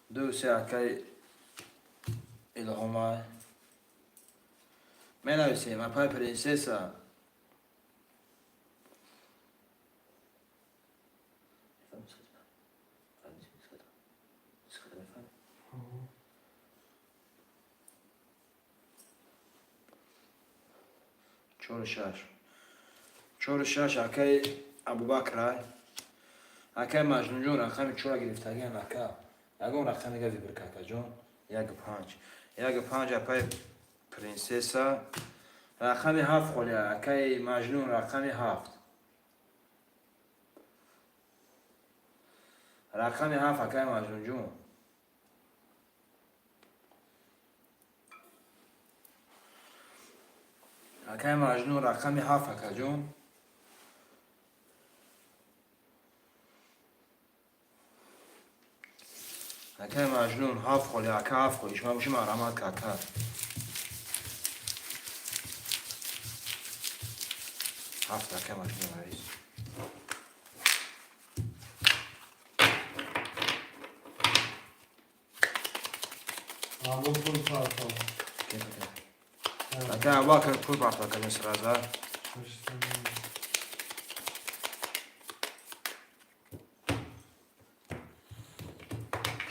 ду се акай Илҳомай менависем, апаи принсесса. Чору шаш, чору шаш, акаи Абубакрай. Акаи Маҷнунҷон рақами чора гирифтагиам, ака, ягон рақам дига выбор ка, акаҷон. Яку панҷ, яку панҷ, апаи принсесса. Рақами ҳафт холия, акаи Маҷнун, рақами ҳафт, рақами ҳафт, акаи Маҷнунҷон. Акаи Маҷнун, рақами ҳафт, акаҷон. Акаи Маҷнун, ҳафт холи, ака, ҳафт холи шума боши, марҳамат ка, ака. Ҳафт, акаи Маҷнун навис. Маҳмуд пул партов. Акаи Абубакр пул партов, акаҷон, сразу.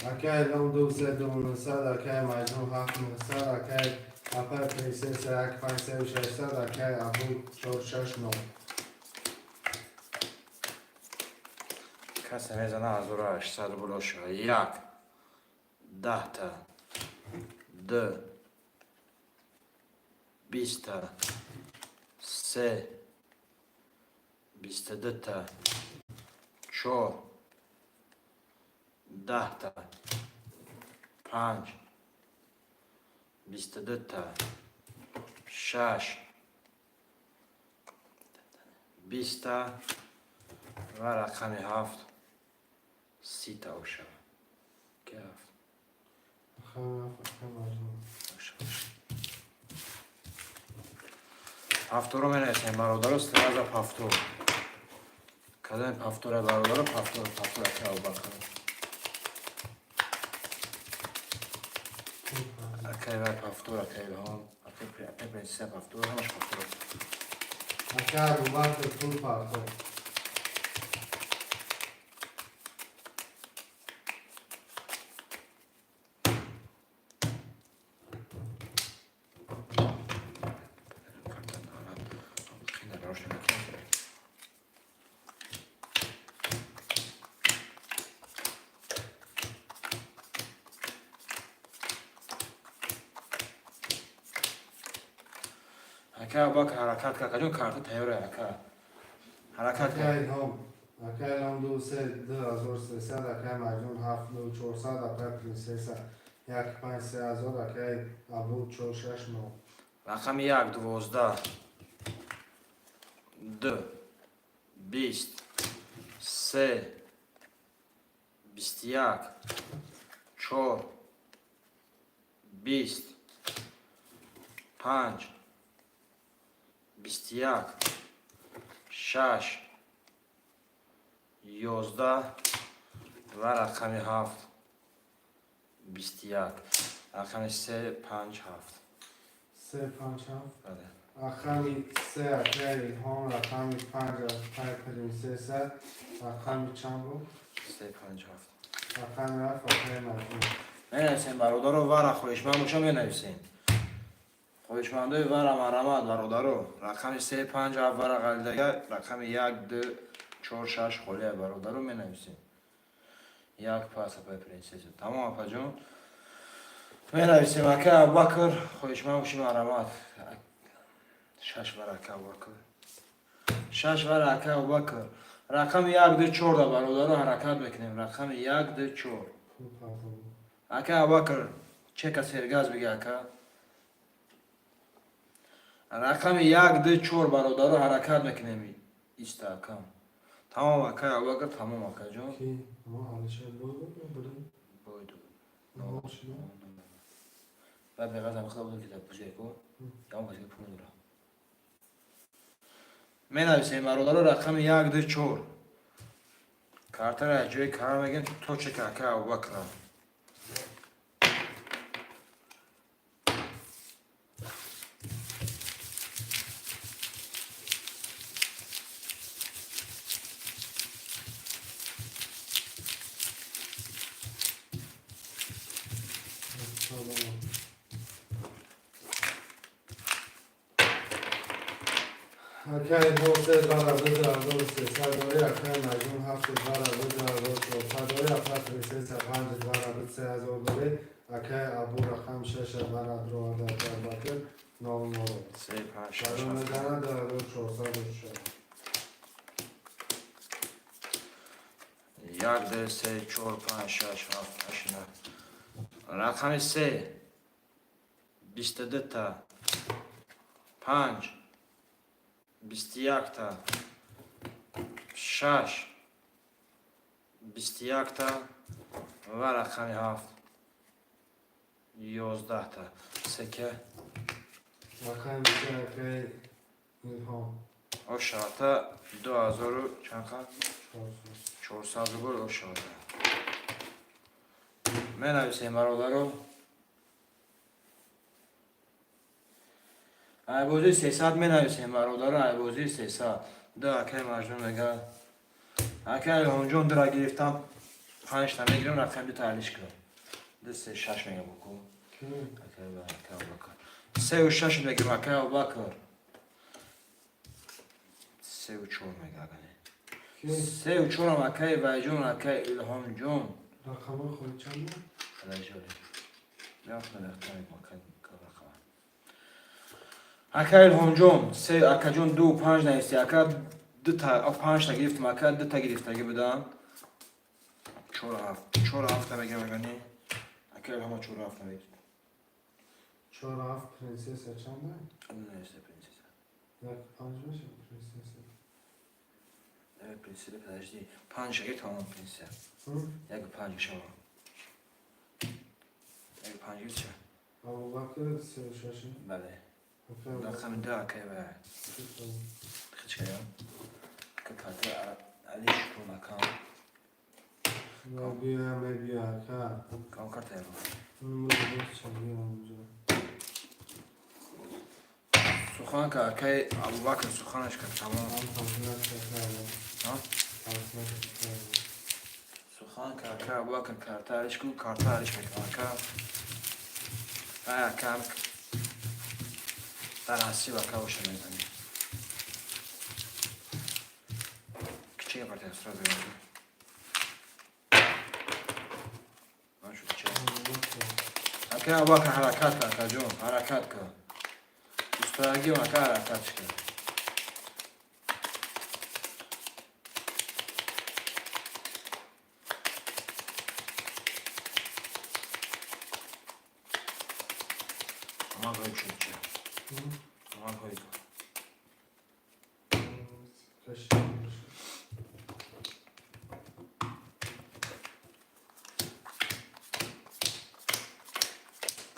Акай Илҳом 2 3 2 900, акай Маҷнун 7 900, акай апай Принсесса 1 5 3 600, акай Абу 4 6 9. Касе мезана 1800 рубл оша. Як, 10-та, ду, 20-та, се, 22-та, чор, 10-та, панҷ, 22-та, шаш, 20-та ва рақами ҳафт, 30-та оша. Ки ҳафт? Акай Маҷнун. Оша, оша. Ҳафторо менависем, бародаро, сразу ҳафтор. Кадоми ҳафтора, бародаро? Ҳафтор, ҳафтор, ака Абубакр. Акай вай ҳафтор, акай Илҳом, акай Принсесса ҳафтор, ҳамаш ҳафтор. Акай Абубакр пул партов. Хина рош намекунем. Ака Абубакр, ҳаракат кар, акаҷон, карта тайёра, ака. Ҳаракат кар. Акай Илҳом, акай Илҳом 2 3 2300, акай Маҷнун 7 2 400, акай Принсесса 1 5 3000, акай Абу 4 6 9. Рақами як, 12, ду, 20, се, 21, чор, 20, панҷ, 21, шаш, 11 ва рақами ҳафт, 21. Рақами се, панҷ, ҳафт. 3 5 7. Бале. Рақами се, акай Илҳом, рақами панҷ, акай Принсесса, рақами чанд буд? Се, панҷ, ҳафт. Рақами ҳафт, акай Маҷнун. Менависем, бародаро, вара хоҳишманд боша, менависем. Хоҳишмандои вара, марамат, бародаро. Рақами се, панҷ, ҳафт вара ғалидага, рақами як, ду, чор, шаш холия, бародаро, менависем. Як пас, апай Принсесса. Тамом, апаҷон. Менависем, ака Абубакр, хоҳишманд боши, марамат. Шаш вара, ака Абубакр. Шаш вара, ака Абубакр. Рақами як, ду, чор да, бародаро, ҳаракат мекунем. Рақами як, ду, чор. Пул партов. Ака Абубакр, чека сергаз бига, ака. Рақами як, ду, чор, бародаро, ҳаракат мекунем. Иста, акам. Тамом, ака Абубакр, тамом, акаҷон. Ки мо Алишер бой буд блин? Бой ду. Нол шуда. Баъд меғазам худо будем, ки дар пӯшеку. Ягон касе пул надора. Менависем, бародаро, рақами як, ду, чор. Картара аз ҷои кара мегем то чека ака Абубакра. Салом. Акай Илҳом се вара 2300 дори, акай Маҷнун ҳафт вара 2400 дори, акай Принсесса панҷ вара 3000 дори, акай Абу рақам шаш вара дроварда, акай Абубакр нол нол. Се, панҷ, шаш, Баро ҳафт. мезанад 2406. Як, ду, се, чор, панҷ, шаш, ҳафт, ҳашт, на. Рақами се, 22-та, панҷ, 21-та, шаш, 21-та ва рақами ҳафт, 11-та. Секе. Рақами се, акай Илҳом. Ошата 2000 чанд қад? 400. 400 рубл ошата. Менависем, бародаро. Айбозии 300 менависем, бародаро, айбозии 300. Ду, акай Маҷнун мега. Акай Илҳомҷон, дура гирифтам. Панҷта мегирем, рақами дута алиш кун. Ду, се, шаш мега буку. Акай Абубакр. Сею шаш мегирем, акай Абубакр. Сею чор мега, агане. Сею чорам, акай Вайҷон, акай Илҳомҷон. Рақамҳои холи чанд? Подожди, ака Илҳомҷон, се, акаҷон, ду панҷ нависти, ака, дута панҷта гирифтам, ака, дута гирифтагӣ будам. Чор ҳафт, чор ҳафта мегирам, агани ака Илҳома чор ҳафта мегирам. Чор ҳафт. Принсесса чанда? Нависте принсесса. Як панҷ меша принсесса. Принсесса, подожди, панҷ гирифтам, принсесса. Як панҷ шава. Як панҷ гирифт. Абубакр сею шаши. Бале. Рақами ду, акай ва хичкая. Ака, карта алиш кун, ака. Бия, мебия, ака. Кам карта яро. Чанд? Сухан ка, акай Абубакр, суханаш ка, тамом. А? Сухан ка, ака Абубакр, карта алиш кун, карта алиш мекунам, ака. Ай, ака, дар ҳасиб, ака, боша мезанем. Кичига партия сразу говорю. Шуд ча. Ака Абубакр, ҳаракат ка, акаҷон, ҳаракат ка. Устарагим, ака, ҳаракат ка. Ама ғоиб шуд ча. Ама ғоиб.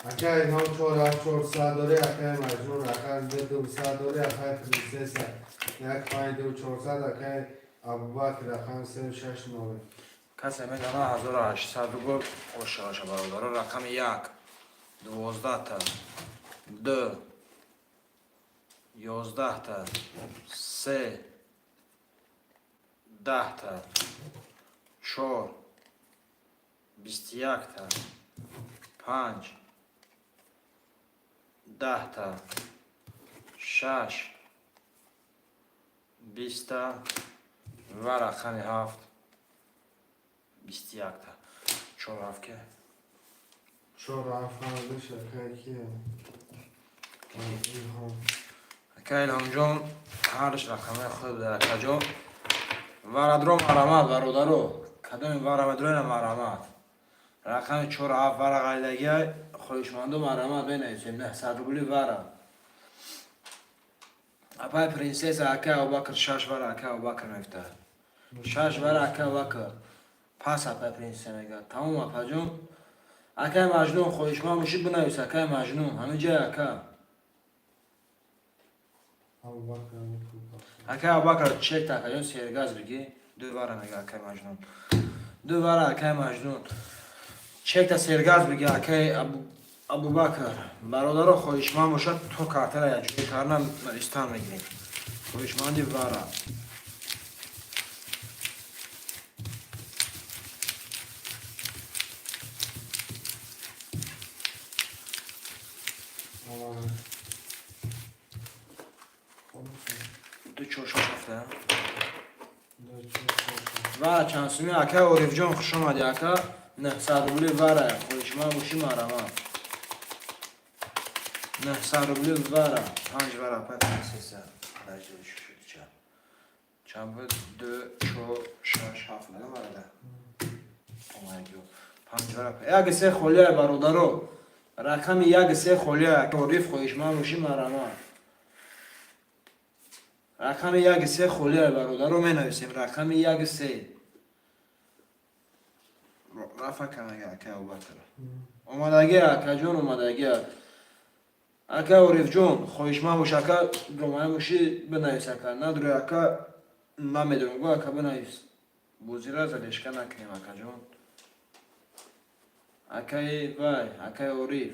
Акай Илҳом чор ҳафт чорсад дорӣ, акай Маҷнун рақам ду дусад дорӣ, акай Принсесса як панҷ ду чорсад, акай Абубакр рақам сею шаш нол. Касе медона, 1800 рубл ошаша, бародаро. Рақами як 12-та, ду 11-та, се 10-та, чор 21-та, панҷ 10-та, шаш 20-та ва рақами ҳафт 21-та. Чор ҳафт ке? Чор ҳафт ҳамдаш, акай кия? Илҳом. Ака Илҳомҷон, ҳарш рақамаи худ буда, акаҷон. Варадро марамат, бародаро. Кадоми вара медроина, марамат. Рақами чор ҳафт вара ғалидагиай, хоҳишманду марамат, менависем 900 рубли вара. Апай принсесса, акай Абубакр, шаш вара акай Абубакр мефта. Шаш вара акай Абубакр. Пас апай принсесса мега. Тамом, апаҷон. Акай Маҷнун, хоҳишманд бошӣ, бинавис, акай Маҷнун. Ҳамин ҷай, ака. Абубакр. Акай Абубакр, чекта, акаҷон, сергаз бигӣ. Ду вара мега акай Маҷнун. Ду вара акай Маҷнун. Чекта сергаз бигӣ, акай Абубакр. Бародаро, хоҳишманд бошад, то картара якҷоя кардан истан мегирем. Хоҳишманди вара. Ду чор шаш ҳафта. Вара чанд суми, ака Орифҷон, хуш омадӣ, ака. 900 рубли вара, хоҳишманд бошӣ, марамат. 900 рубли вара, панҷ вара, апай принсесса. Подожди, шуд ча. Чанд буд? Ду, чор, шаш, ҳафт мега варада. Омадагиё. Панҷ вара. Як се холия, бародаро. Рақами як се холия. Ориф, хоҳишманд бошӣ, марамат. Рақами як се холия, бародаро, менависем. Рақами як се. Рафа камега, ака Абубакр. Омадагӣ, акаҷон, омадагӣ. Ака Орифҷон, хоҳишманд бош, ака, ромая бошӣ, бинавис, ака. Надурӣ, ака, намедонам, гӯ, ака, бинавис. Бозира залешка накунем, акаҷон. Акаи вай, акаи Ориф.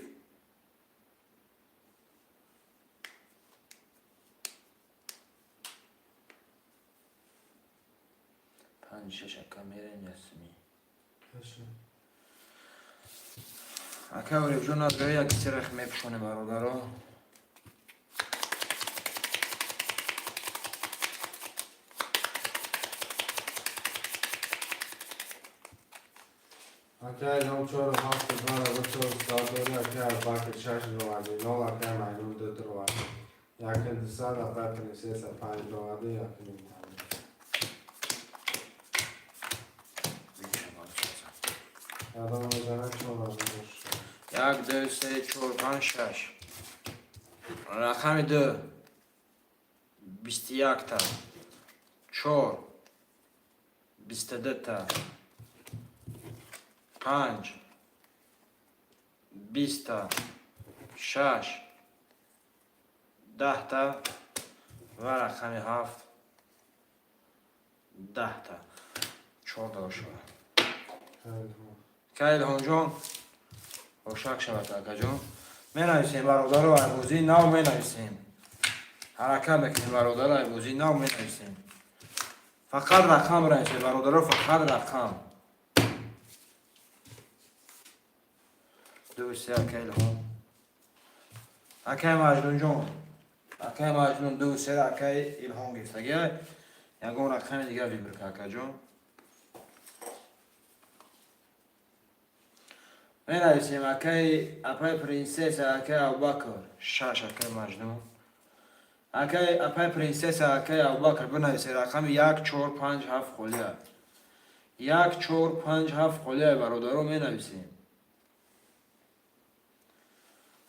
Панҷ шаш, ака, мерем ясми. Ака Орифҷон, надрои як сирах мепӯшонем, бародаро. Акай Илҳом чору ҳафту бара чору сад дори, акай Абубакр шаш доварди нол, акай Маҷнун ду доварди яки дусад, апай Принсесса панҷ доварди яки ним. Ядом мезанад чор. Як, ду, се, чор, панҷ, шаш. Рақами ду 21-та, чор 22-та, панҷ 20-та, шаш 10-та ва рақами ҳафт 10-та. Чор дор шавад. Ка Илҳомҷон, ошак шавад, акаҷон. Менависем, бародаро, айбозии нав менависем. Ҳаракат мекунем, бародаро, айбозии нав менависем. Фақат рақам нависем, бародаро, фақат рақам. Ду, се, ака Илҳом, акаи Маҷнунҷон, акаи Маҷнун, ду, се, акаи Илҳом гирифтагия. Ягон рақами дигар выбор ка, акаҷон. Менависем, акаи, апаи Принсесса, акаи Абубакр шаш, акаи Маҷнун, акаи, апаи Принсесса, акаи Абубакр, бинависед рақами як, чор, панҷ, ҳафт холия. Як, чор, панҷ, ҳафт холия, бародаро. Менависем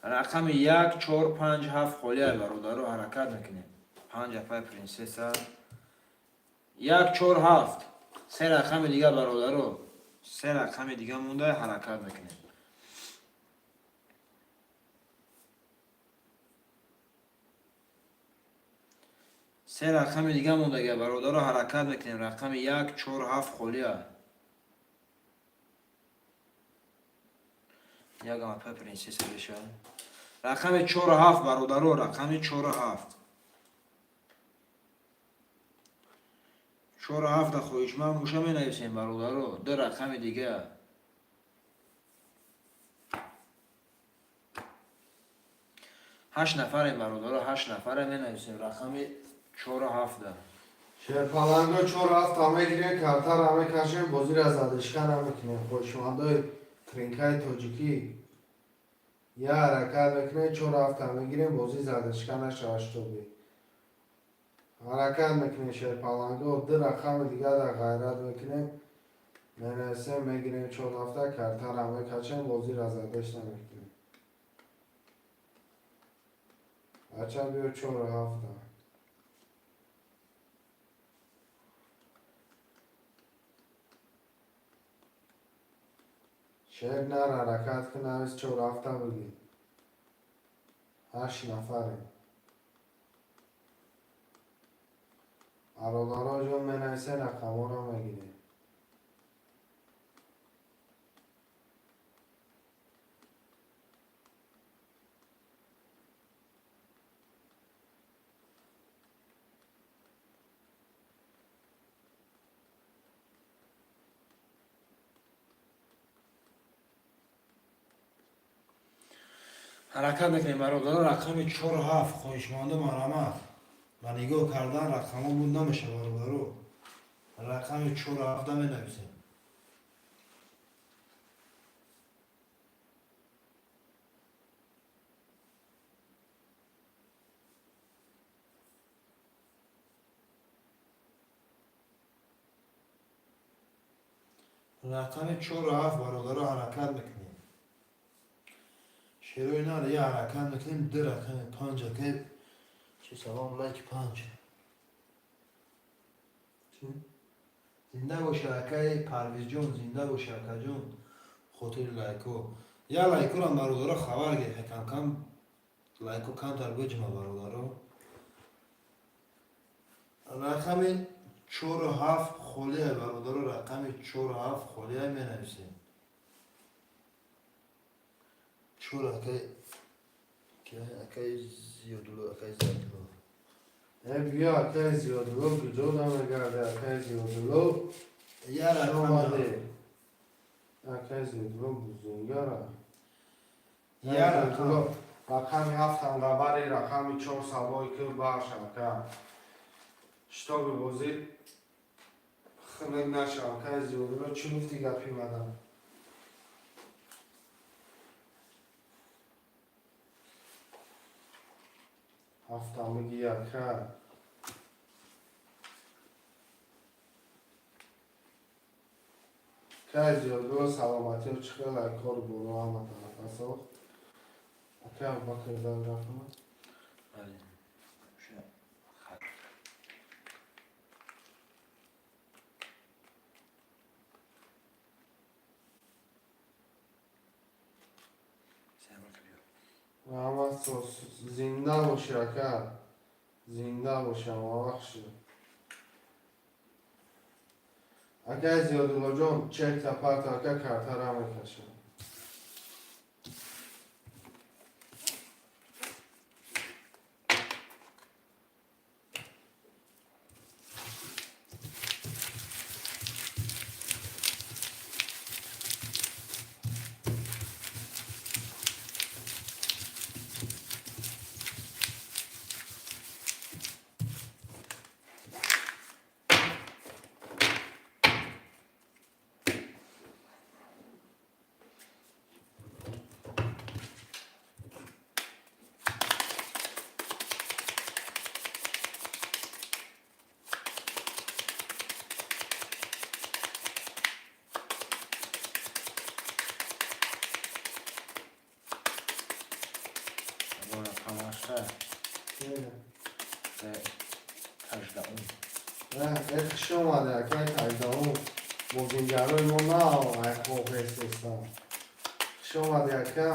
рақами як, чор, панҷ, ҳафт холия, бародаро. Ҳаракат мекунем. Панҷ, апаи Принсесса. Як, чор, ҳафт. Се рақами дига, бародаро, се рақами дига монда. Ҳаракат мекунем. Се рақами дига мондага, бародаро. Ҳаракат мекунем. Рақами як, чор, ҳафт холия. Ягам апаи Принсесса беша. Рақами чору ҳафт, бародаро, рақами чору ҳафт. Чору ҳафта хоҳишманд муша менависем, бародаро. Ду рақами дига. Ҳашт нафарем, бародаро, ҳашт нафаре. Менависем рақами чору ҳафта. Шерпаланго, чору ҳафта мегирем, картара мекашем, бозира задишка намекунем. Хоҳишмандои тринкаи тоҷикӣ, я ҳаракат мекунем, чору ҳафта мегирем, бозӣ задишка нашавад. Шутоби ҳаракат мекунем, шерпаланго. Ду рақами дигар дар ғайрат мекунем, менависем, мегирем чор ҳафта, картара мекашем, бозира задиш намекунем. Бача, биё, чору ҳафта. Шер нар, ҳаракат кун, навис, чору ҳафта бигир. Ҳашт нафарем, бародаро ҷон. Менависем, рақамҳоро мегирем. Ҳаракат мекунем, бародаро. Рақами чору ҳафт, хоҳишманду марҳамат. Ба нигоҳ кардан рақамҳо буд намеша, бародаро. Рақами чору ҳафта менависем. Рақами чору ҳафт, бародаро. Ҳаракат мекунем, шерои нар, я ҳаракат мекунем. Ду рақами панҷ, акай чи. Салом, лайк панҷ. Зинда боши, акай Парвизҷон, зинда боши, акаҷон. Хотири лайко я лайкорам, бародаро, хабар гирифта. Камкам лайко камтар биҷима, бародаро. Рақами чору ҳафт холия, бародаро. Рақами чору ҳафт холия, менависем. Чор, акай, акай Зиёдулло, акай Зиёдулло. Э, биё, акай Зиёдулло, куҷо намегарди, акай Зиёдулло? Я рақам Омаде, акай Зиёдулло, бузунгара. Я рақам. Рақами ҳафтам давари, рақами чор савои ки баршавка. Шитоби бозӣ хунук нашавка. Зиёдулло, чӣ гуфти гапи мадам? Ҳафтам биги, яка. Кай Зиёдулло, саломатиё, чӣ хел ай кору боро ҳама тарафа сохт? Акай Абубакр зан рафтам. Бале. Ша хат. Сема кабиё. Раҳмат, зинда бошӣ, ака, зинда бошӣ, ҳамавақт шуд. Акай Зиёдуллоҷон, чекта парта, ака, картара мекашам. Бо рақам ҳашта. Ҳаждаум. Э, хуш омаде, акай ҳаждаум. Бозингарои мо на айхоб ҳестестанд. Хуш омаде, ака.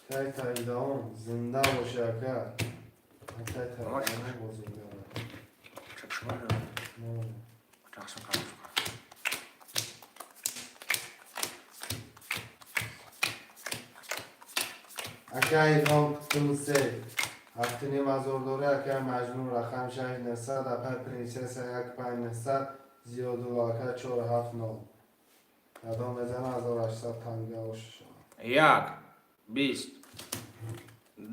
Акай ҳаждаум, зинда бошӣ, ака. Акай ҳаждаум бозингар. Чакшума. Тақсим кардам. Акай Илҳом, ду се 7500 дорӣ. Акай Маҷнун, рақам шаш нӯҳсад. Акай Принсесса, як панҷ нӯҳсад. Зиёдулло ака, чор ҳафт нол. Кадом мезана, 1800 танга ошишава. Як, бист,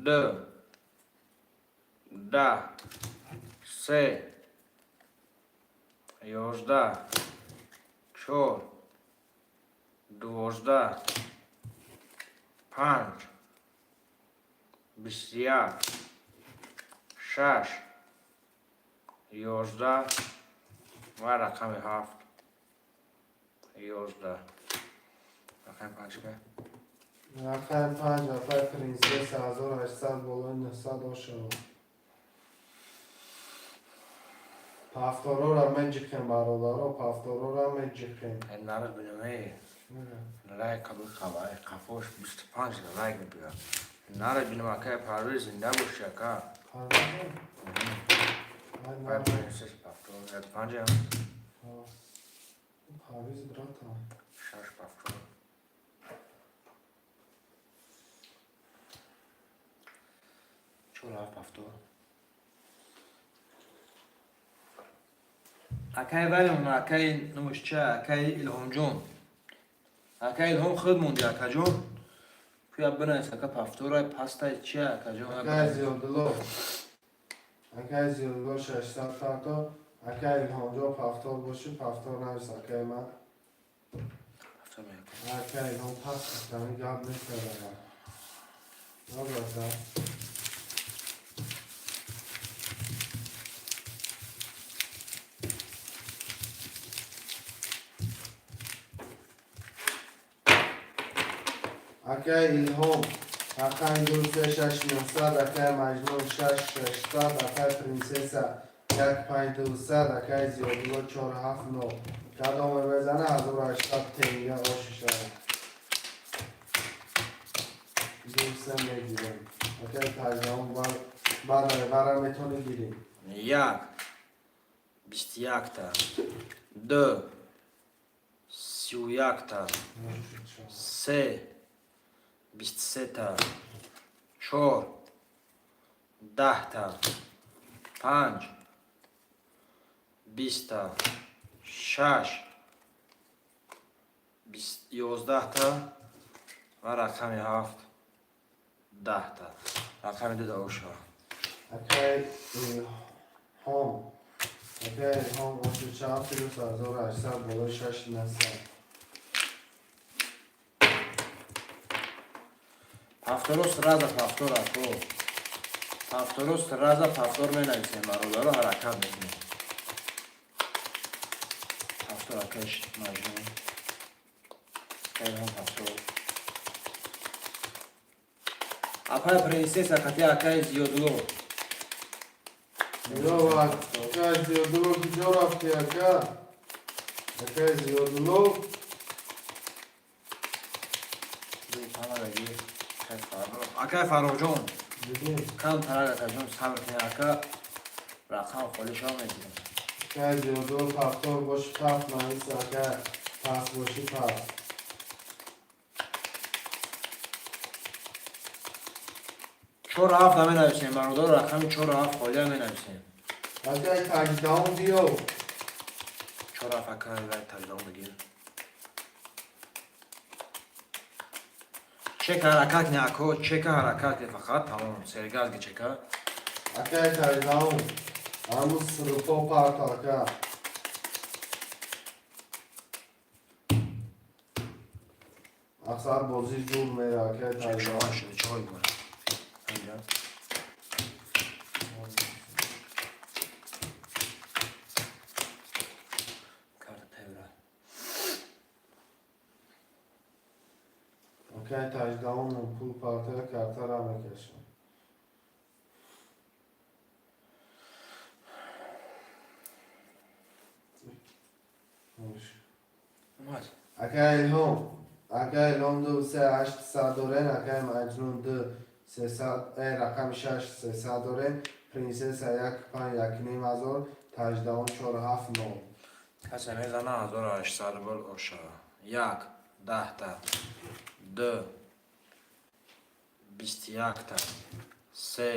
ду, даҳ, се, 11, чор, 12, панҷ, 21, шаш, 11 ва рақами ҳафт, 11. Рақами панҷ ка? Рақами панҷ, апай Принсесса, 1800 болои 900 ошава. Повторора меҷиқем, бародаро, повторора меҷиқем. Нараз бинаме лайк қабул қавай қафош 25 лайк мебиёд. Нараз бинам, акай Парвиз, зинда боши, ака. Парвиз? Апай Принсесса, повтор як панҷ. Парвиз, братан. Шаш повтор. Чор ҳафт повтор. Акай валимон, акай номушча, акай Илҳомҷон. Акай Илҳом, худ монди, акаҷон. Куя бинавис, ака, повторай, пастай, чия, акаҷон? Акай Зиёдулло. Акай Зиёдулло, 600 парто. Акай Илҳомҷон, повтор боши, повтор навис, акай ман. Повтор мекунам. Акай Илҳом паст, ами гап нест дадага. Набрата. Акай Илҳом, рақами ду се шаш нӯҳсад, акай Маҷнун, шаш шашсад, акай Принсесса, як панҷ дусад, акай Зиёдулло, чор ҳафт нол. Кадоме мезана, 1800 тенга ошишава. Ду се мегирем. Акай таҷдаҳум, баъд вара метавонӣ гирӣ. Як, 21-та, ду, 31-та, се, 23-та, чор, 10-та, панҷ, 20-та, шаш, 11-та. Ва рақами ҳафт 10 та. Рақами ду даошава. Акай Илҳом, акай Илҳом, оши чанд плюс 1800 болои шаш насад. Повторо сразу повтор, ако. Повторо сразу повтор менависем, бародаро, ҳаракат мекунем. Повтор, акаш Маҷнун. Илҳом повтор. Апай принсесса кати акай Зиёдулло. Ё, акай Зиёдулло, куҷо рафти, ака? Акай Зиёдулло. Акай Фаррухҷон, кам тарак, акаҷон, сабр кунед, ака, рақам холӣ шава мегирем. Акай Зиёдулло, повтор боши, пафт навис, ака, пас боши, пас. Чору ҳафт наменависем, бародар, рақами чору ҳафт холия менависем. Акай таҷдаҳум, биё. Чору ҳафт, акай, вай таҷдаҳум бигир. Чека ҳаракат кне, ако, чека ҳаракат кне, фақат тамом, сергаз ки чека. Акай таҷдаҳум, ҳамун срупо парто, ака. Аксар бозӣ зур мера, акай таҷдаҳум. Шуд чой бора. Инҷа. Карта тайёра. Акай таҷдаҳум, пул партоя, картара мекашам. Омад. Акай Илҳом, акай Илҳом, ду се ҳашт сад дорен, акай Маҷнун ду сесад, рақами шаш сесад дорен, принсесса як панҷ 1500, таҷдаҳум чор ҳафт нол. Касе мезана 1800 рубл ошава. Як 10 та, ду 21 та, се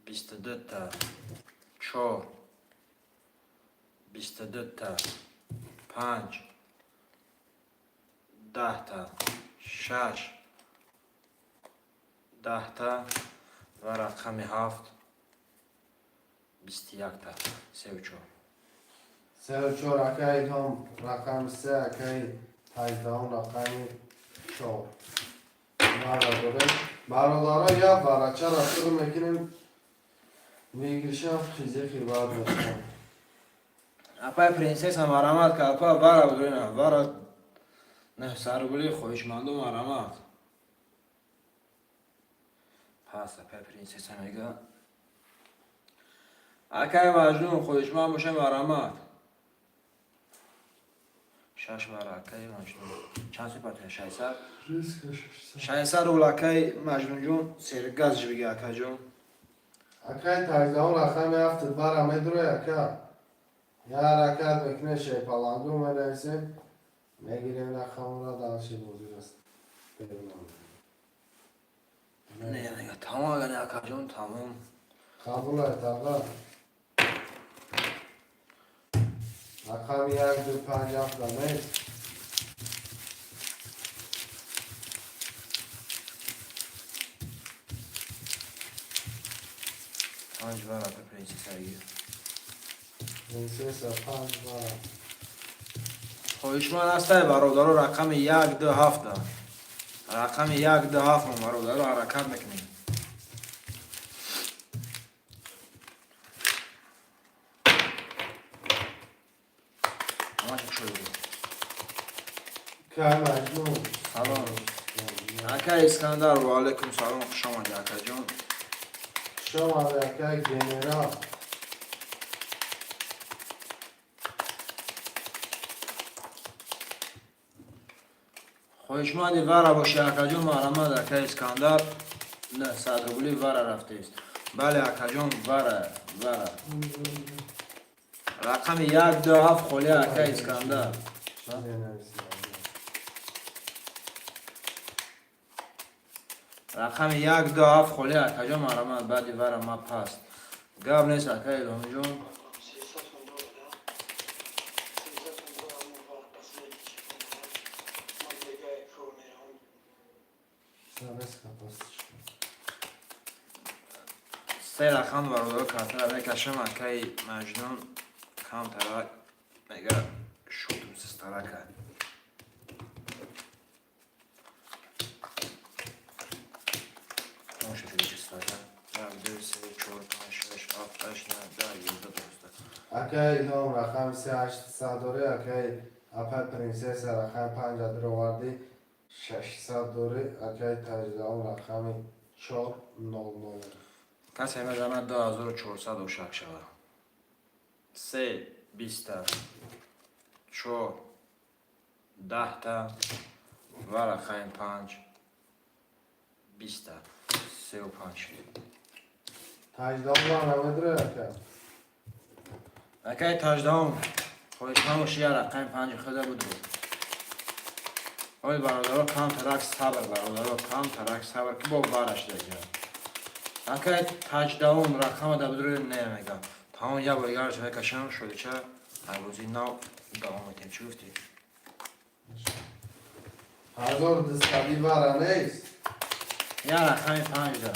22 та, чор 22 та, панҷ 10 та, шаш 10 та ва рақами ҳафт 21 та. Сеу чор. Сеу чор, акай Илҳом рақами се, акай таҷдаҳум рақами чор. Мара дорем. Бародаро, як варачара шурӯъ мекунем. Выигрышам хизехи баъд мешавам. Апай принсесса, марамат ка, апа, вара будурина, вара 900 рубли, хоҳишманду марамат. Пас, апай принсесса мега. Акай Маҷнун, хоҳишманд боша, марамат. Шаш вара, акай Маҷнун. Чанд супат? 600? 600 рубл, акай Маҷнунҷон, сергаз жибига, акаҷон. Акай таҷдаҳум, рақами ҳафт бара медурой, ака. Я ҳаракат мекунем, шепалангу менависем, мегирем рақамро, дальше бозӣ раст. Не, мега, тамом, агар не, акаҷон, тамом. Қабул аст, аға. Рақами як ду панҷ ҳафт нест. Панҷ вара, апай принсесса гир. Принсесса панҷ бара. Хоҳишманд ҳастай, бародаро, рақами як ду ҳафта. Рақами як ду ҳафт, мо, бародаро, ҳаракат мекунем. Ҳамаша кушода буд. Кай Маҷнун. Салом. Акай Искандар, ва алайкум салом, хуш омадӣ, акаҷон. Хуш омадӣ, акай генерал. Хоҳишманди вара бошӣ, акаҷон, марҳамат, акай Искандар, 900 рубли вара рафтест. Бале, акаҷон, вара, вара. Рақами як ду ҳафт холия, акай Искандар. Чӣ менависӣ? Рақами як ду ҳафт холия, акаҷон, марҳамат, баъди вара ма паст. Гап нест, акай Илҳомҷон. 300 сум дорад, 300 сум дорад, мо вар последний чекон дорад. Ман дега фур меравам. Резко паст шуд. Се рақам, бародаро, картара мекашам. Акаи Маҷнун камтара мега, шутум систара кард. Шуд числата. Як, ду, се, чор, панҷ, шаш, ҳафт, ҳашт, нӯҳ, 10, 11, 12. Акаи Илҳом рақами се 800 дорӣ, акаи апай Принсесса рақами панҷа дировардӣ, 600 дорӣ, акаи Таҷдаҳум рақами чор нол нол. Касе мезанад, 2400 ошак шавад. Се 20-та, чор 10-та ва рақами панҷ 20-та. Сеу панҷ шуд. Таҷдаҳум намедорӣ, ака? Акаи Таҷдаҳум, хоҳишманд боши, я рақами панҷи худа буду. Ой, бародаро, камтарак сабр, бародаро, камтарак сабр, ки бо бараш дега. Акаи Таҷдаҳум рақама да будро не мега. Тамом, як бор дигараш мекашам, шудича арбози нав давом метем. Чӣ гуфтӣ? 1200 вара нест? Я рақами панҷ да.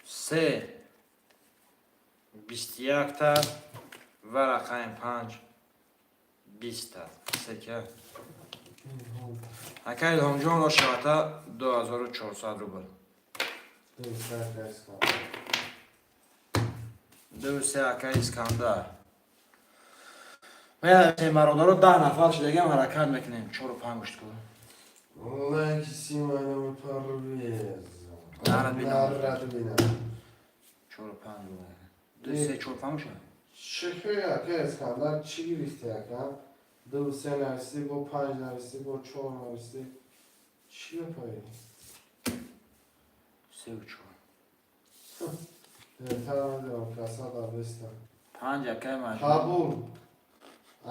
Се 21-та ва рақами панҷ 20-та. Сека. Ака Илҳомҷон, ошавата 2400 рубл. Ду се, резко. Ду се, ака Искандар. Менависем, бародаро, 10 нафар шудагиам, ҳаракат мекунем. Чору панҷ гушт ку. Лекси майнами Парвез. Нарад бинам. Нарад бинам. Чору панҷ. Ду се чору панҷ боша? Чӣ, ака Искандар, чӣ гирифти, ака? Ду се нависӣ, бо панҷ нависӣ, бо чор нависӣ. Чӣ гапаи? Сеу чор. Дертар намедонам, каса дар бестам. Панҷ, акаи Маҷнун. Қабул.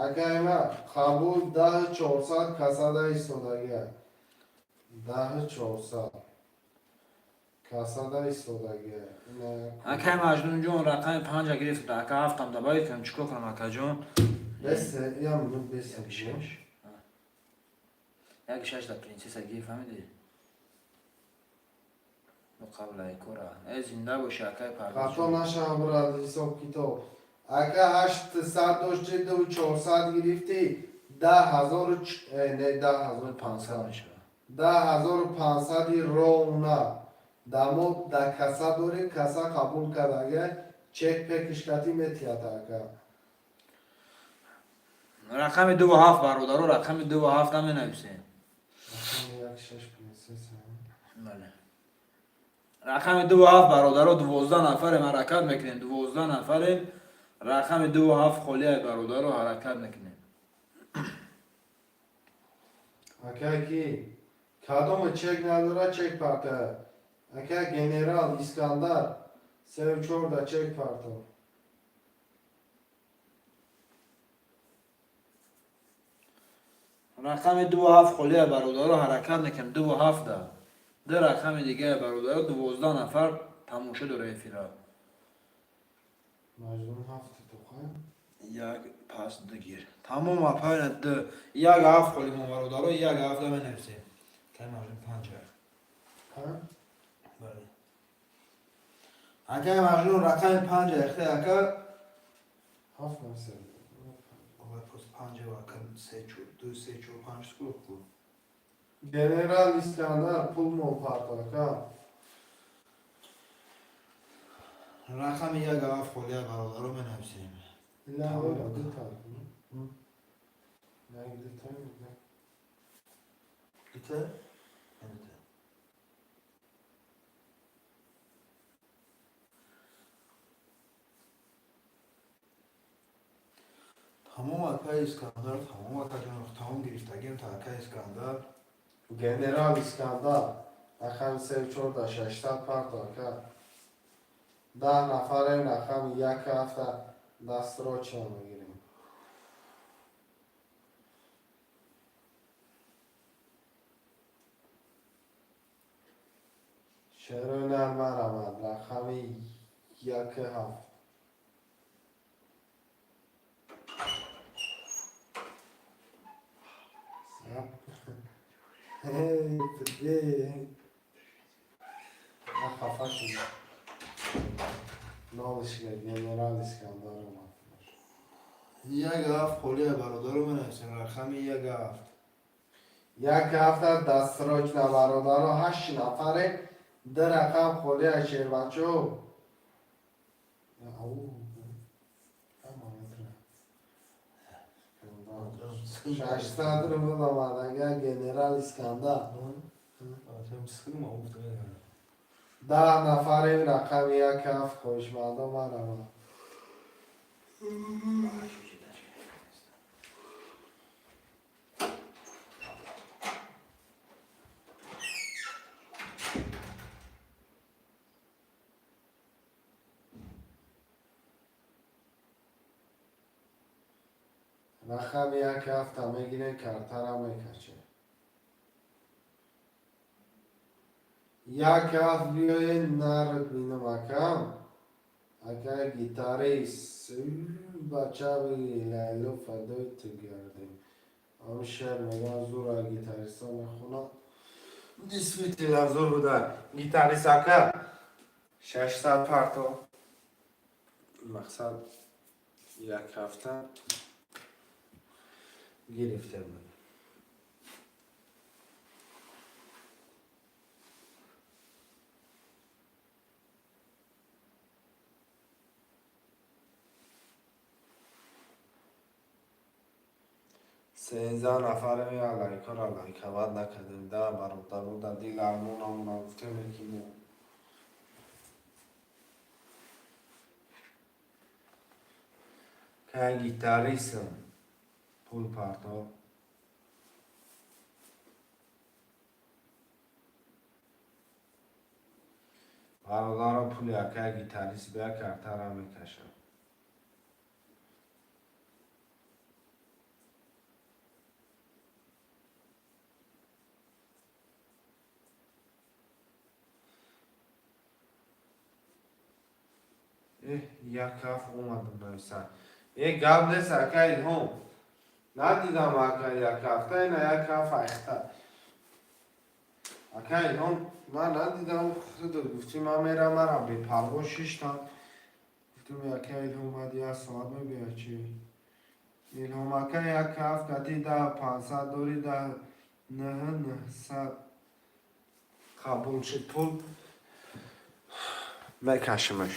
Акаи ман, қабул, 10 400 касада истодагия. 10 400. Касада истодагия. Ина. Акаи Маҷнунҷон рақами панҷа гирифт. Ака, ҳафтам добавить кунам, чӣ кор кунам, акаҷон? Бесе, ям бесе. Як шаш. Як шаш да принсесса гирифт, фаҳмидӣ? Ну қаблаи кора. Э, зинда боши, акаи Хато Парвезҷон. нашавам, брат, ҳисоб китоб. Ака, 800 дошти, 2400 гирифтӣ, 10 ҳазору не, 10 ҳазору 500 500. мешавад. 10 500-и ровно. Дамо да каса дорӣ, каса қабул кардага, чек пекишкатӣ метиҳад, ака. Рақами дуву ҳафт, бародаро, рақами дуву ҳафт наменависем. Рақами як шаш принсесса. Бале. Рақами дуву ҳафт, бародаро, 12 нафарем, ҳаракат мекунем, 12 нафарем. Рақами дуву ҳафт холия, бародаро, ҳаракат мекунем. Ака, ки кадоме чек надора, чек парта. Ака генерал Искандар, сеу чорда чек парто. Рақами дуву ҳафт холия, бародаро, ҳаракат мекунем, дуву ҳафта. Ду рақами дига, бародаро, 12 нафар тамошо дора эфира. Маҷнун ҳафти тоқай. Як пас ду гир. Тамом, апайна ду. Як ҳафт холи мо, бародаро, як ҳафт наменависем. Кай Маҷнун панҷ. Панҷ? Бале. Акаи Маҷнун рақами панҷ яхте, ака. Ҳафт нависа. Ой, просто панҷ ака, се чор, ду се чор панҷ сколько? Генерал Искандар, пул мо парто, ака. Рақами як ҳафт холия, бародаро, менависем. Ила ора дута. Як дута. Дута? Дута. Тамом, акаи Искандар, тамом, акаҷон, тамом гирифтагим та, акаи Искандар. Генерал Искандар, рақами сеу чорда 600 парто, ака. 10 нафарем, рақами як ҳафта дастрочно мегирем. Шерои нар марамад, рақами яку ҳафт. Эй, привет. Ман хафа шудам. Нолишка генерал Искандар омад. Як ҳафт холия, бародаро, менависем рақами як ҳафт. Як ҳафта дастрочна, бародаро, ҳашт нафаре, ду рақам холия, шербачо. Ау, ҳама метра. 600 рубл омад, агар генерал Искандар. 10 нафарем, рақами як ҳафт, хоҳишмандо, марамад. Рақами як ҳафта мегирем, картара мекашем. Як ҳафт биёед, нард бинам, акам. Акай гитарист, бача бигӣ, Лайло, фадои ту гардем. Ҳамин шеър мегӯян, зура гитаристо мехонад. Действительно зур буда. Гитарист ака, 600 парто. Мақсад, як ҳафта гирифта буд. 13 нафаре лайкора лайкават накардем да, бародаро, да дил армонамона гуфтем, ки мо кай гитаристам, пул парто. Бародаро, пули акай гитарист бия, картара мекашам. Эҳ, як ҳафт омадам нависан. Э, гап нест, ака Илҳом. Надидам, ака, як ҳафта, ина як ҳафт айхта. Ака Илҳом, ман надидам, худат гуфтӣ ман мерам, марам бепарво шиштам. Гуфтам, ака Илҳом баъд як соат мебиёд чи? Илҳом ака, як ҳафт кати да 500 дори, да наҳ 900 қабул шуд, пул мекашимаш.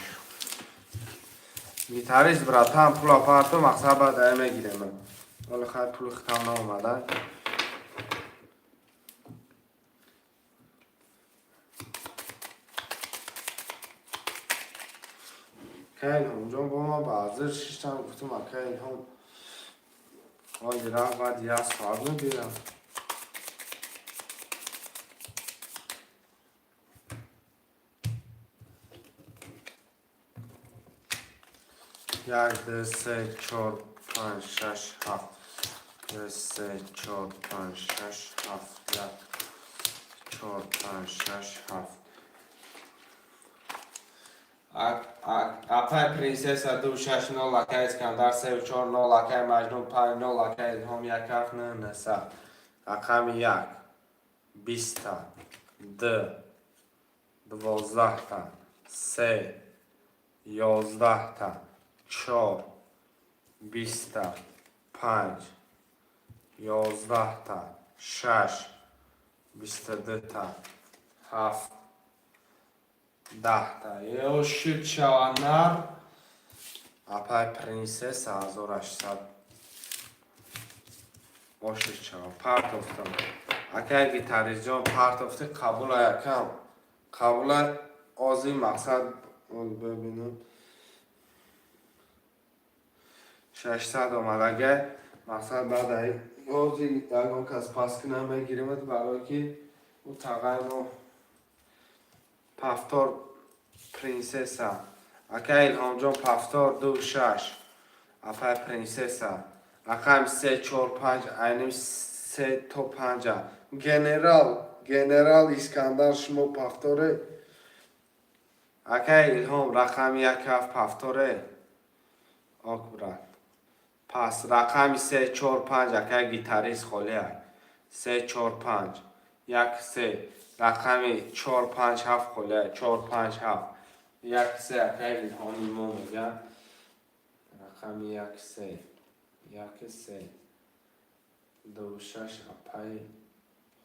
Гитарист, братан, пула парто, мақсад, баъд ай мегирем. Вале хай, пули хитам наомада. Ака Илҳомҷон, бо ман ба ҳазир шиштам, гуфтам, ака Илҳом ҳозир рафт, баъд як соат мебиёям. Як, ду, се, чор, панҷ, шаш, ҳафт. Ду, се, чор, панҷ, шаш, ҳафт. Як, чор, панҷ, шаш, ҳафт. Апай принсесса ду шаш нол, акай Искандар сеу чор нол, акай Маҷнун панҷ нол, акай Илҳом як ҳафт нӯ нӯҳсад. Рақами як 20-та, ду 12-та, се 11-та, чор 20-та, панҷ 11-та, шаш 22-та, ҳафт 10-та. Ё шуд шава нар. Апай принсесса 1800 ошид шава. Партофтам. Акай гитаристҷон, партофти, қабула, якам. Қабула, ози мақсад бибинам. 600 омад, агар мақсад, баъд ай ози ягон кас пас кунам, мегиримад, барое ки ӯ тағай мо. Повтор, принсесса. Ака Илҳомҷон, повтор, ду шаш. Апай принсесса. Рақами се, чор, панҷ, айним се то панҷа. Генерал, генерал Искандар, шумо повторе. Акай Илҳом, рақами як ҳафт пафторе. Ок, брат. Пас рақами се чор панҷ, акай гитарист, холия. Се чор панҷ. Як се. Рақами чор панҷ ҳафт холия. Чор панҷ ҳафт. Як се, акай Илҳоми мо мега. Рақами як се. Як се. Ду шаш, апай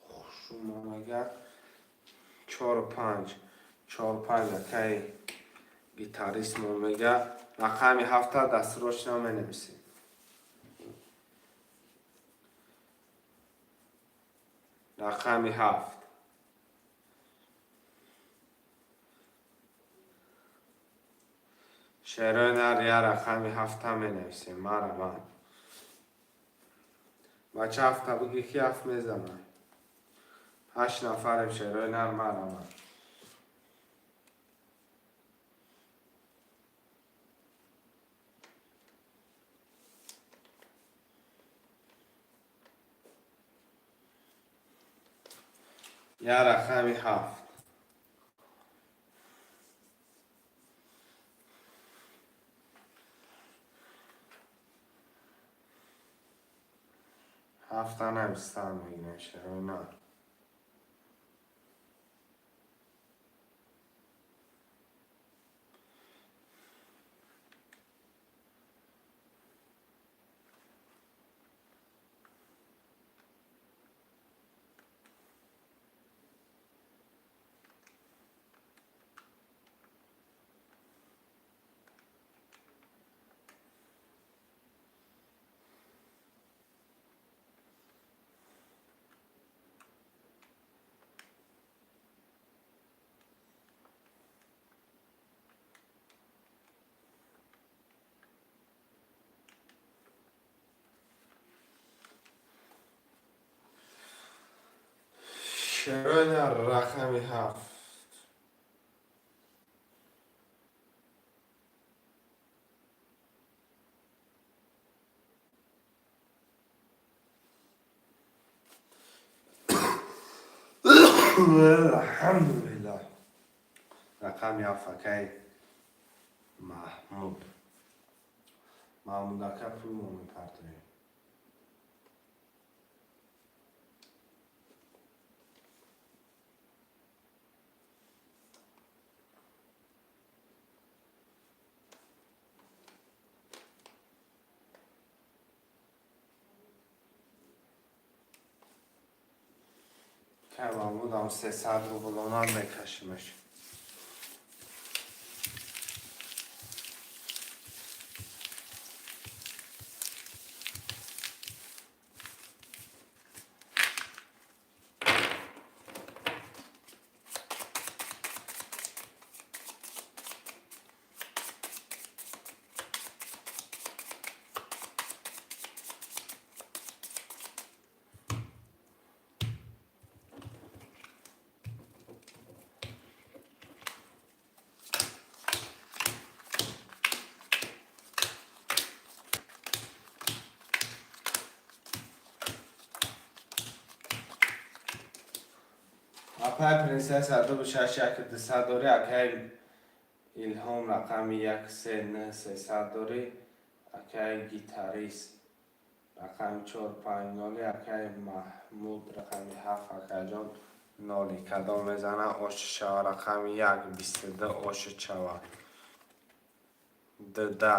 хушумо мега. Чор панҷ. Чор панҷ, акай гитарист мо мега. Рақами ҳафта дастрочно менависем. Рақами ҳафт. Шерои нар, я рақами ҳафта менависем. Мара ман. Бача, ҳафта биги, ки ҳафт мезанам. Ҳашт нафарем, шерои нар, мара ман. Я рақами ҳафт. Ҳафта навистан мегирем, шерои нар. Шерои нар, рақами ҳафт. Алҳамдулиллаҳ. Рақами ҳафт, акай Маҳмуд. Маҳмуд ака, пул мо мепартоем. Акай Маҳмудам 300 рублонам мекашимаш. Апай принсесса, ду шаш як дусад дорӣ, акай Илҳом, рақами як се н 300 дорӣ, акай гитарист, рақами чор панҷ ноли, акай Маҳмуд, рақами ҳафт, акайҷон, ноли. Кадом мезана, оши шава. Рақами як 22 оши шава. Дда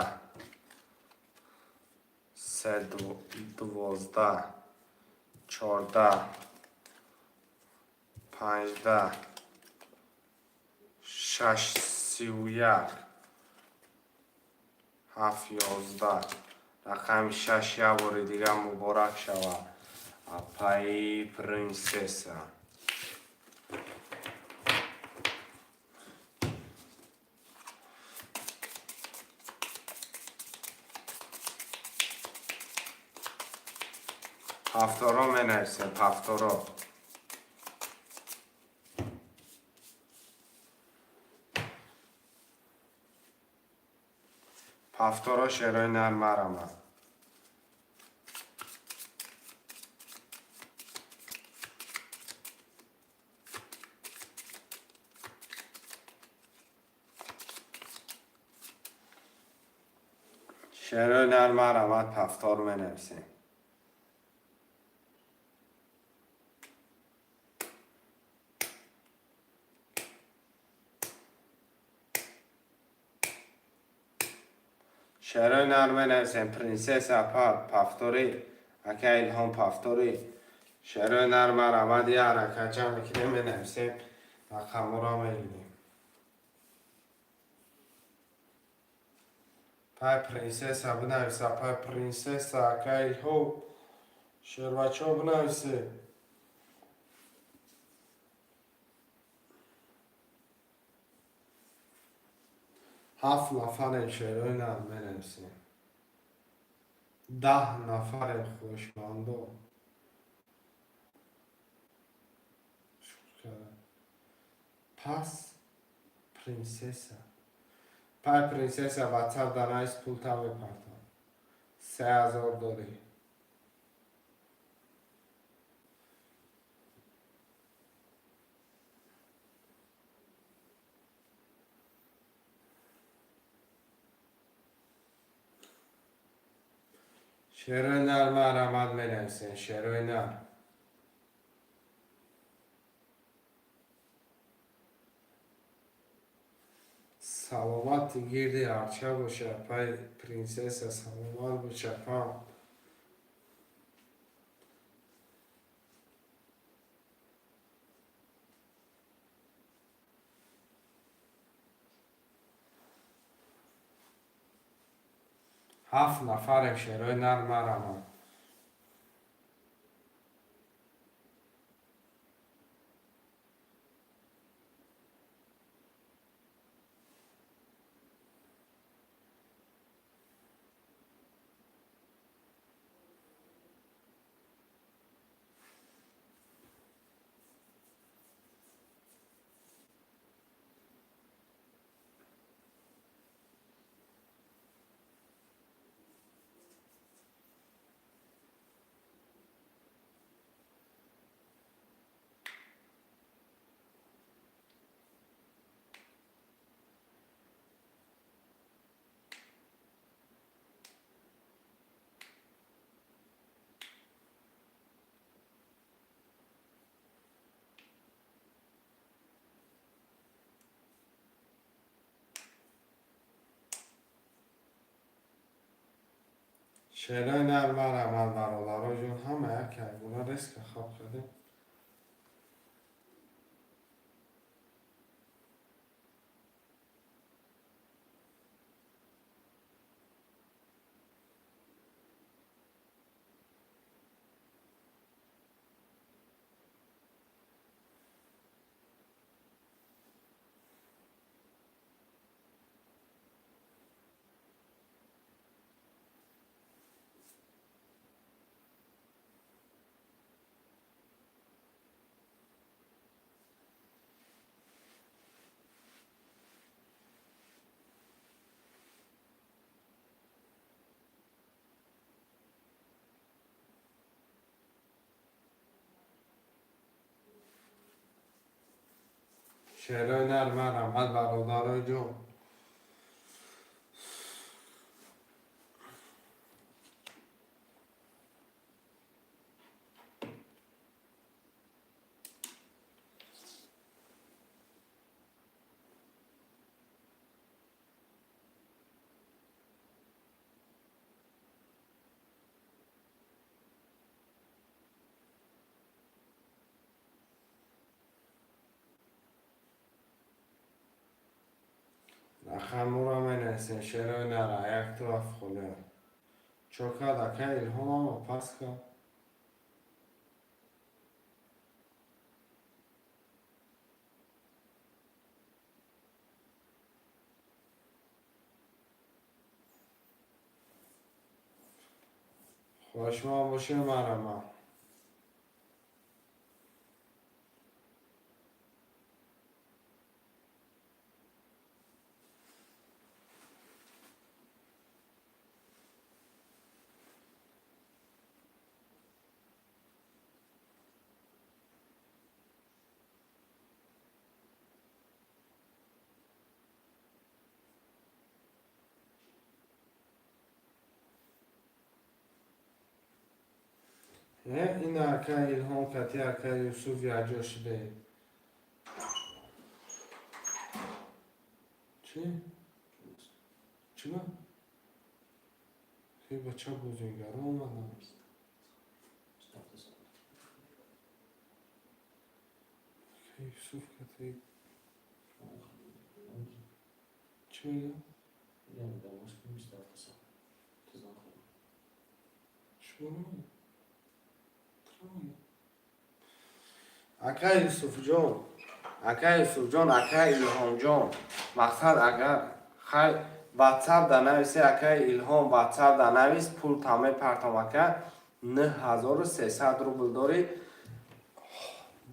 се 12, 14, панҷда, шаш 31, ҳафт 11. Рақами шаш як бори дигар муборак шавад, апаи принсесса. Ҳафторо менависем, ҳафторо. Ҳафторо, шерои нар, марама. Шерои нар марҳамат, повтор менависем. Шерои нар менависем. Принсесса апа, повтори. Ака Илҳом, повтори. Шерои нар марҳамат, я ҳаракат ҷамъ мекунем, менависем, рақамҳоро мегирем. Пай принсесса бинависа, пай принсесса, ака Илҳом, шербачо бинависе. Ҳафт нафарем, шерои нар менависем. 10 нафарем, хоҳишмандо. Пас принсесса. Пай принсесса, ватсап данавис, пулта мепартам. 3000 дорӣ. Шерои нар марҳамат менависем, шерои нар. Саломати гирди арча боша, пай принсесса, саломат боша, пам. Ҳафт нафарем, шерои нар марҳамат. Шерои нар марҳамат, бародаро ҷон, ҳама як ягона резко хоб кардем. Шерои нар марҳамат, бародаро ҷон. Рақамҳоро менависем, шерои нара, якту ҳафт холиам. Чо кард ака Илҳом, пас кард? Хоҳишманд бошем, марҳамат. Ин ака Илҳом кати ака Юсуф якҷо шудаем. Чӣ? Чӣ ба? Хе бача бозигаро омадам. Ака Юсуф кати чӣ мегӯям? Шумо ака Юсуфҷон, ака Юсуфҷон, ака Илҳомҷон, мақсад, агар хай ватсап да нависе, ака Илҳом, ватсап да навис, пул мепартом. Ака, 9300 рубл дорӣ.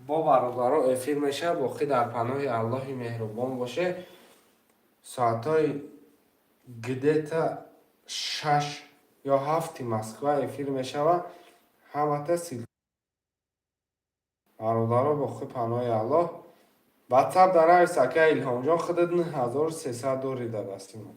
Бо бародаро эфир мешавад. Боқӣ дар паноҳи Аллоҳи меҳрубон боше. Соатҳои где-то 6 ё 7-и Москва эфир мешавад. Ҳамата сил, бародаро, боқӣ паноҳи Аллоҳ. Ватсап да навис, ака Илҳомҷон, худат 9300 дорӣ дар дасти ман.